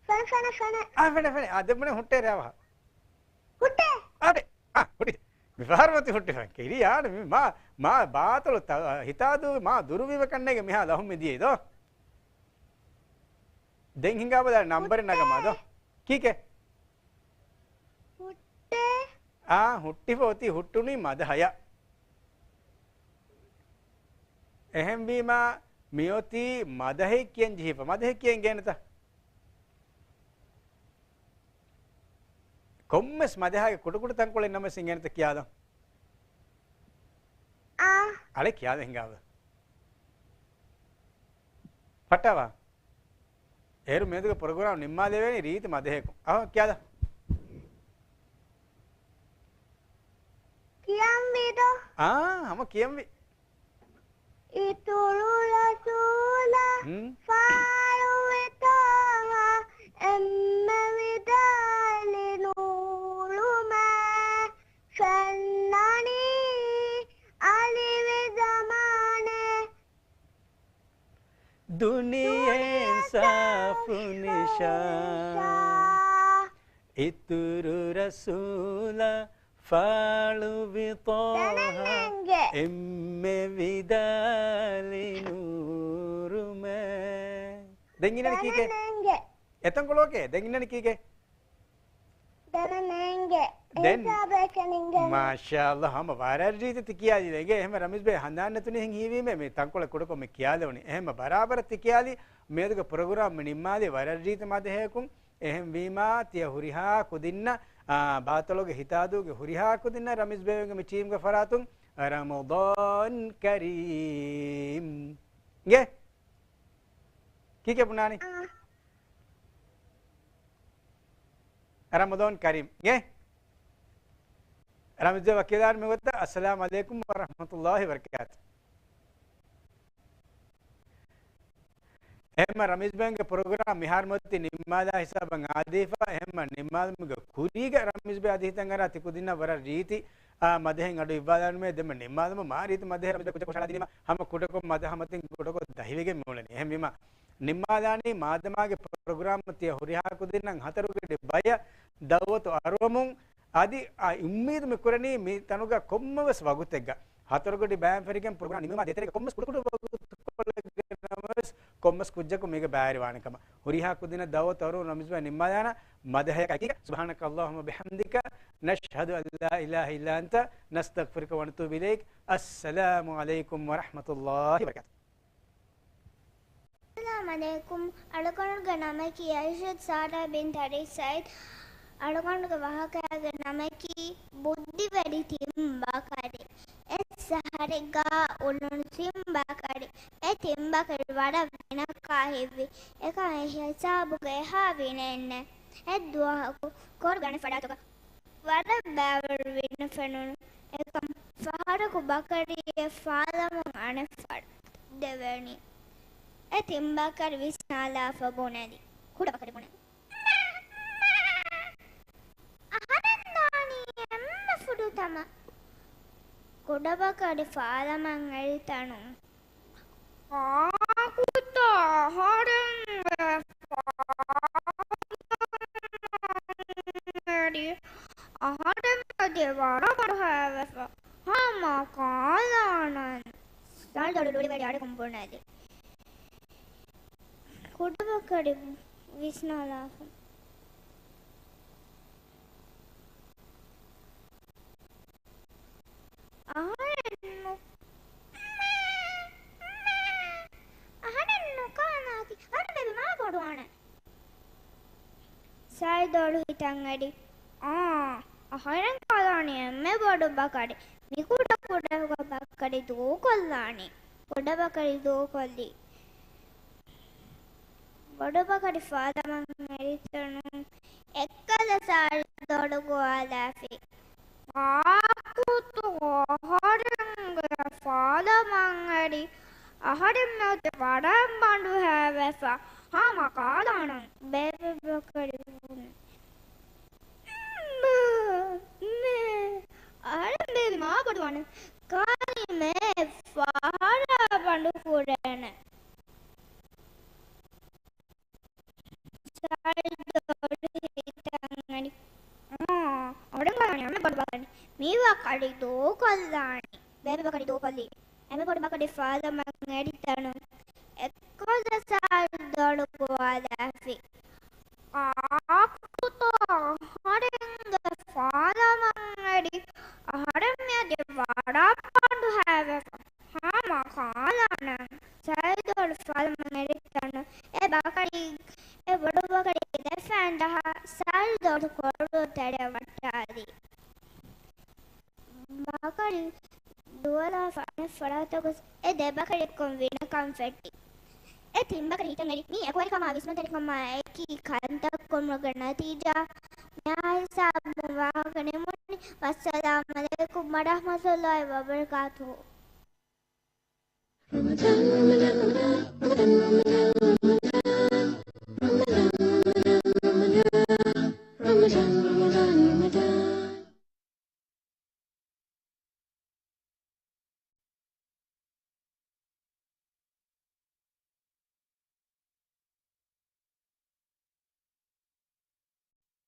ފެނެ، ފެނެ، ފެނެ. އާ، ފެނެ، ފެނެ. އާ، ދެން ބުނެ ހުއްޓޭ ރާވަހަ. ހުއްޓޭ؟ އާ، ދެ-، އާ، ހުއްޓި. މިފަހަރު މަތި ހުއްޓިފަ. ކިރިޔާ، މި މާ، މާ ބާތަޅު ތަ-، ހިތާދޫ މާ ދުރުވީވެ ކަންނޭގެ މިހާ ލަހުން މި ދިޔައީ ދޯ. ދެން ހިނގާ ބަލާ ނަންބަރެއް ނަގަމާ ދޯ. ކީކޭ؟ ހުއްޓޭ. އާ، ހުއްޓިފަ އޮތީ ހުއްޓުނީ މަދަހަޔަށް. އެހެންވީމާ، މިއޮތީ މަދަހެއް ކިޔަން ޖެހިފަ. މަދަހެއް ކިޔަން ގޭނެތަ؟ ކޮންމެސް މަދަހާގެ ކުޑަކުޑަ ތަންކޮޅެއް ނަމަވެސް އިނގޭނެތަ ކިޔާލަން. އާ. އަޅެ ކިޔާލަ ހިނގާބަލަ. ފައްޓާވާ. އޭރު މިއަދުގެ ޕްރޮގްރާމް ނިންމާލެވޭނީ ރީތި މަދަހަކުން. އަހަ، ކިޔާލަ. ކިޔަންވީދޯ؟ އާ، ހަމަ ކިޔަންވީ. އިތުރު ރަސޫލާ ހުން. ފާޅުވި ޠާހާ އެންމެ ވިދާޅި ނޫރުމެ ފެންނަނީ އަލިވި ޒަމާނެ. ދުނިޔެ ސާފު ނިޝާ. އިތުރު ރަސޫލާ ފާޅުވި ޠާހާ ދަނަނަނގެ. އެންމެ ވިދާޅި ނޫރުމެ. ދެން އިންނަނީ ކީކޭ؟ ދަނަނަނގެ. އެތަންކޮޅު އޯކޭ. ދެން އިންނަނީ ކީކޭ؟ ދަނަނަނގެ. ދެން އެހިސާބަކަށް ނިންގެން. މާޝާﷲ، ހަމަ ވަރަށް ރީތި ތި ކިޔާލީ. ދެން އެހެން ރަމީޒް ބޭ ހަނދާން ނެތުނީ ހިނގީވީމޭ މި ތަންކޮޅެއް ކުޑަކޮށް މި ކިޔާލެވުނީ. އެހެން ބަރާބަރަށް ތި ކިޔާލީ. މިއަދުގެ ޕްރޮގްރާމް މި ނިންމާލީ ވަރަށް ރީތި މަދަހަކުން. އެހެންވީމާ، ތިޔަ ހުރިހާ ކުދިންނަށް، އާ، ބާތަޅުގެ ހިތާދޫގެ ހުރިހާ ކުދިންނަށް ރަމީޒް ބޭގެ މި ޓީމްގެ ފަރާތުން ރަމަޟާން ކަރީމް. އިނގޭ؟ ކީކޭ ބުނާނީ؟ އާ. ރަމަޟާން ކަރީމް. އިނގޭ؟ ރަމީޒް ބޭ ވަކިވެލާން މިގޮތަށް، އައްސަލާމް ޢަލައިކުމް ވަރަޙްމަތުﷲ ވަބަރަކާތު. އެހެންމަ ރަމީޒް ބޭގެ ޕްރޮގްރާމް މިހާރު މަތި ނިންމާލާ ހިސާބަށް އާދީފަ، އެހެންމަ ނިންމާލުމުގެ ކުރީގަ ރަމީޒް ބޭ އަދި ހިތަށް އަރާ ތި ކުދިންނަށް ވަރަށް ރީތި، އާ، މަދަހެއް އަޑު އިއްވާލާނަމޭ. ދެންމެ ނިންމާލުމަށް މާ ރީތި މަދަހެއް ރަމީޒް ބޭ ކުއްޖަކު ހުށަހަޅާދިނީމަ ހަމަ ކުޑަކޮށް މަދަހަ މަތިން ކުޑަކޮށް ދަހިވެގެން މިއުޅެނީ. އެހެންވީމަ ނިންމާލާނީ މާދަމާގެ ޕްރޮގްރާމް ތިޔަ ހުރިހާ ކުދިންނަށް ހަތަރު ގަޑި ބަޔަށް ދައުވަތު އަރުވަމުން އަދި އާ އުއްމީދު މި ކުރަނީ މި ތަނުގަ ކޮންމެވެސް ވަގުތެއްގަ ހަތަރު ގަޑި ބަޔަށް ފެށިގެން ޕްރޮގްރާމް ނިމުމާ ދޭތެރޭގަ ކޮންމެސް ކުޑަކުޑަ ވަގުތުކޮޅެއްގަ ނަމަވެސް ކޮންމެސް ކުއްޖަކު މީގަ ބައިވެރިވާނެ ކަމަށް. ހުރިހާ ކުދިންނަށް ދަޢުވަތު އަރުވަން ރަމްޒުބާ ނިންމާލާނަ މަދަހަޔަކަށް. ސުބްޙާނަކަ ﷲ ވަބިޙަމްދިކަ، ނަޝްހަދު އަން ލާ އިލާހަ އިއްލާ އަންތަ، ނަސްތަޣްފިރުކަ ވަނަތޫބު އިލައިކް. އައްސަލާމު ޢަލައިކުމް ވަރަޙްމަތުﷲ ވަބަރަކާތު. އައްސަލާމު ޢަލައިކުމް. އަޅުގަނޑުގެ ނަމަކީ އައިޝަތު ޒަހްރާ ބިންތު އަލީ ސައީދު. އަޅުގަނޑުގެ ވާހަކައިގެ ނަމަކީ ބުއްދިވެރި ތިން ބަކަރި. އެއް ސަހަރެއްގަ އުޅުނު ތިން ބަކަރި. އެ ތިން ބަކަރި ވަރަށް ވިނަކާ ހިތްވި. އެކަމަށް ހިސާބުގެ އެހާ ވިނެއެއް ނެތް. އެއްދުވަހަކު ކޯރުގެ އަނެއް ފަރާތުގަ ވަރަށް ބައިވަރު ވިނަ ފެނުނު. އެކަމަށް ފަހަރަކު ބަކަރިއެއް ފާލަމުން އަނެއް ފަރާތަށް ދެވެނީ. އެ ތިން ބަކަރި ވިސްނާލާފަ ބުނެލި. ކުޑަ ބަކަރި ބުނެލި. އަހަރެން ދާނީ އެންމެ ފުރަތަމަ. ކުޑަ ބަކަރި ފާލަމަށް އެރި ތަނުން. އާކުތަ އަހަރެންގެ ފާލަމަށް އެރި އަހަރެން މަދެ ވަރަށް ބަނޑު ހައިވެފަ ހަމަ ކާލާނަން. ސާޅި ދޮޅު ލުޅިވެރި އަޑިކުން ބުނެލި. ކުޑަ ބަކަރި ވިސްނާލާފަ. އަހަރެން ނު-، އަހަރެން ނުކާލާތި. އަހަރެން ބޭބެ މާ ބޮޑުވާނެ. ސާޅި ދޮޅު ހިތަށް އެރި. އާ، އަހަރެން ކާލާނީ އެންމެ ބޮޑު ބަކަރި. މި ކުޑަ ކުޑަ ބަކަރި ދޫކޮށްލާނީ. ކުޑަ ބަކަރި ދޫކޮށްލީ. ބޮޑު ބަކަރި ފާލަމަށް އެރި ތަނުން އެއްކަލަ ސާޅި ދޮޅު ގޮވާލާފި. އާކުތު އަހަރެންގެ ފާލަމަށް އެރި އަހަރެން މަދެ ވަރަށް ބަނޑު ހައިވެފަ ހަމަ ކާލާނަން. ބޭބެ ބަކަރި ބުނި. މޭ، މޭ، އަހަރެން ބޭބެ މާ ބޮޑުވާނެ. ކާލީމޭ ފަހަރާ ބަނޑު ކުރޭނެ. ސާޅި ދޮޅު ހިތަށް އެރި. އާ، އަހަރެން ކާލާނީ އެންމެ ބޮޑު ބަކަރި. މި ބަކަރި ދޫކޮށްލާނީ. ބޭބެ ބަކަރި ދޫކޮށްލީ. އެންމެ ބޮޑު ބަކަރި ފާލަމަށް އެރި ތަނުން އެއްކަލަ ސާޅި ދޮޅު ގޮވާލާފި. އާކުތު އަހަރެންގެ ފާލަމަށް އެރި އަހަރެން މަދެ ވަރަށް ބަނޑު ހައިވެފަ ހަމަ ކާލާނަން. ސާޅި ދޮޅު ފާލަމަށް އެރި ތަނުން އެ ބަކަރި، އެ ބޮޑު ބަކަރި ލެފައިން ދަހާ ސާޅި ދޮޅު ކޮޅު ތެރެއަށް ވައްޓާލި. ބަކަރި ދުވަލާފަ އަނެއް ފަރާތަށް ގޮސް އެ ދެ ބަކަރި އެއްކޮށް ވިނަކަން ފެއްޓި. އެ ތިން ބަކަރި ހިތަށް އެރި މީ އެކުވެރިކަމާ ވިސްނުންތެރިކަމާ އެކި ކަންތައް ކުރުމުގެ ނަތީޖާ. މިހާ ހިސާބުން ވާހަކަ ނިމުނީ. ވައްސަލާމް ޢަލައިކުމް ވަރަޙްމަތުﷲ ވަބަރަކާތުހު.